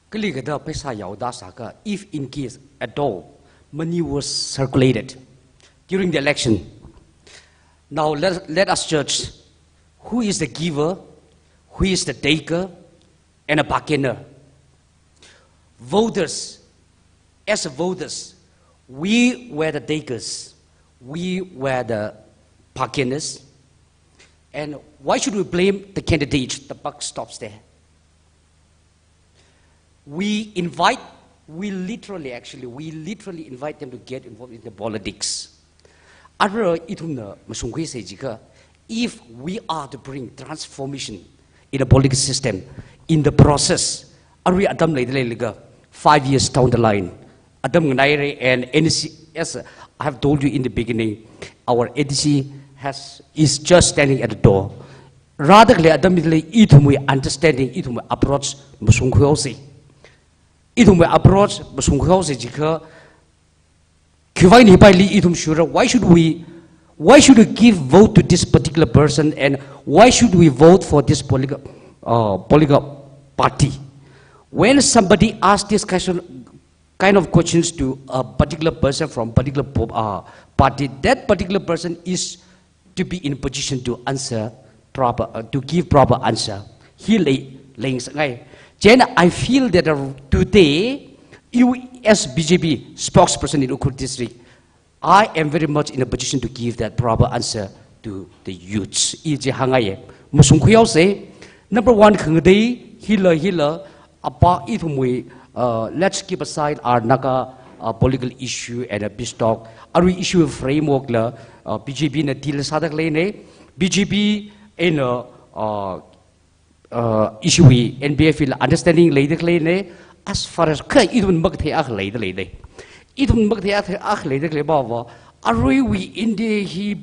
kalikha da pheisā yaoda sākha, if in case at all money was circulated during the election, now let, let us judge who is the giver, who is the taker, and a bargainer. Voters, as a voters, we were the takers, we were the bargainers. And why should we blame the candidate? The buck stops there. We invite, we literally, actually, we literally invite them to get involved in the politics. Ara ithumna mashungkhuisei jiakha, if we are to bring transformation in the political system, in the process, arui atam leida leilaga, five years down the line, atam nganaira, and N E C, as I have told you in the beginning, our N E C has, is just standing at the door. Rāda khalei atamli ithumwui understanding, ithumwui approach mashungkhui haosa. Ithumwui approach mashungkhui haosa jiakha, khiwuivang hipaili ithum shura, why should we, why should we give vote to this particular person, and why should we vote for this political, uh, political party? When somebody asks this question, kind of questions to a particular person from particular po-, uh, party, that particular person is to be in position to answer proper, uh, to give proper answer. Hi lei, lei ngasakngai. Chieina I feel that, uh, today, you as B J P spokesperson in Ukhrul district, I am very much in a position to give that proper answer to the youths. I chi hāngngaiya. Mashungkhui haosa. Number one, khangatei, hila, hila, apa ithumwui, uh, let's keep aside our Naga, uh, political issue and a peace talk. Arui issue framework la, uh, B J P na deal sāda khaleina. B J P eina, uh, uh, issue wui N P F la understanding leida khaleina, as far as kha ithum makathei akha leida leida. Ithum makathei akha, akha leida khalei bava, aruiwui India hi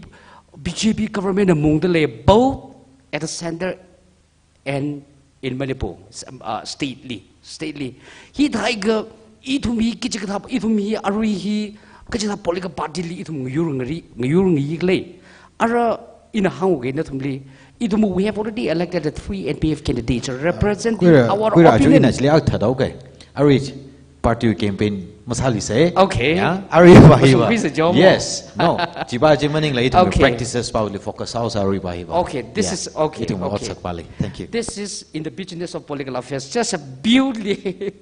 B J P government na mungda lei, both at the center and in Manipur, s-, uh, stately, stately. Hithākha ithum hi kachikathā, ithum hi arui hi kachikathā political party li ithum ngayur ngari, ngayur ngayi khalei. Ara ina hānga nathumli, ithum, we have already elected the three N P F candidates representing Kuira, our kuira achu opinion. Ina chili ak thadau kai. Arui party campaign masālisa. Okay. Yeah. Arui va hi va. Mashungkhuisa jo mo. Yes. No. Chiva chi maningla ithum Okay. practices pali focus sāhaosa arui va hi va. Okay. This Yeah. is okay. Ithum Okay. otsak pali. Thank you. This is in the business of political affairs. Just a purely,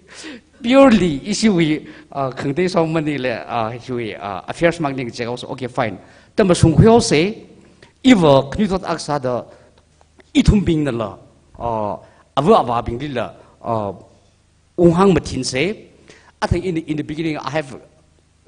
purely issue wui, uh, khangatei song maningla, uh, hiwui, uh, affairs makning check also. Okay, fine. Tama shungkhui haosa, iva khanuithot akha sāda ithumbingnala, uh, ava avābinglila, uh, unghāng mathinsa. I think in, in the beginning, I have,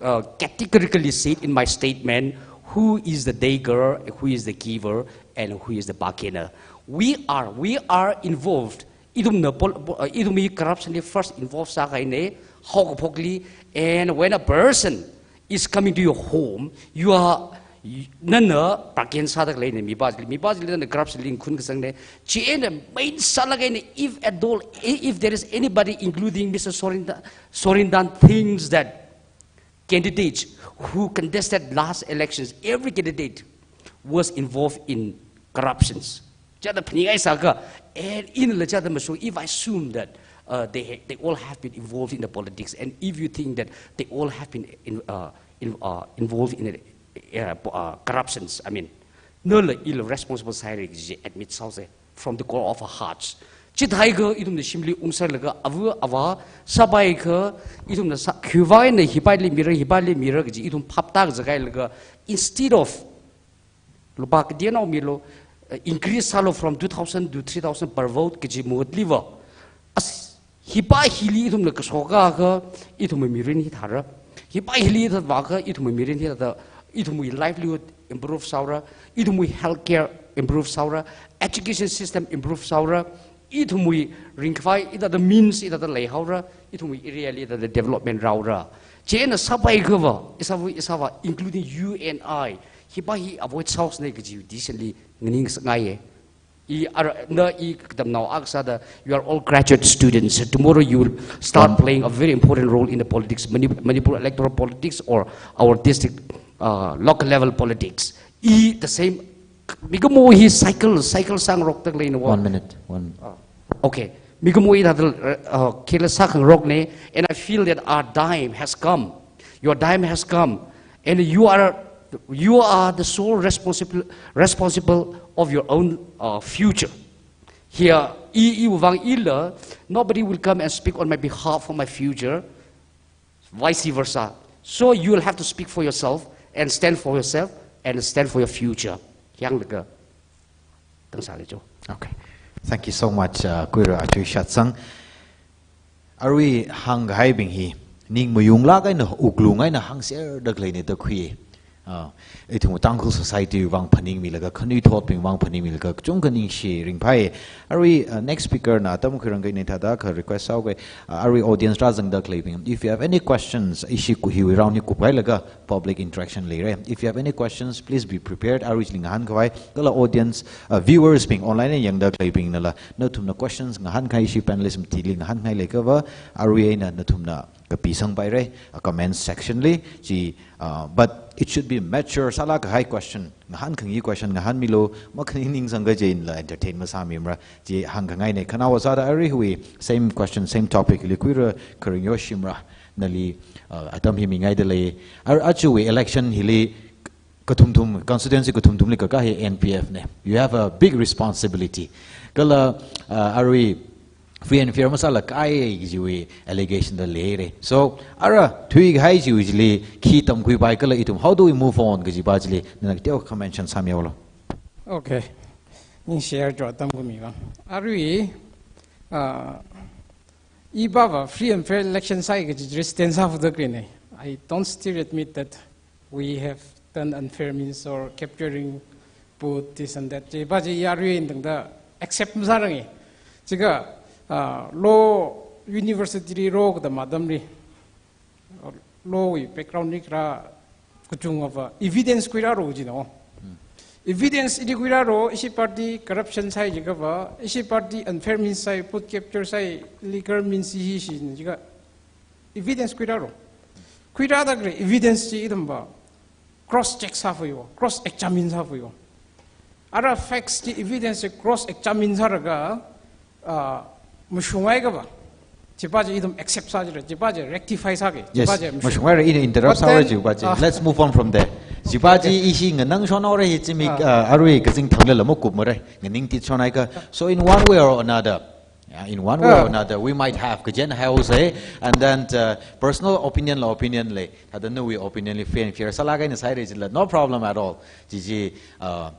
uh, categorically said in my statement, who is the day girl, who is the giver, and who is the bargainer. We are, we are involved. Ithumna pol-, po-, uh, ithum hi corruption li first involved sākahaina, haokaphokli, and when a person is coming to your home, you are, y-, nana bargain sāda khaleina mipā chili, mipā chili nana corruption li ngakhun kasangna. Chieina main sālaga eina, if at all, i-, if there is anybody, including Mister Sorinda-, Sorindan, thinks that candidates who contested last elections, every candidate was involved in corruptions. Chithāda phaningai sākha, and inla chithāda mashung, if I assume that, uh, they ha-, they all have been involved in the politics, and if you think that they all have been in, uh, in, uh, involved in, uh, po-, uh, corruptions, I mean, nala ila responsible sāhaira kaji admit sāhaosa from the core of our hearts. Chithākha ithumna shimli ungserlaga ava avā sāpaikha, ithumna sā, khiwuivang eina hipaili mira, hipaili mira kaji ithum phap tākazak hailaga, instead of lupā kateonao milu, uh, increase sālu from two thousand to three thousand per vote kaji mahutli va, as, hipa hili ithumna kaso akha, ithumwui mirin hithāra. Hipa hili hithāvākha, ithumwui mirin hithāda, ithumwui livelihood improve sāhaora, ithumwui healthcare improve sāhaora, education system improve sāhaora, ithumwui ringkhavai hithāda means hithāda leihaora, ithumwui area li hithāda development rāhaora. Chieina sāpaikha va, ishāva, ishāva, including you and I, hipa hi avoid sāhaosana kaji decision li nganing sāngaiya. I ar-, na i katamnao akha sāda, you are all graduate students. Tomorrow you will start Um, playing a very important role in the politics, Mani-, Manipur electoral politics or our district, uh, local level politics. I the same, mikumo hi cycle, cycle sāngarokda khaleina va. One minute, one. Oh. Okay. Mikumo hithāda, uh, uh, khila sākhangarokna, and I feel that our time has come. Your time has come. And you are, you are the sole responsible, responsible of your own, uh, future. Here, i, iwuivang ila, nobody will come and speak on my behalf for my future, vice versa. So you will have to speak for yourself and stand for yourself and stand for your future. Hānglaga, tang sāle cho. Okay. Thank you so much, uh, Kuira Achui Shatsang. Arui hāngkahaibing hi, ning mayunglāk eina, wuklung eina hāngserda khaleina da khui. Ah, ithum Tangkhul society vang phaningmilaga, khanuithotbing vang phaningmilaga, kachungkha ningshi ringphai. Arui, uh, next speaker na atam khuirangkahaina thāda kha request sāuke, uh, arui audience rāzangda khaleibing. If you have any questions, ishi ku hiwui round hi kuphailaga public interaction leira. If you have any questions, please be prepared. Arui chili ngahānkhavai, kala audience, uh, viewers bing online yangda khaleibingnala, nathumna questions ngahānkahai ishi panelist matili ngahānkahai leiakhava, arui eina nathumna kapisangpaira, uh, comment section li, chi, uh, but it should be mature sālākkahai question. Ngahānkhangai question ngahānmilu, makhaning ningsang kajinla entertain masāmimara, chi hāngkhangaina. Khanaowa sāda aruiwui same question, same topic li khuira kharing yoshimara, nali, uh, atam hi mingaida lei. Ar-, ajawui election hili kathumthum, constituency kathumthumli kaka hi N P F na. You have a big responsibility. Kala, uh, arui free and fair masālākkai kajiwui allegation da leira. So, ara thuikahai chiwui chili khi tamkhuipai kala ithum, how do we move on kajipa chili, nana kateokha mention sāmihaolu. Okay. Ningshi aja atam khuimi vang. Arui, uh, iva free and fair election sāi kaji chili stand sāphuda khaleina. I don't still admit that we have done unfair means or capturing vote, this and that. Chiva chi arui eina tangda accept masāranga. Chika, ah, law university li rokada atamli, law wui background li kharā kachungkhava evidence khuirālu jina. Evidence ili khuirālu, ishi party corruption sāi jiakhava, ishi party unfair means sāi, vote capture sāi, illegal means hi shina jiakha evidence khuirālu. Khuirāda khalei evidence chi ithumva cross check sāphalu, cross examine sāphalu. Ara facts chi, evidence chi cross examine sālaga, ah, mashunghaiakhava, chiva chi ithum accept sāchila, chiva chi rectify sāki, Yes, chiva chi mashung- mashunghaiya, ina interrupt But sāra then, chiva chi. Ah. Let's move on from there. Chiva chi Okay. ishi nganāshonhaora hi zimic, Ah. ah, arui kazing thanglala makupmara, nganingtit shonhaiakha. So in one way or another, yeah, in one way Ah. or another, we might have kajen haosa, and then, uh, personal opinion la opinion lei, thāda nawui opinion li free and fair sālākkahaina sāhaira jila, no problem at all. Chi chi, uh,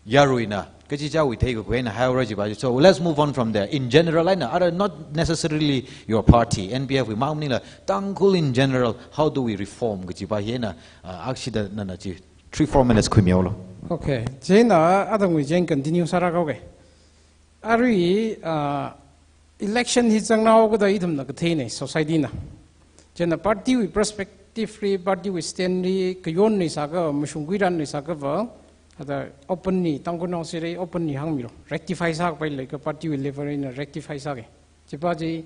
yaruina kachichāwui theikakhui eina haora chiva chi. So let's move on from there. In general eina, ara, not necessarily your party, N P F wui mang maningla, Tangkhul in general, how do we reform kajiva hi eina, uh, akshida nana chi three, four minutes khuimihaolu. Okay. Chieina atungwui chi eina continue sārākhaoke. Arui, ah, election hi zangnao kada ithumna katheina, society na. Chieina party wui perspective li, party wui stand li, kayon leisāakha, mashungkhui ran leisāakhava, thāda openly, Tangkhulnao sāra openly hāngmilu, rectify sākapai leiakha party wui level eina rectify sāki. Chiva chi,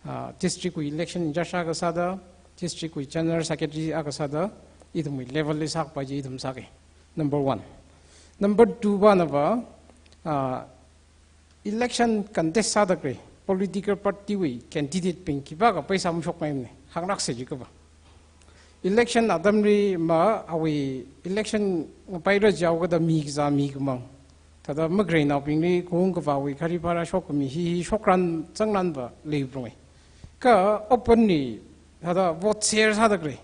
ah, district wui election in-charge akha sāda, district wui general secretary akha sāda, ithumwui level li sākapai chi ithum sāki. Number one. Number two va nava, ah, election contest sāda khalei political party wui candidate bing khipākha pheisā mashokngaimana, hānglāksa jiakhava. Election atamli ma awui election paira jihaokada mi kazā mi kamang, thāda makhaleinaobingli khaung kavāwui gari bhara shokkami hi, hi shokran zangranva leiphalunga. Kha openly thāda vote share sāda khalei,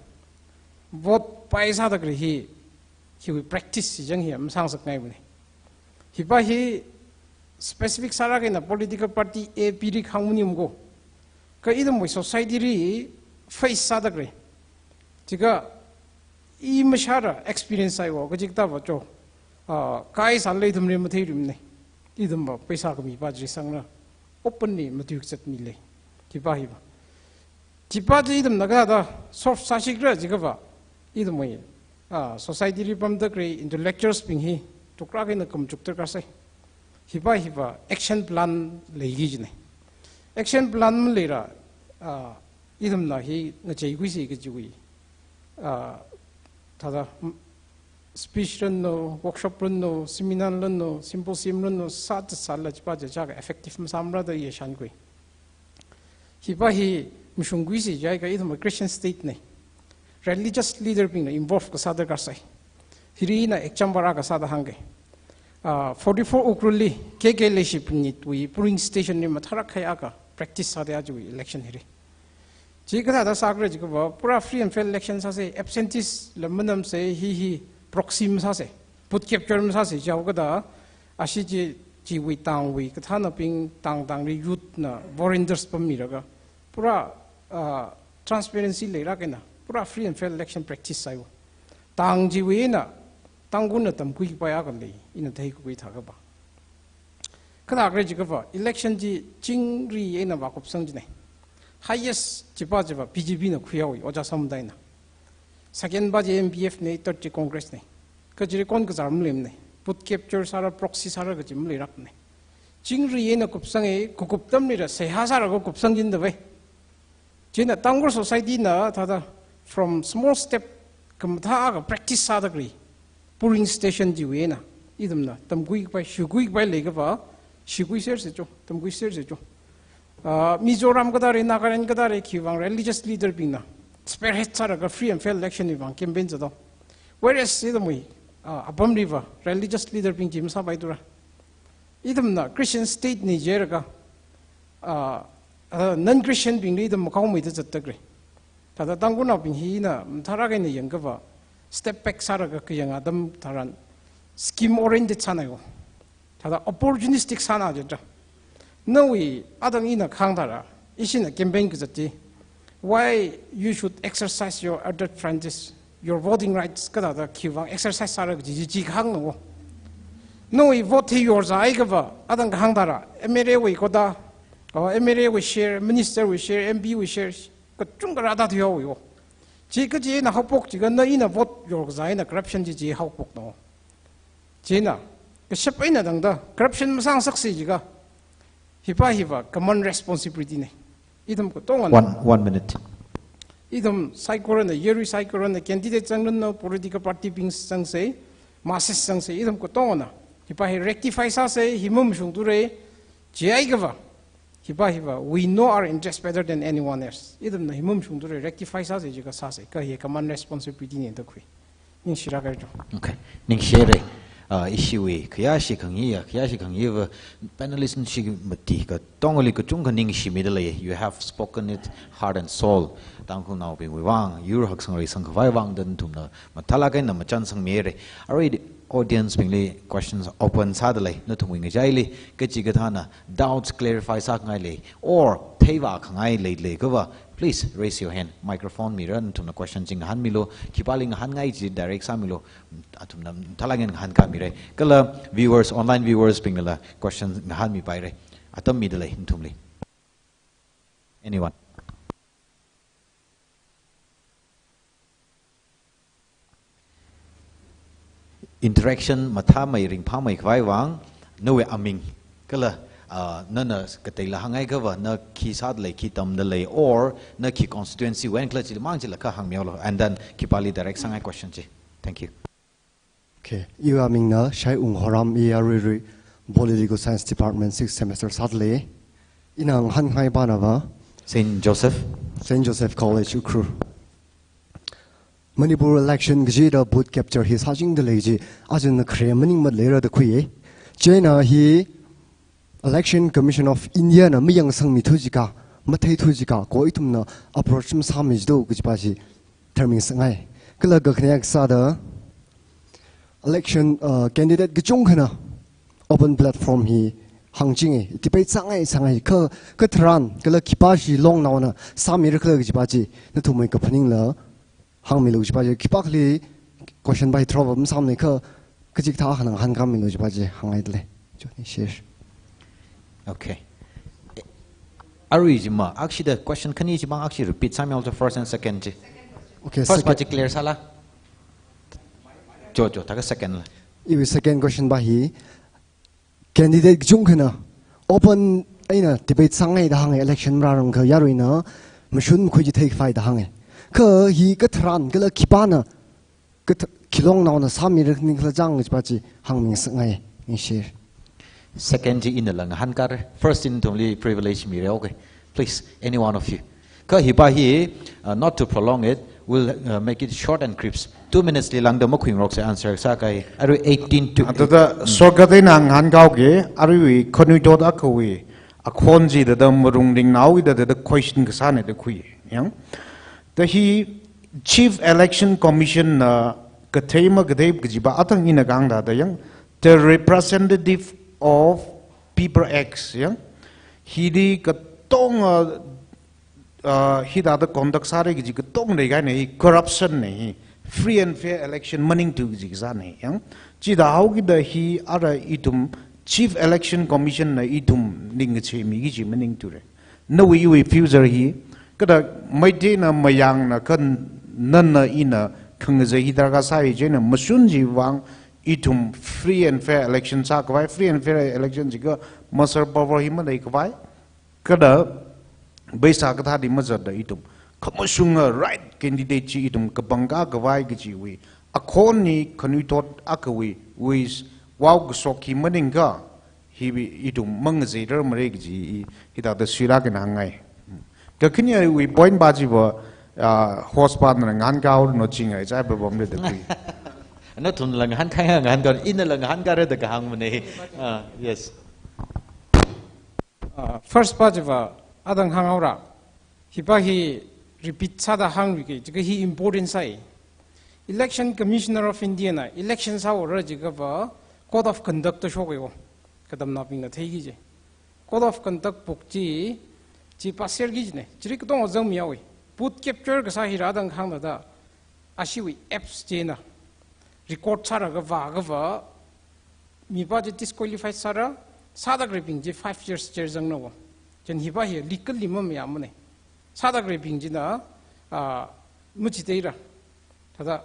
vote pai sāda khalei hi, hiwui practice chi chang hi masāngasakngaimana. Hiva hi specific sālāk eina political party A, B li hāngmaningmana ko. Kha ithumwui society li face sāda khalei, chika i mashāra experience sāhaowa, kaji kathāva cho, ah, kai sālala ithumli matheirumana. Ithumva pheisā khamipa chi sangna openly matuikazat mi lei. Hiva hiva. Chiva chi ithumna kathāda solve sāsikhala jiakhava, ithumwui, ah, society li pamda khalei intellectuals bing hi tuklāk eina kamachuk darkar sai. Hiva hiva action plan leiki kajina. Action plan maleila, ah, ithumna hi ngacheikhuisa kajiwui, ah, thāda, mm, speech ranu, workshop ranu, seminar ranu, symposium ranu, sāda sālala chiva chi chaka effective masāmara da i shānkhui. Hiva hi mashungkhuisa jiakha ithum Christian state na. Religious leader bingna involve kasā darkar sai. Hili ina example akha sāda hāngke. Ah, forty-four Ukhrul li K K Leishi Phanit wui polling station li mathālāk kahai akha practice sāda aja election hili. Chi kathāda sākhala jiakhava, pura free and fair election sāsa, absentees la manamsa, hi hi proxy masāsa, vote capture masāsa jihaokada, ashi chi, chiwui tangwui kathānabing tang tangli youth na volunteers pammilaga, pura, ah, transparency leilāk eina, pura free and fair election practice sāhaowa. Tang chiwui eina, Tangkhulna tamkhui kapai akha lei, ina theikakhui thākha va. Kha thākha jiakha va, election chi chingri eina vākupsang jinei. Highest chipa chiva B J P na khuihaowa, Ojā Samdai na. Second pa chi M P F nei, third chi Congress nei. Kha chili konkazar maleimana. Vote capture sāra, proxy sāra kaji maleirakmana. Chingri eina kupsang e, kukup atamlila seihā sālaga kupsang jindavai. Chieina Tangkhul society na thāda from small step khamathā akha practice sāda khalei polling station chiwui eina ithumna tamkhui kapai, shikhui kapai leiakha va, shikhuisersa cho, tamkhuisersa cho. Ah, Mizoram kathāli, Nagaland kathāli, khiwuivang religious leader bingna spearhead sālaga free and fair election wui vang campaign zatdo. Whereas ithumwui, ah, apamli va religious leader bing chi masāpaithura. Ithumna Christian state nei jilaga, ah, ah, non-Christian bingli ithum makhaomeida zatda khalei. Thāda Tangkhulnaobing hina mathālāk eina yangakha va, step back sālaga kayang atam tharan scheme oriented sānaiwo. Thāda opportunistic sāna jida. Nawui atang ina kahāng thāda, ishina campaign kazat chi, why you should exercise your adult franchise, your voting rights, kathāda khiwuivang exercise sāra kaji chi, chi kahāngnawo. Nawui vote hi yorzahaikha va, atang kahāng thāda, M L A wui quota, or M L A wui share, minister wui share, M P wui share, kachungkha rāda thuihaowo. Chi kachi eina haophok jiakha na ina vote yorkazā eina corruption chi chi haophoknawo. Chieina, kashap eina tangda, corruption masāngasaksa jiakha, hipa hiva common responsibility nei. Ithum katongana. One, one minute. Ithum saikorana, yarui saikorana, candidate zangranu, political party bing zangsa, masses zangsa, ithum katongana. Hipa hi rectify sāsa, hi mamashungthura, jihaikha va. Hipa hiva, we know our interest better than anyone else. Ithumna hi mamashungthura, rectify sāsa jiakha sāsa, kha hi common responsibility nei da khui. Ningshilāk haira cho. Okay. Ningshire. Ah, ishiwui khayāshi khangaiya, khayāshi khangaiva panelist nashi mati katongali kachungkha ningshimida lei. You have spoken it heart and soul. Tangkhulnaobingwui vang, yur haksang reisang khavai vang da nathumna mathālāk eina machansangmira. Arui audience bingli questions open sāda lei. Nathumwui ngachaili kachikathāna doubts clarify sākhangai lei, or theivākhangai lei, leiakha va, please raise your hand. Microphone mira, nathumna question chi ngahānmilu. Khipāli ngahānngai chi direct sāmilu. Athumna mathālāk eina ngahānkāmira. Kala viewers, online viewers bingnala question ngahānmipaira. Atam mida lei nathumli. Anyone? Interaction mathāmei ringphāmei khavai vang, nawui aming, kala, ah, nana kateila hānghaikha va, na khi sāda lei, khi tamda lei, or na khi constituency wui eina khala chili mang chila kha hāngmihaolu, and then khipāli direct sāngai question chi. Thank you. Okay, iwui amingna Shaiung Horam, i aruirui Political Science Department sixth semester sāda lei. Ina ngahānngai pana va Saint Joseph. Saint Joseph College, Ukhrul. Manipur election kajida vote capture hi sāchingda lei chi, ajana khare maningmada leira da khuiya. Chieina hi Election Commission of India na mayangsangmithu jiakha, matheithu jiakha, kha ithumna approach masāmi jido kajipa chi tharming sāngai. Kala kakhanea kasāda election, uh, candidate kachungkhana open platform hi hāngchinga, debate sāngai, sāngai, kha, kha tharan, kala khipāshi longnaona sāmira khala kajipa chi, nathumwui kaphaningla hāngmilu jipa chi, khipākhali question pai tharova masāmana kha, kachikathā hāngngai hāngkāmilu jipa chi hāngngaida lei. Cho, ningshire. Okay. Arui jima, akshida question khani jima akshi repeat sāmihaolu first and second chi. Okay, first pa second chi clear sāla? Cho, cho, thākha second la. Iwui second question pa hi, candidate kachungkhana open eina debate sāngai da hānga, election marārangkha yaruina mashun makhui chi theikhavai da hānga. Kha hi kha tharan kala khipāna, kha th-, khi longnaona sāmira khani khala chang jipa chi hāngmi ngasakngai, ningshire. Second chi inala ngahānkāra. First chi nathumli privilege mira, okay. Please, any one of you. Kha hipa hi, uh, not to prolong it, we'll, uh, make it short and crisp. Two minutes li lāngda makhuingaroksa, answer sākahai. Arui eighteen to thirty. Thāda, mm, shortcut eina ngahānkahaoki, aruiwui khanuithot akhawui akhon chithāda marung ringnao, hithāda question kasāna da khui. Yang? Thāda hi Chief Election Commission na kathei makathei kajipa athang ina kahāng thāda yang, the representative of People Act, yang. Hili katonga, ah, hithāda conduct sāra kaji katonga leikahaina hi corruption na hi. free and fair election maningthu kaji kasāna. Yang, chithāhaokida hi ara ithum Chief Election Commission na ithum ningkacheimi kaji maningthure. Nawui iwui future hi, kathāda Meiteina mayangna kha nana ina khangazei hi darkar sāi, chieina mashun chiwui vang ithum free and fair election sākhavai, free and fair election jiakha muscle power hi maleikhavai, kathāda pheisā kathāda mazatda ithum khamashunga right candidate chi ithum kapangkā khavai kajiwui akhon hi khanuithot akhawui, wui wow kashok hi maningakha, hi ithum mangazeirarmara kaji i hithāda suilāk eina hāngngai. Kakhanewui point pa chiva, ah, host pana ngahānkāhaoranu, chingai chai pa pamle da kui. Nathumla ngahānkai, ngahānkai, inala ngahānkaira da kahāngmana. Ah, yes. Uh, first pa chiva adang hānghaora. Hi pa hi repeat sāda hāngluike, jiakha hi important sāi. Election Commissioner of India na election sāhaora jiakhava Code of Conduct da shokhaiwo. Katamnaobingna theiki kaji. Code of Conduct book chi, chi pass serki kajina. Chili katonga zangmihaowa. Vote capture kasā hi rādang hāngda da, ashiwui apps china record sālaga vāakhava, mipa chi disqualified sāra, sāda khaleibing chi five years jail zangnaowa. Chieina hi pa hi legally mamayāmana. Sāda khaleibing china, ah, machithei ra. Thāda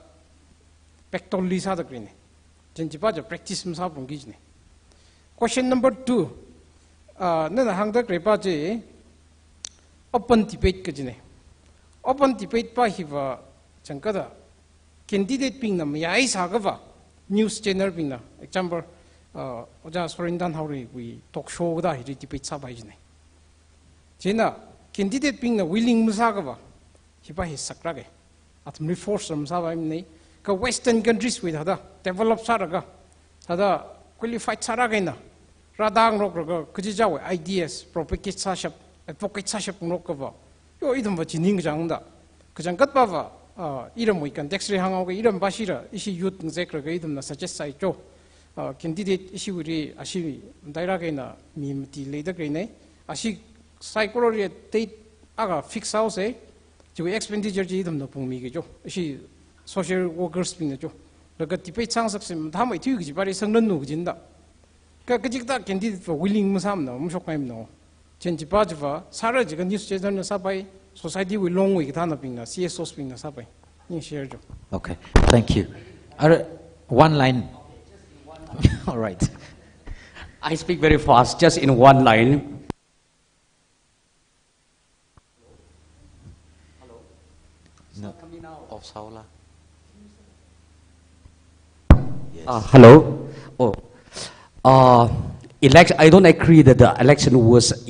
backdoor li sāda khaleina. Chieina chi pa chi practice masāphungki kajina. Question number two. Ah, nana hāngda khalei pa chi open debate kajina. Open debate pa hiva changkada candidate bingna mayai sāakhava, news channel bingna, example, uh, Ojā Sorin Tanhaoriwui talk show kathā hili debate sāpai kajina. Chieina candidate bingna willing masāakhava, hi pa hi saklāka. Athumli force masāpaimana. Kha Western countries wui thāda develop sālaga, thāda qualified sālaga eina rāda ngarok laga kachichāwui ideas propagate sāshap, advocate sāshap ngarokkava, yo, ithumva chi ningkachāngda. Kachangkhat pava, ah, iramwui context li hānghaoki, iram pa shira, ishi youth ngazeklaga ithumna suggest sāi cho. Ah, candidate ishiwuili ashi matailāk eina mi mati leida khaleina. Ashi saikora ri date akha fix sāhaosa, chiwui expenditure chi ithumna phungmiki cho. Ishi social workers bingna cho. Laga debate sāngasaksa mathāmeithui kaji pali sangranu kajina da. Kha kachikathā candidate va willing masāmana, mashokngaimana. Chieina chi pa chiva, sāra jiakha news channel na sāpai, society wui longwui kathānabingna, C S Os bingna sāpai. Ningshi cho. Okay, thank you. Ara, one line. All right. I speak very fast, just in one line. No. Off sāhaola. Yes. Uh, hello. Oh. Uh, elect-, I don't agree that the election was,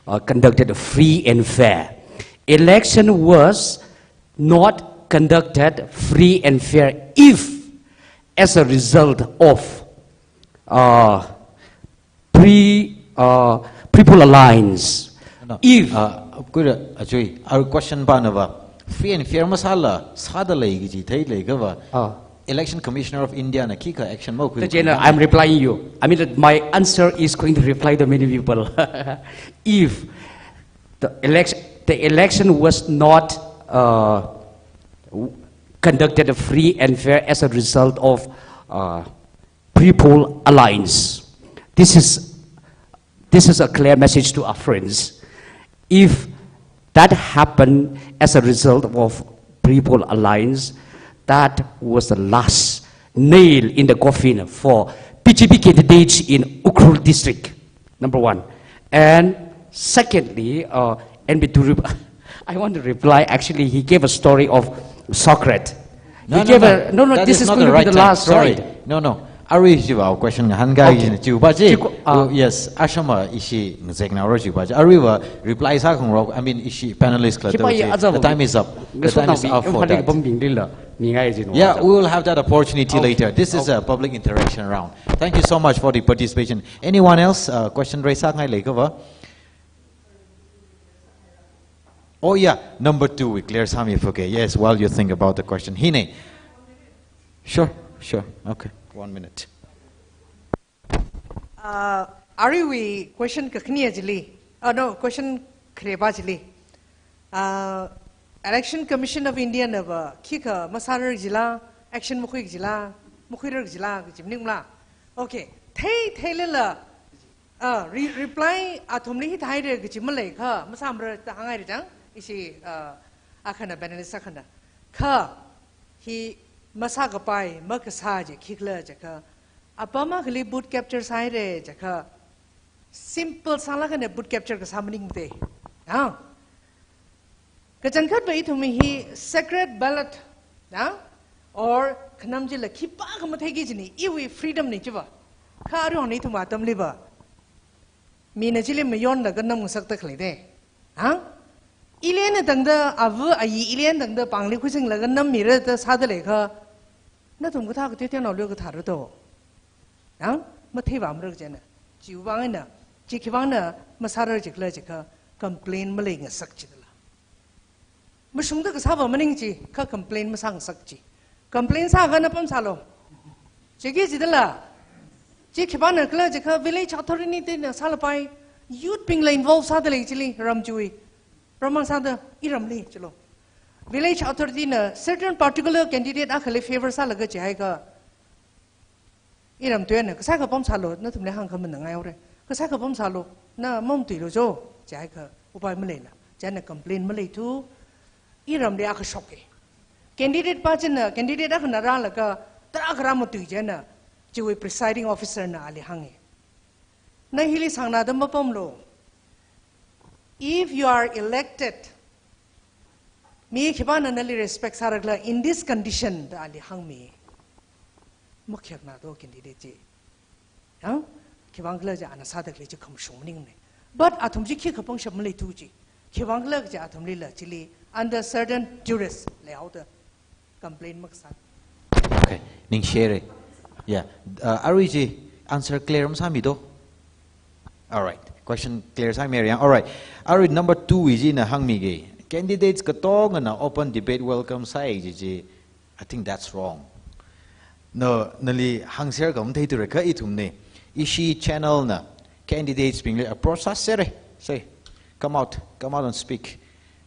uh, conducted free and fair. Election was not conducted free and fair if, as a result of, uh, Pre-, uh, People Alliance. No, no. If, uh, kura, ajui, our question pa nava, free and fair masāla, sāda lei kaji theileiakhava, ah, Election Commissioner of India na khikha action makhui. Tachena, I'm replying you. I mean that my answer is going to reply to many people. If the election, the election was not, uh, conducted free and fair as a result of, uh, People Alliance. This is, this is a clear message to our friends. If that happened as a result of People Alliance, that was the last nail in the coffin for B J P candidates in Ukhrul district. Number one. And secondly, uh, and be to re-, I want to reply. Actually, he gave a story of Socrates. No, he no, gave no. A, no, no, that this is not going the to be right the time. Last story. Sorry. No, no. Arui jiva question ngahānkai. Okay. Jina jiva ji. Chiku, uh, oh, yes. Ashama ishi ngazek na ro jiva ji. Aruiva reply sākhangarok. I mean, ishi panelist kala. Chipa ji, aja the time is up. The time is up for that. Bambing lila. Ningai jin. Yeah, we will have that opportunity later. Okay. This is a public interaction round. Thank you so much for the participation. Anyone else? Uh, question raise sāngai leiakhava? Oh yeah, number two, we clear sāmi, okay. Yes, while you think about the question. Hine. Sure, sure. Okay, one minute. Uh, aruiwui question kakhane chili. Uh, no, question khareba chili. Uh, Election Commission of India nava khikha masārar jila, action makhui jila, makhuirar jila kaji maningla. Okay, thei theilala, ah, re-, reply athumli hithāhaira kaji maleikha, masāmara da hāngaira chang, ishi, ah, akhana panelist akhana. Kha, hi masākapai, makasā chi khikhala jiakha, apam akhali vote capture sāhaira jiakha, simple sālaga na vote capture kasā maningmate. Ah. Kachangkhatva ithum hi secret ballot, ah, or khanam chila khipākha matheiki kajina, iwui freedom na chiva. Kha arui ithum atamliva mina chili mayonlaga namngasakta khaleida. Ha? Ilen tangda, ava ayi ilen tangda pāngli khuisinglaga nammira da sāda leikha, nathum kathā kateo teonaoli kathāra to. Ha? Matheivāmara kajina. Chiwui vang eina, chi khiwui vangna masārar jikhala jiakha, complain maleingasak jidala. Mashungda kasāva maning chi, kha complain masāngasak chi. Complain sākha na pamsālu. Chiki jidala. Chi khipānakhala jiakha village authority na sālapai. Youth bingla involve sāda lei chili, ram chiwui. Pramang sāda, iramli, chilo. Village authority na certain particular candidate akhali favor sālaga jihaikha, iram tuina, kasākha pamsālu, nathumli hāngkhamana ngaihaora. Kasākha pamsālu, na mamatuilu jo, jihaikha, upai maleila. China complain maleithu, iramli akha shoka. Candidate pa china, candidate akhana rālaga, tarākha rāmatui china, chiwui presiding officer na ali hānga. Na hili sangnada mapamlu. If you are elected, mi khipāna nali respect sārakhala in this condition da ali hāngmi. Makhiakna to candidate chi. Yang, khiwui vangkhala jiakha ana sāda khalei chi khamashung maningmana. But athum chi khikha pangshap maleithu chi. Khiwui vangkhala jiakha athumlila chili under certain duress leihaoda complain makasā. Okay, ningshire. Yeah. Uh, arui chi answer clear masāmi to? All right. Question clear sāmira yang. All right. Arui number two wui china hāngmiga. Candidates katongana open debate welcome sāi kaji chi. I think that's wrong. No, nali hāngser kha matheithura kha ithumna. Ishi channel na candidates bingli approach sāsera. Say, "Come out, come out and speak.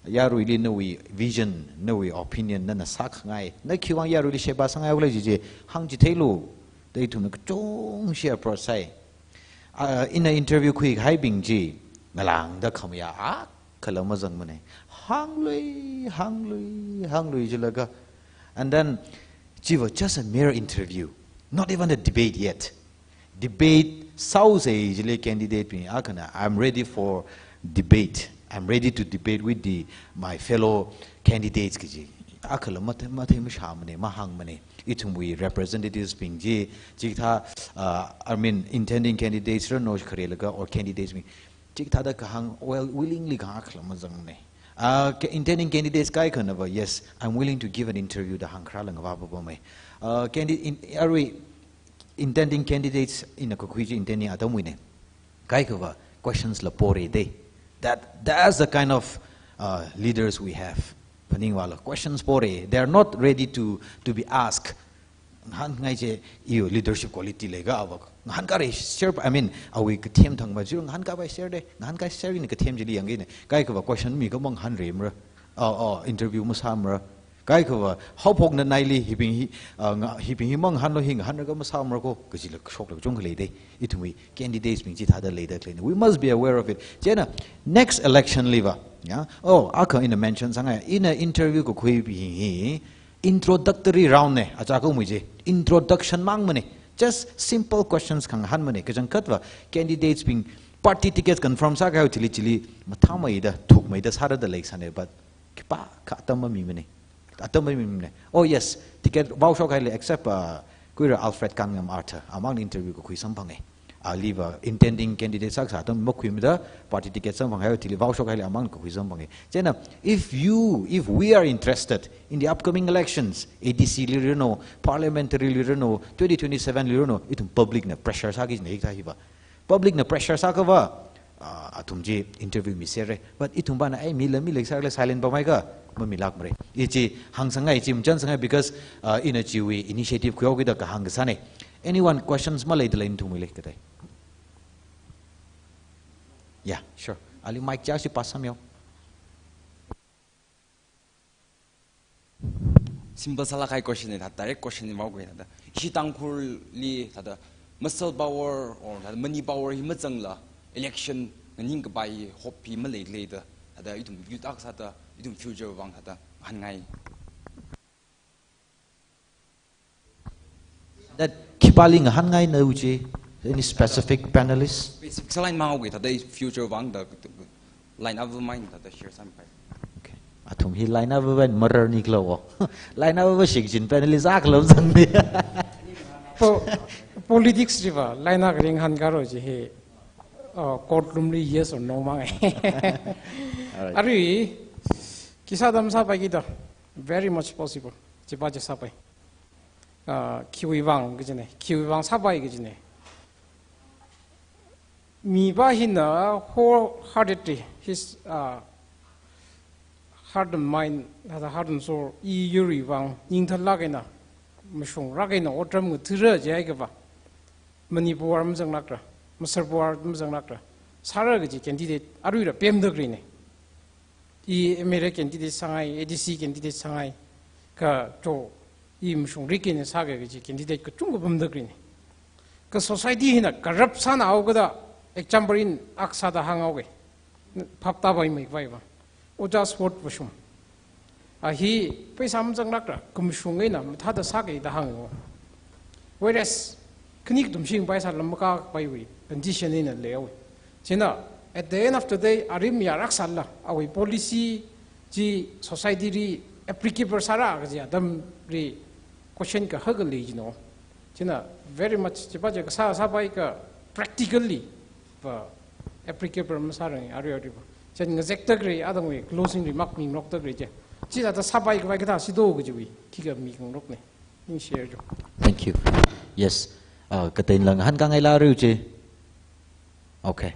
Yaruili nawui vision, nawui opinion, nana sākhangai. Na khiwui vang yaruili sheba sāngai vāla kaji chi, hāngchitheilu." Da ithumna kachungshi approach sāi. Ah, ina interview khuikahaibing chi, ngalāngda khamayā akhala mazangmana. Hānglui, hānglui, hānglui jilaga. And then, chiva just a mere interview. Not even a debate yet. Debate sāusei jila candidate bing akhana, "I'm ready for debate. I'm ready to debate with the, my fellow candidates," kaji. Akhala mathei, mathei mashāmana, mahāngmana. Ithumwui representatives bing chi, chikathā, uh, I mean, intending candidates rano kharelaga or candidates bing, chikathāda kahāng, well, willingly kahāng akhala mazangmana. Uh, ca-, intending candidates kaikhanava, "Yes, I'm willing to give an interview," da hāngkharāla ngavā papamai. Uh, candi-, in, arui intending candidates ina kakhui chi intending atamwuina. Kaikhava questions la pora da. That, that's the kind of, uh, leaders we have. Phaningvāla questions pora. They are not ready to, to be asked. Ngahānngai chi, iwui leadership quality leiga ava. Ngahānkāra share, I mean, awui kathem thangva zero ngahānkāpai share da. Ngahānkai share ina kathem chili yangkina. Kaikhava question mikha mangahānremara. Oh, oh, interview masāmara. Kaikhava, haophokna naili hibing hi, ah, nga-, hibing hi mangahānlu hi ngahānlaga masāmara ko, kajila shoklaga kachungkha leida. Ithumwui candidates bing chithāda leida khaleina. We must be aware of it. Chieina, next election liva, ya? Oh, akha ina mention sāngai, ina interview kakhuibing hi, introductory round na, achākahaowui chi, introduction mangmana. Just simple questions khangahānmana. Kachangkhatva, candidates bing party tickets confirm sākahaiwui thili chili, mathāmeida, thukmeida sārada leisāna, but khipākha atam mamimana. Atam mamimana. Oh yes, ticket vaoshokhaili except, uh, Kuira Alfred Kanngam Arthur, amang interview kakhui samphanga. Aliva intending candidate sākasā atam makhuimada party ticket samphanghaiwui thili vaoshokhaili amang kakhui samphanga. Chieina, if you, if we are interested in the upcoming elections, A D C li rano, parliamentary li rano, twenty twenty-seven li rano, ithum public na pressure sāki kajina hikathā hiva. Public na pressure sākhava, ah, athum chi interview misera. But ithum pana, "Ai, mila, mila sākhala silent pamhaikha, mamilākmara." I chi hāngsāngai, i chi machānsāngai because, ah, ina chiwui initiative khuihaokida kahāng kasāna. Anyone questions maleidalei nathumwuili kathei? Yeah, sure. Ali mic chi ashi pass sāmiyo. Simple sālāk kahai question na, thāda direct question na maoke thāda. Ishi Tangkhulli thāda muscle power or thāda money power hi mazangla election nganingkapai hope hi maleilei da. Thāda ithum youth akha sāda ithum future vang thāda ngahānngai. That khipāli ngahānngaina uji, any specific panelist? Basic sālāk eina maoke thāda future vang da line up vang thāda share sāpai. Okay. Athum hi line up vang marar ni klo. Line up vang shik jin panelist akha lo zangni. Po-, politics riva line up ring han karo ji hi, uh, courtroom li yes or no mang. Alright. Arui, khi sāda masāpai kida, very much possible. Chipa chi sāpai. Ah, khiwui vang kajina, khiwui vang sāpai kajina. Mipā hina wholeheartedly, his, ah, heart and mind, thāda heart and soul, i yurwui vang, ningthālāk eina, mashunglāk eina otram ngathāra jiakha va. Manipur mazanglākra, Manipur mazanglākra. Sāra kaji candidate, aruila pemda kri ne. I M L A candidate sāngai, A D C candidate sāngai, kacho i mashungrik eina sāga kaji candidate kachungkha pamda kri ne. Ka society hina corrupt sānao kada example in akha sāda hānghaoke. Phaptāpaimei khavai va. Oja Sword Vashum. A hi paisa mazanglākra, khamashung eina mathāda sāke da hāngo. Whereas, khani kathum shing paisa lam makāpaiwui condition eina leiwe. China, at the end of the day, arim yarak sālala, awui policy chi society li applicable sāra kaji atamli question kahaka lei jino. China, very much, chipa chi kasā sāpai ka practically va applicable masārang arui arui va. Chieina ngazekda kri, atangwui closing remark minglokda kri je. Chithāda sāpai khavai kathā sādo kajiwui, khikha minglokne. Ning share jo. Thank you. Yes. Uh, kateinlang han kangai la ru je. Okay.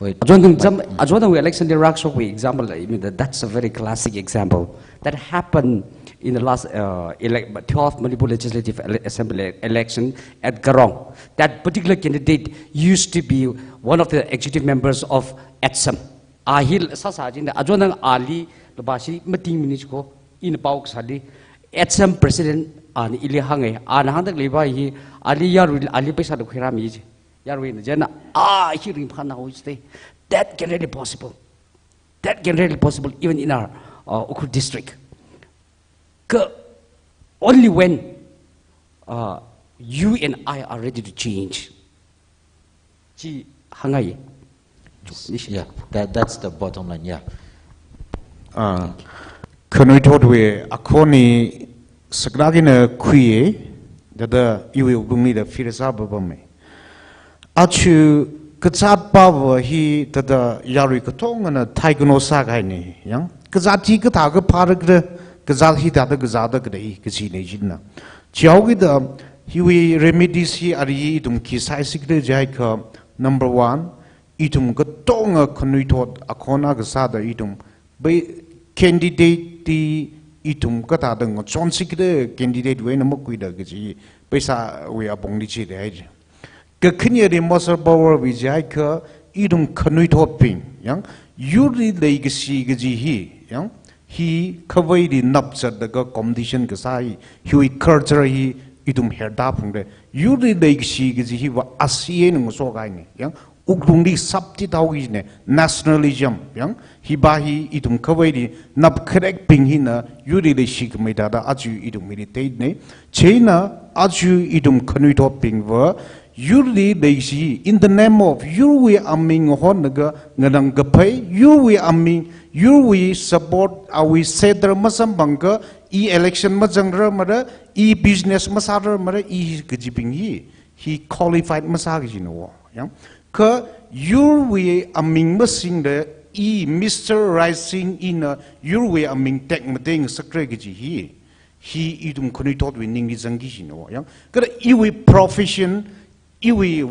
Wait. Ajonang jam, ajonangwui election li rakshok wui example, I mean, that, that's a very classic example. That happened in the last, uh, elec-, twelfth Manipur Legislative Ele-, Assembly election at Garong. That particular candidate used to be one of the executive members of ATSUM. A hi sāsā jin da, ajonang ali, laba shi mating minute ko, in pao kasāli, ATSUM president, ana ili hānge, ana hāngda leiva hi, ali yarui, ali paisa da khuirāmi ji. Yaruina jena, a, hi ringphānao iste. That can really possible. That can really possible even in our, uh, Ukhrul district. Ka, only when, uh, you and I are ready to change. Chi hāngai. Yeah, that, that's the bottom line, yeah. Ah, khanuithotwui akhon hi saklāk eina khuiya, thāda iwui wuklungli da firsa babame. Achu kazāt pava hi thāda yarui katongana thaikano sākahaine, yang. Kazāt hi kathā kaphāra kre, kazāt hi thāda kazāda kre, kachine jina. Chihaokida hiwui remedies hi ari ithum khi sāsi kre jiakha, number one, ithum katonga khanuithot akhon akha sāda ithum bai candidate ti ithum kathāda ngachonsi kre candidate wui eina makhuida kaji paisawui apongli chili hai je. Kakhaneli muscle power wui jiakha ithum khanuithotbing, yang, yurli leikashi kaji hi, yang, hi khavaili napzatlaga competition kasā hi, hiwui culture hi ithum herda phungre. Yurli leikashi kaji hiva asi eina ngasokahaine, yang, wuklungli sapti thaokine, nationalism, yang, hiva hi ithum khavaili napkharekbing hina yurli leishikhamei thāda aja ithum hili theine. Chieina aja ithum khanuithotbingva yurli leishi, in the name of yurwui aming honlaga nganang kaphei, yurwui aming, yurwui support, awui cedar masamphangakha, i election mazangrarmara, i business masārarmara, i kajibing hi, hi qualified masā kajina wo, yang. Kha yurwui aming masingda i Mister Raising ina yurwui aming tekmateingasakra kaji hi, hi ithum khanuithotwui ningli zangki jina wo, yang. Kha iwui profession, iwui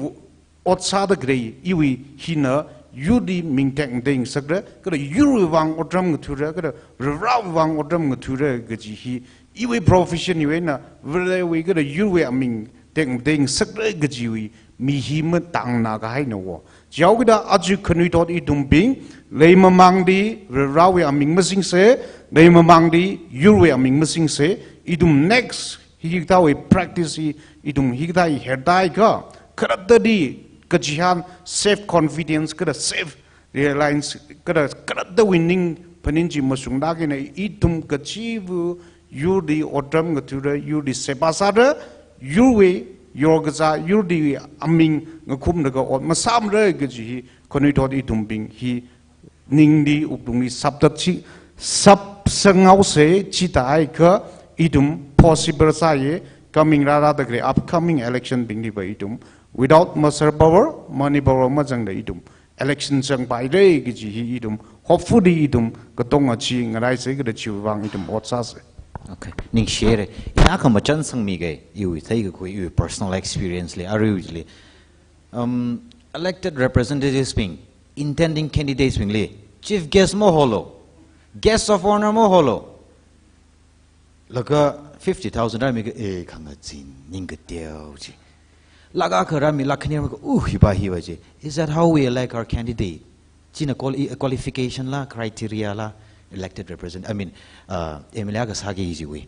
ot sāda kre, iwui hina yurli ming tekmateingasakra, kha yurwui vang otram ngathāra, kha Varivarawui vang otram ngathāra kaji hi, iwui profession wui eina, Varivarawui kha yurwui aming tekmateingasakra kajiwui mi hi matāngna kahaina wo. Chihaokida aja khanuithot ithumbing, leimamāngli Varewui aming masingsa, leimamāngli yurwui aming masingsa, ithum next hikathāwui practice hi ithum hikathā hi herda kha, khalattali kachihān self confidence kala self reliance kala khalattawui ning phaning chi mashungda kajina, ithum kachiva̱ yurli otram ngathāra, yurli seba sāra, yurwui yorkazā, yurli aming ngakhumlaga ot masāmara kaji hi khanuithot ithumbing hi ningli wuklungli saptat chi, sapsanghaosa, chithākha ithum possible sāya, coming rārada khalei upcoming election bingli va ithum without muscle power, money power mazangda ithum election zangpaira kaji hi ithum, hopefully ithum katonga chi ngaraisa kala chiwui vang ithum ot sāsa. Okay, ningshire. Ina khamachan sangmiga, iwui theikakhui, iwui personal experience li, aruili. Um, elected representatives bing, intending candidates bingli, chief guest maholo, guest of honor maholo, laga fifty thousand rāmiga, eh, khangazin, ning kateo chi. Laga kha rāmi lakh khani rāmiga, uh, hiva hiva chi. Is that how we elect our candidate? China quali-, qualification la, criteria la, elected represent-, I mean, uh, M L A kasāki jiwui.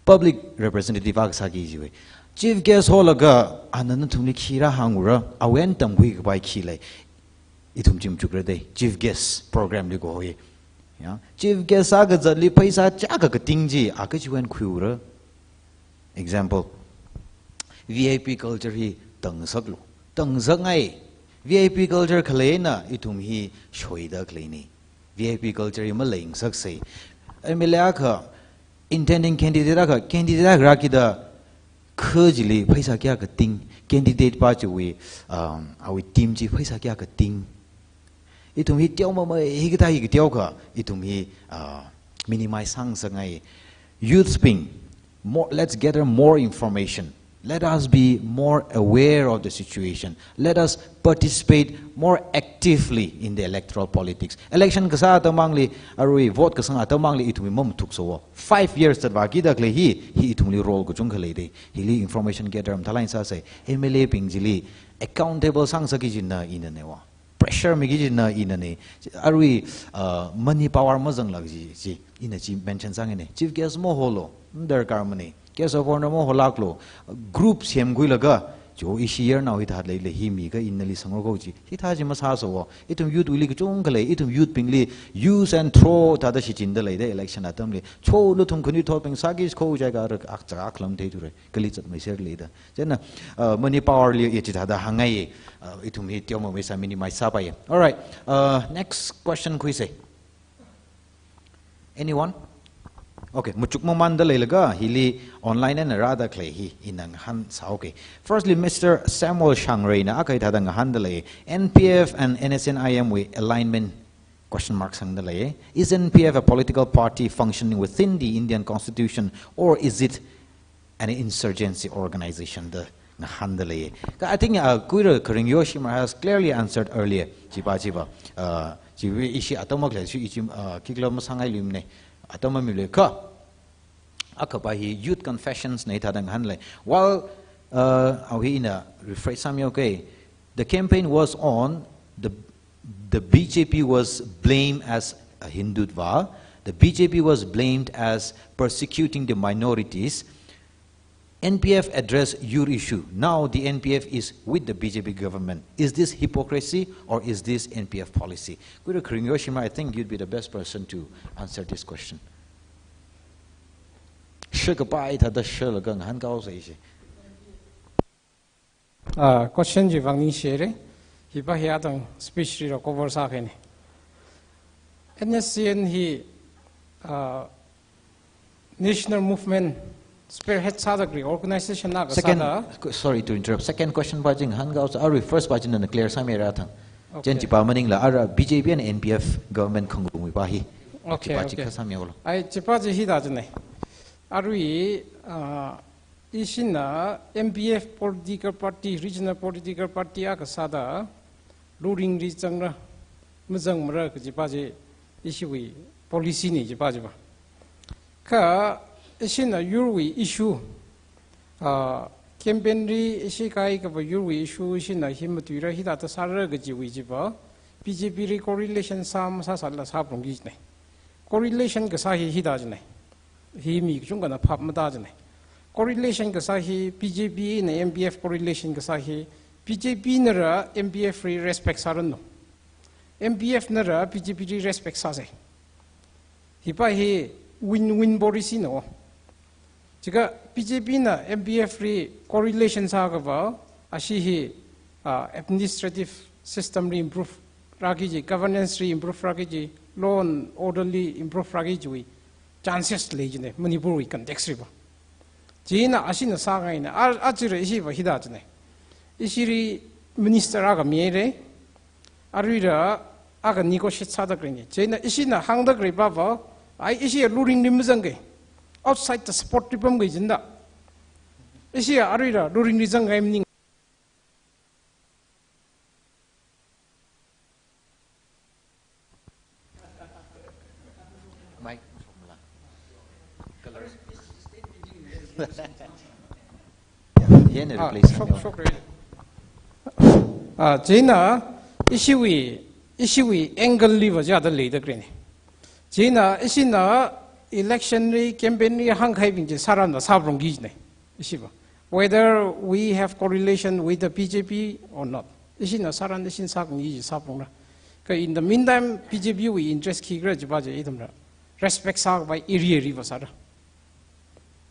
Public representative kasāki jiwui. Chief guest holaga, ana nathumli khi rāhāngra, awui eina tamkhui kapai khi lei. Ithum chi machukrada, chief guest program li kahoi. Ya, chief guest sākazatli pheisā chiyākha kating chi, a kachiwui eina khuira. Example, V I P culture hi tāngasaklu. Tāngasakngai. V I P culture khaleina ithum hi shoida khaleina. V I P culture hi malengngasaksa. M L A kha, intending candidate kha, candidate kha rākida, kha chili pheisā kayākha ting, candidate pa chiwui, um, awui team chi pheisā kayākha ting. Ithum hi teomamei, hikathā hi kateokha, ithum hi, uh, minimize sāngasakngai. Youth bing, more, let's gather more information. Let us be more aware of the situation. Let us participate more actively in the electoral politics. Election kasā atamli, arui vote kasang atamli ithum hi mamathuksa wo. Five years zatvākida khalei hi, hi ithumli role kachungkha leida. Hili information gather mathālāk eina sāsa. M L A bing chili accountable sāngasakki kajina inana wo. Pressure miki kajina inana. Arui, uh, money power mazanglāk kaji chi, ina chi mention sāngina. Chief guest maholo, madarkar mana. Guest of honor maholāklu. Group semkhuilaga, jo ishi yarnao hithā leilei, hi mi kha ina nali sangra ko chi. Hithā chi masāsa wo. Ithum youth wuili kachungkha lei, ithum youth bingli use and throw thāda shichinda leida election atamli. Cho nathum khanuithot bing sāki kho jiakha rak ak chak ak lam theithura. Kali zatmeiser leida. Chieina, uh, money power li ya chithāda hāngngai, uh, ithum hi teomamei sā minimize sāpai. All right. Uh, next question khuisa. Anyone? Okay, machukmamānda leilaga, hili online eina rāda khalei hi, ina ngahānsā, okay. Firstly, Mister Samuel Shangreina, akha hithāda ngahānda lei, N P F and N S C N I M wui alignment, question mark sangda lei. Is N P F a political party functioning within the Indian Constitution, or is it an insurgency organization da ngahānda lei. Kha, I think, uh, Kuira Kharing Yoshimar has clearly answered earlier. Chiva, chiva, uh, chiva ishi atam makhalei, ishi, uh, khikhala masāngai luimana. Atam mamilui kha. Akhapa hi Youth Confessions na hithāda ngahānlei. While, uh, awui ina rephrase sāmi, okay. The campaign was on, the, the B J P was blamed as a Hindutva. The B J P was blamed as persecuting the minorities. N P F addressed your issue. Now the N P F is with the B J P government. Is this hypocrisy or is this N P F policy? Kuira Kharing Yoshimar, I think you'd be the best person to answer this question. Shakapai thāda shalaga ngahānkāhaosa ishi. Ah, question chi vang ningshire. Hiva hi atang speech li recover sākahaina. N S C N hi, ah, national movement spearhead sāda khalei organization na kasā Second, da. Qu-, sorry to interrupt. Second question pa chi ngahānkahaosa, arui first pa chi nana clear sāmira thang. Okay. Chieina chipa maningla ara B J P and N P F government khangarumwui pa hi. Okay, chipa chi okay. Kha sāmihaolu. Ai, chipa chi hithā china. Arui, ah, ishina M P F political party, regional political party akha sāda, luringli zangra, mazangmara kaji pa chi ishiwui policy na chipa chiva. Kha ishina yurwui issue, ah, Campaign li ishi kaikhava yurwui issue ishina hi matuira hithāda sāra kajiwui chiva, B J P li correlation sā masāsāla sāphalungki jinei. Correlation kasā hi hithā jinei. Hi mi kachungkhana phap matāchinei. Correlation kasā hi B J P na M P F correlation kasā hi, B J P nara M P F li respect sāranu. M P F nara B J P li respect sāsei. Hipa hi win-win policy no. Chika B J P na M P F li correlation sākhava, ashi hi, ah, administrative system li improve rāki ji, governance li improve rāki ji, law and order li improve rāki jiwui chances lei jinei, Manipur wui context liva. China ashina sāngaina, a, achira ishiva hithā jinei. Ishili minister akha mihaira, aruila akha negotiate sāda khalei ni. China ishina hāngda khalei pava, ai ishi luringli mazangkei. Outside the spot li pamkei jinda. Ishi aruila luringli zangngai maning. Mic. Yana Ah, replace shok, shok re. Ah, china ishiwui, ishiwui angle liva jada leida khalei ni. China ishina election li campaign li hāngkahaibing chi sārana sāphalungki jinei. Ishiva. Whether we have correlation with the B J P or not. Ishina sāran ishin sākhangi ji sāphalungra. Kha in the meantime, B J P wui interest khikhala chiva chi ithumla respect sākhavai area liva sāra.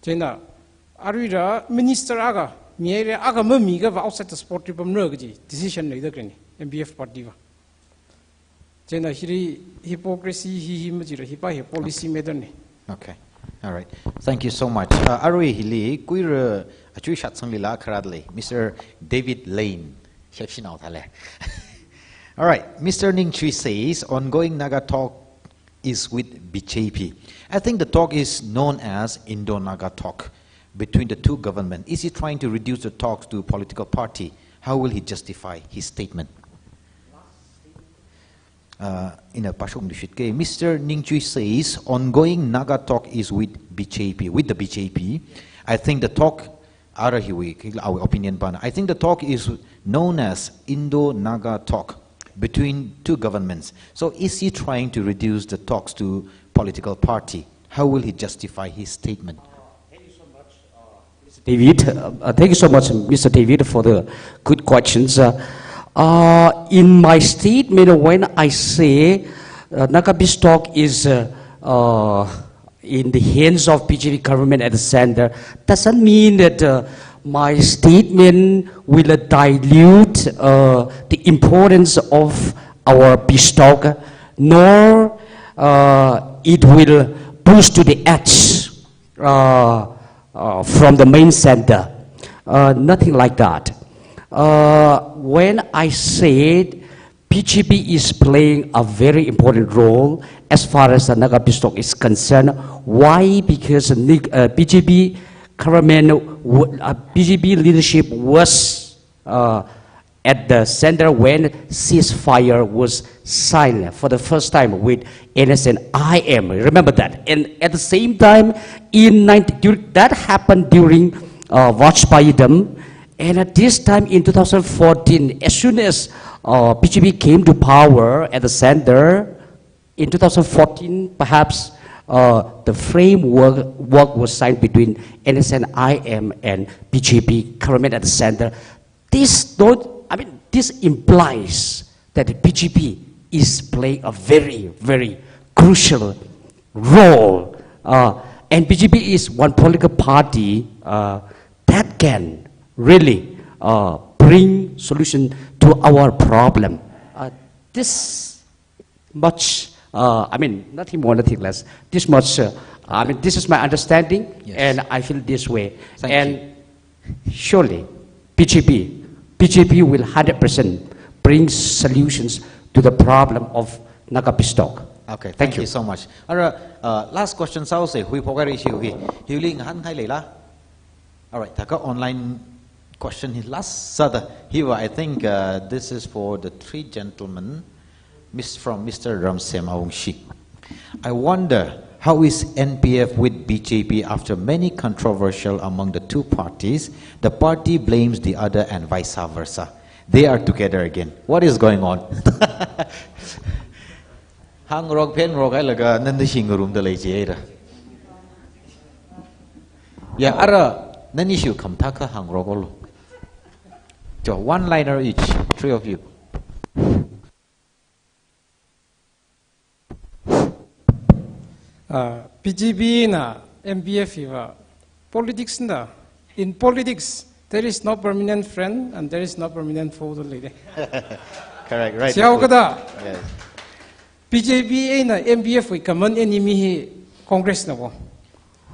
China, aruila minister akha, mihaira akha mamikhava outside the spot li pamra kaji decision leida khalei ni, M P F party va. China hili hypocrisy hi hi majira, hipa hi policy matter ni. Okay. All right. Thank you so much. Uh, arui hili kuira achui shatsang lila kharat lei, Mister David Lane. Shepshinao thale. All right. Mister Ningchui says, ongoing Naga talk is with B J P. I think the talk is known as Indo-Naga talk between the two government. Is he trying to reduce the talks to political party? How will he justify his statement? Uh, in a pashok dishit ke, Mister Ningchui says ongoing Naga talk is with B J P, with the B J P. I think the talk, ara hiwui, our opinion pana. I think the talk is known as Indo-Naga talk between two governments. So is he trying to reduce the talks to political party? How will he justify his statement? David, uh, uh, thank you so much, Mister David, for the good questions. Uh, uh, in my statement, when I say, uh, Naga peace talk is, uh, uh, in the hands of B J P government at the center, doesn't mean that, uh, my statement will, uh, dilute, uh, the importance of our peace talk, nor, uh, it will push to the edge, uh, uh, from the main center. Uh, nothing like that. Uh, when I said B J P is playing a very important role as far as the Naga peace talk is concerned. Why? Because Nig-, uh, B J P government, w-, uh, B J P leadership was, uh, at the center when ceasefire was signed for the first time with N S and I M. Remember that. And at the same time, in nineteen, dur-, that happened during, uh, Vajpayee term. And at this time in two thousand fourteen, as soon as, uh, B J P came to power at the center, in two thousand fourteen, perhaps, uh, the framework work was signed between N S and I M and B J P government at the center. This don't, I mean, this implies that the B J P is playing a very, very crucial role. Uh, and B J P is one political party, uh, that can really, uh, bring solution to our problem. Uh, this much, uh, I mean, nothing more, nothing less. This much, uh, I mean, this is my understanding, Yes. and I feel this way. Thank And you. Surely, B J P, B J P will hundred percent bring solutions to the problem of Naga peace talk. Okay, Thank thank you. you so much. Ara, uh, last question sāusei, hui phokari shiu hi. Hiuling han khai leila. All right, thākha online question hi last sāda. Hiva, I think, uh, this is for the three gentlemen. Miss, from Mister Ramsem Awungshi. I wonder How is N P F with B J P after many controversial among the two parties? The party blames the other and vice versa. They are together again. What is going on? Hāngrok phengrok hailaga nanda shingarumda lei jihaira. Ya, ara, nani shu khamathā kha hāngroklu. Jo, one liner each, three of you. Uh, B J P na M P F hiva politics na, in politics, there is no permanent friend and there is no permanent foe da leide. Correct, right. Siau kada. Yes. B J P eina M P F wui common enemy hi Congress na wo.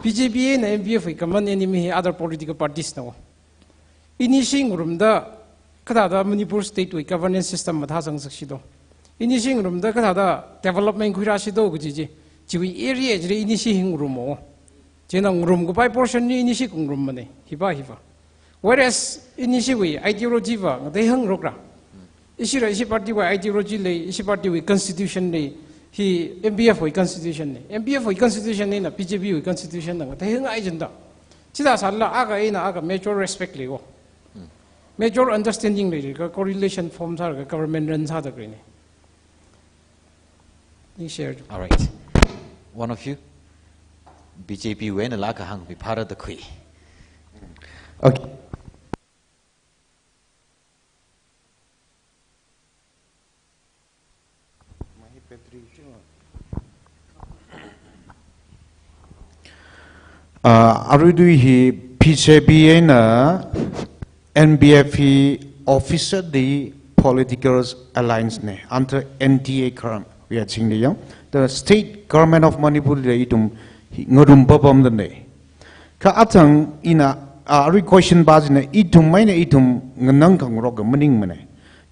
B J P eina M P F wui common enemy hi other political parties na wo. Ini shingarumda kathāda Manipur state wui governance system mathāsang sakshido. Ini shingarumda kathāda development khuirāshido kaji chi. Chiwui area chili ini shi hi ngarum mo. China ngarum kapai portion ni ini shi khangarum mane. Hiva hiva. Whereas ini shiwui ideology va ngatei hāngrokra. Ishira ishi party wui ideology lei, ishi party wui constitution lei, hi M P F wui constitution lei. M P F wui constitution lei na B J P wui constitution na ngatei hāngngai jinda. Chithā sālala akha eina akha mutual respect lei wo. Mutual understanding lei ka correlation form sālaga government run sāda khalei ne. Ningshi haira. All right. One of you? B J P wui einala kahāng mi phara da khui. Okay. Uh, aruitui hi B J P eina N P F hi officially political alliance ne, under N D A current, we are chingli yang. The state government of Manipur li ithum hi ngarum papam da ne. Kha athang ina, uh, arui question va china ithum maina ithum nganang khangarok ka maningmane.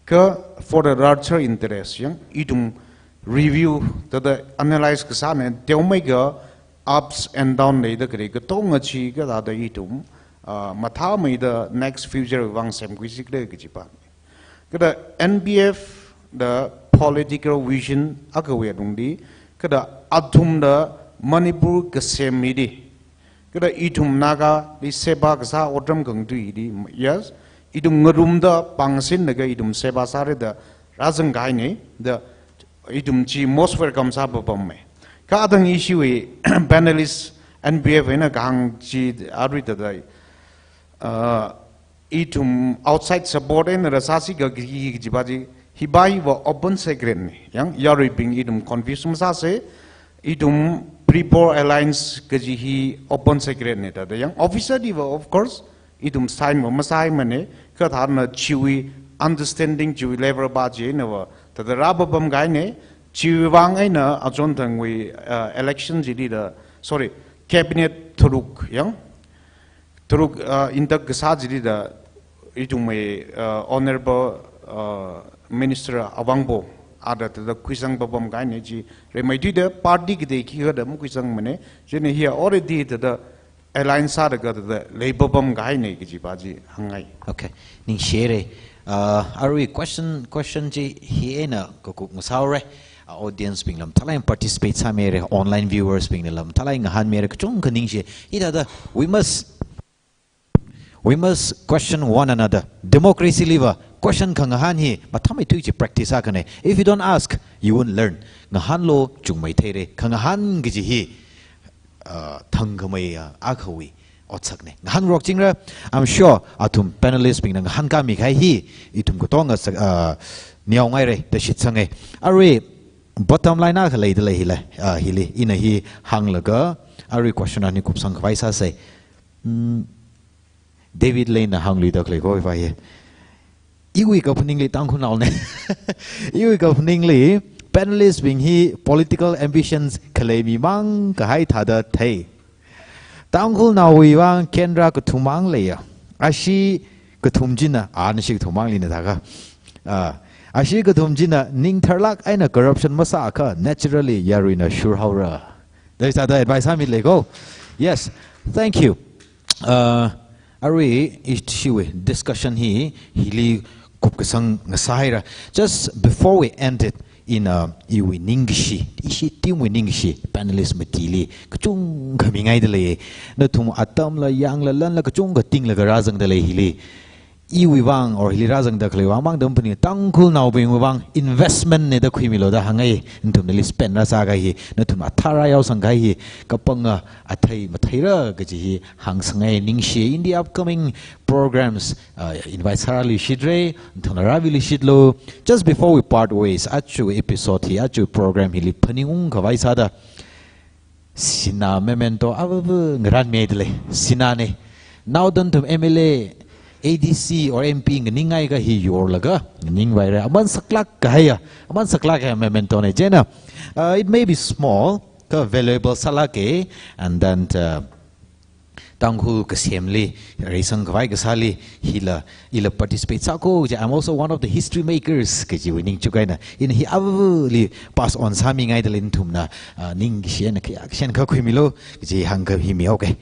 Kha for the larger interest yang ithum review thāda analyze kasā ne, teomeikha ups and down leida khalei katonga chi kathāda ithum, uh, mathāmeida next future vang semkhui sikle kajipa. Kada N P F da political vision akhawui alungli, kada athumda Manipur kasem hili, kada ithum Nagali seba kasā otram khangatei hili, yes, ithum ngarumda pāngsinlaga ithum seba sāra da rāzang kahai ne, da ithum chi most welcome sāpapam me. Kha athang ishiwui panelist N P F eina kahāng chi arui thāda, uh, ithum outside support eina rāsāsi ka ki, ki, ki, jipa chi, hiva hiva open secret ne. Yang yaruibing ithum confuse masāse, ithum pre-poll alliance kaji hi open secret ne thāda. Yang officially va, of course, ithum sign va masāmane, kha thāna chiwui understanding chiwui level va china va thāda rāpapam kahai ne, chiwui vang eina achon thangwui, uh, election chili da, sorry, cabinet tharuk yang, tharuk, uh, intak kasā chili da, ithumwui, uh, Honorable, uh, Minister Awangbowa da thāda khuisang papam kahai ne chi, rimeithuida party katei khikha da makhuisangmane, china hi already thāda alliance sālaga thāda leipapam kahai ne kajipa chi hāngngai. Okay, ningshi haira. Uh, arui question, question chi hi eina kakup ngasāhaora. Uh, audience bingla mathālāk eina participate sāmira, online viewers bingla mathālāk eina ngahānmira, kachungkha ningshi. Hithāda, we must, we must question one another. Democracy liva question khangahān hi mathāmeithui chi practice akhane. If you don't ask, you won't learn. Ngahānlu chungmei theira. Khangahān kaji hi, uh, thangkhamei, uh, akhawui otsakne. Ngahānrok chingra, I'm sure athum panelist bingna ngahānkāmi kahai hi ithum katonga sak-, uh, neongaira da shitsanga. Arui bottom line akha leida lei hila, uh, hili ina hi hānglaga, arui question ani kupsang khavai sāsa. Mm, David Lane na hāngluida khalei kho hiva hi. Iwui kaphaningli Tangkhulnaone. Iwui kaphaningli panelist bing hi political ambitions khalei mi mang kahai thāda thei. Tangkhulnaowui vang kendra kathum mang leiya. Ashi kathum china, a, nashi kathum mang lina thākha. A, ashi kathum china ningtharlāk eina corruption masāakha naturally yaruina shurhaora. That is the advice I made, like, oh, yes, thank you. Uh, arui ishiwui discussion hi, hili kupkasang ngasāhaira. Just before we end it, Ina iwui ningkashi, ishi team wui ningkashi, panelist matili, kachungkha mingaida lei. Nathum atamla, yangla, lanla, kachungkha tinglaga rāzangda lei hili. Iwui vang, or hili rāzangda khalei vang, mang dam puni Tangkhulnaobingwui vang, investment ne da khuimilu da hāngai, nathumnali spend rāsā kahai hi, nathum athara yaosang kahai hi, kapanga athei matheira kaji hi hāngsangai ningshi, in the upcoming programs, uh, invite sārāluishitra, nathumla rāviluishitlu. Just before we part ways, aja episode hi, aja program hili phaningungkhavai sāda, Sinā memento avava ngaranmida lei. Sinā ne. Naoda nathum M L A, A D C or M P nganingngai kahi yorlaga, nganingvaira. Aman saklāk kahaiya. Aman saklāk kahaiya memento ne. Chieina, uh, it may be small, kha valuable sālāka, and then, uh, Tangkhul kasemli, reisangkhavai kasāli, hila, ila participate sāko, kaji, I'm also one of the history makers, kajiwui ningchuk eina, ina hi avavali pass on sāmingaida lei nathumna, ah, ningshi eina khayā kashan kha khuimilu, kaji hāngkha hi mihaoke.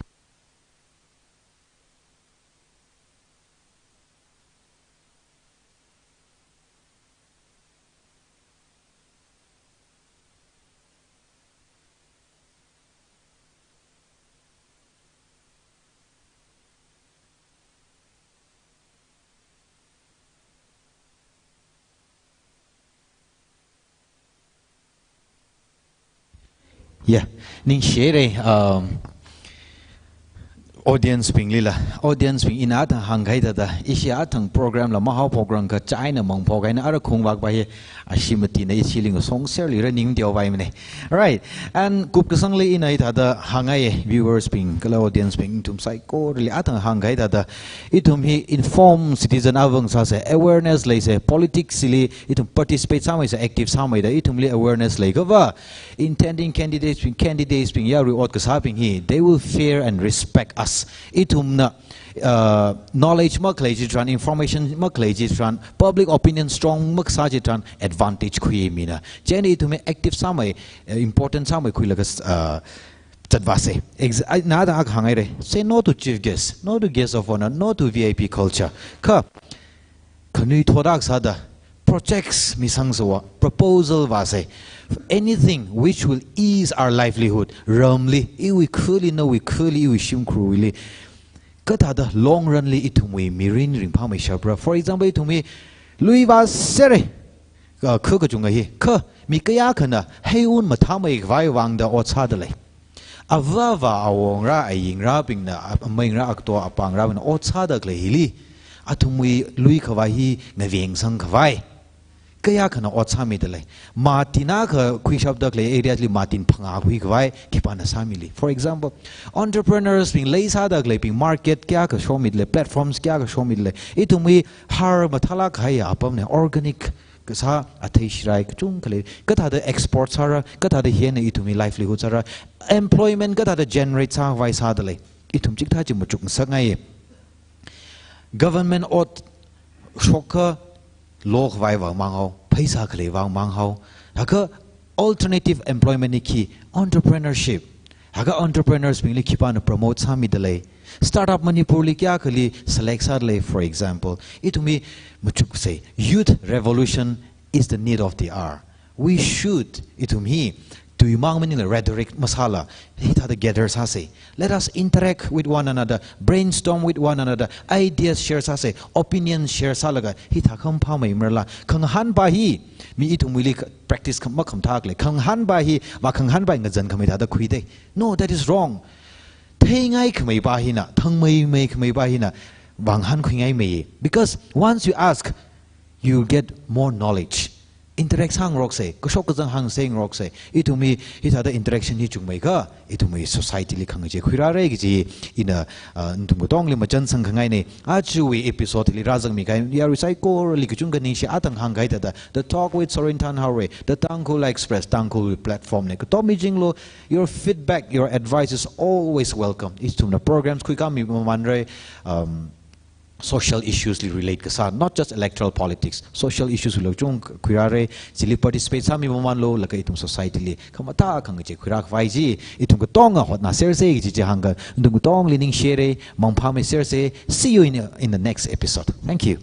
Yeah, ningshire, um, audience bingli la, audience bing ina athang hāngkahai thāda, ishi athang program la mahao program kha chieina mangphokahaina ara khungvak pa hi, ashi matina ishi ling song serli ra ning teo bai mane. Right, and kupkasangli ina hithāda hāngai viewers bing, kala audience bing, nathum saikorali athang hāngkahai thāda, ithum hi informed citizen avāng sāsa, awareness leisa, politics li ithum participate sāmeisa, active sāmeida, ithumli awareness leiakhava, intending candidates bing, candidates bing, yarui ot kasābing hi, they will fear and respect us. Ithumna, uh, knowledge makhalei chitharan, information makhalei chitharan, public opinion strong makasā chitharan, advantage khuimina. Chieina ithum hi active sāmei, uh, important sāmei khuilaga, uh, zatvāsa. Ex-, ai, nathang akha hāngaire. Say no to chief guest, no to guest of honor, no to V I P culture. Kha, khanuithot akha sāda, projects misangsawa, proposal vāsa. Anything which will ease our livelihood. Ramli, iwui khali, nawui khali, iwui shimkhurli. Kathāda long run li ithumwui mirin ringphāmeishapra. For example, ithum hi lui vāsere. Ka, kha kachunga hi. Kha, mi kayākhana, heiwui un mathāmeikhavai vangda ot sāda lei. Avāva awongra, ayingrabingna, a-, ameingra, akto, apangrabingna ot sāda khalei hili, athumwui luikhavai hi ngavengsangkhavai. Kayākhana ot sāmida lei. Martin akha khuishapda khalei areas li Martin phangā khuikhavai, khipāna sāmili. For example, entrepreneurs bing leisāda khaleibing market kayākha shomida lei, platforms kayākha shomida lei. Ithumwui har mathālāk kahai apam ne, organic kasā athei shirai kachungkha lei. Kathāda export sāra, kathāda hina ithumwui livelihood sāra, employment kathāda generate sākhavai sāda lei. Ithum chikathā chi machukngasakngai. Government ot shokkha lokhavai vang manghao, pheisā khalei vang manghao. Haka alternative employment ni khi entrepreneurship. Haka entrepreneurs bingli khipāna promote sāmida lei. Startup Manipur li kayākhali select sāda lei, for example. Ithum hi machuksa, youth revolution is the need of the hour. We should, ithum hi, tui mang maningla rhetoric masāla, hithāda gather sāsa. Let us interact with one another, brainstorm with one another, ideas share sāsa, opinions share sālaga, hithā khamaphāmei marla, khangahān pa hi, mi ithumwuili kha-, practice kham-, makhamathā khalei, khangahān pa hi, vākhangahān pa hi ngazan khamei thāda khuida. No, that is wrong. Theingaikhamei pa hina, thangmeimei khamei pa hina, vāngahān khuingaimei. Because once you ask, you get more knowledge. Interact sāngaroksa, kashok kazang hāngsa ngaroksa. Ithum hi, hithāda interaction hi chungmeikha, ithumwui society li khangachei khuirāra kaji ina, uh, nathum katongli machansang khangaina. Ajawui episode li rāzangmi kahai yarui saikorali kachungkha ningshi, athang hāngkahai thāda, The Talk with Sorin Thanhaorei, The Tangkhul Express, Tangkhul platform ne. Katom mi jinglu, your feedback, your advice is always welcome. Ithumna programs khuikāmi mamanra, um, social issues li relate kasā, not just electoral politics, social issues lo chung khuirāra, chili participate sāmi mamanlu, laga ithum society li khamathā khangachei khuirākhavai chi, ithum katonga hotnāsersa kaji chi hāngkha, nathum katongli ningshira, mangphāmeisersa. See you in, in the next episode. Thank you.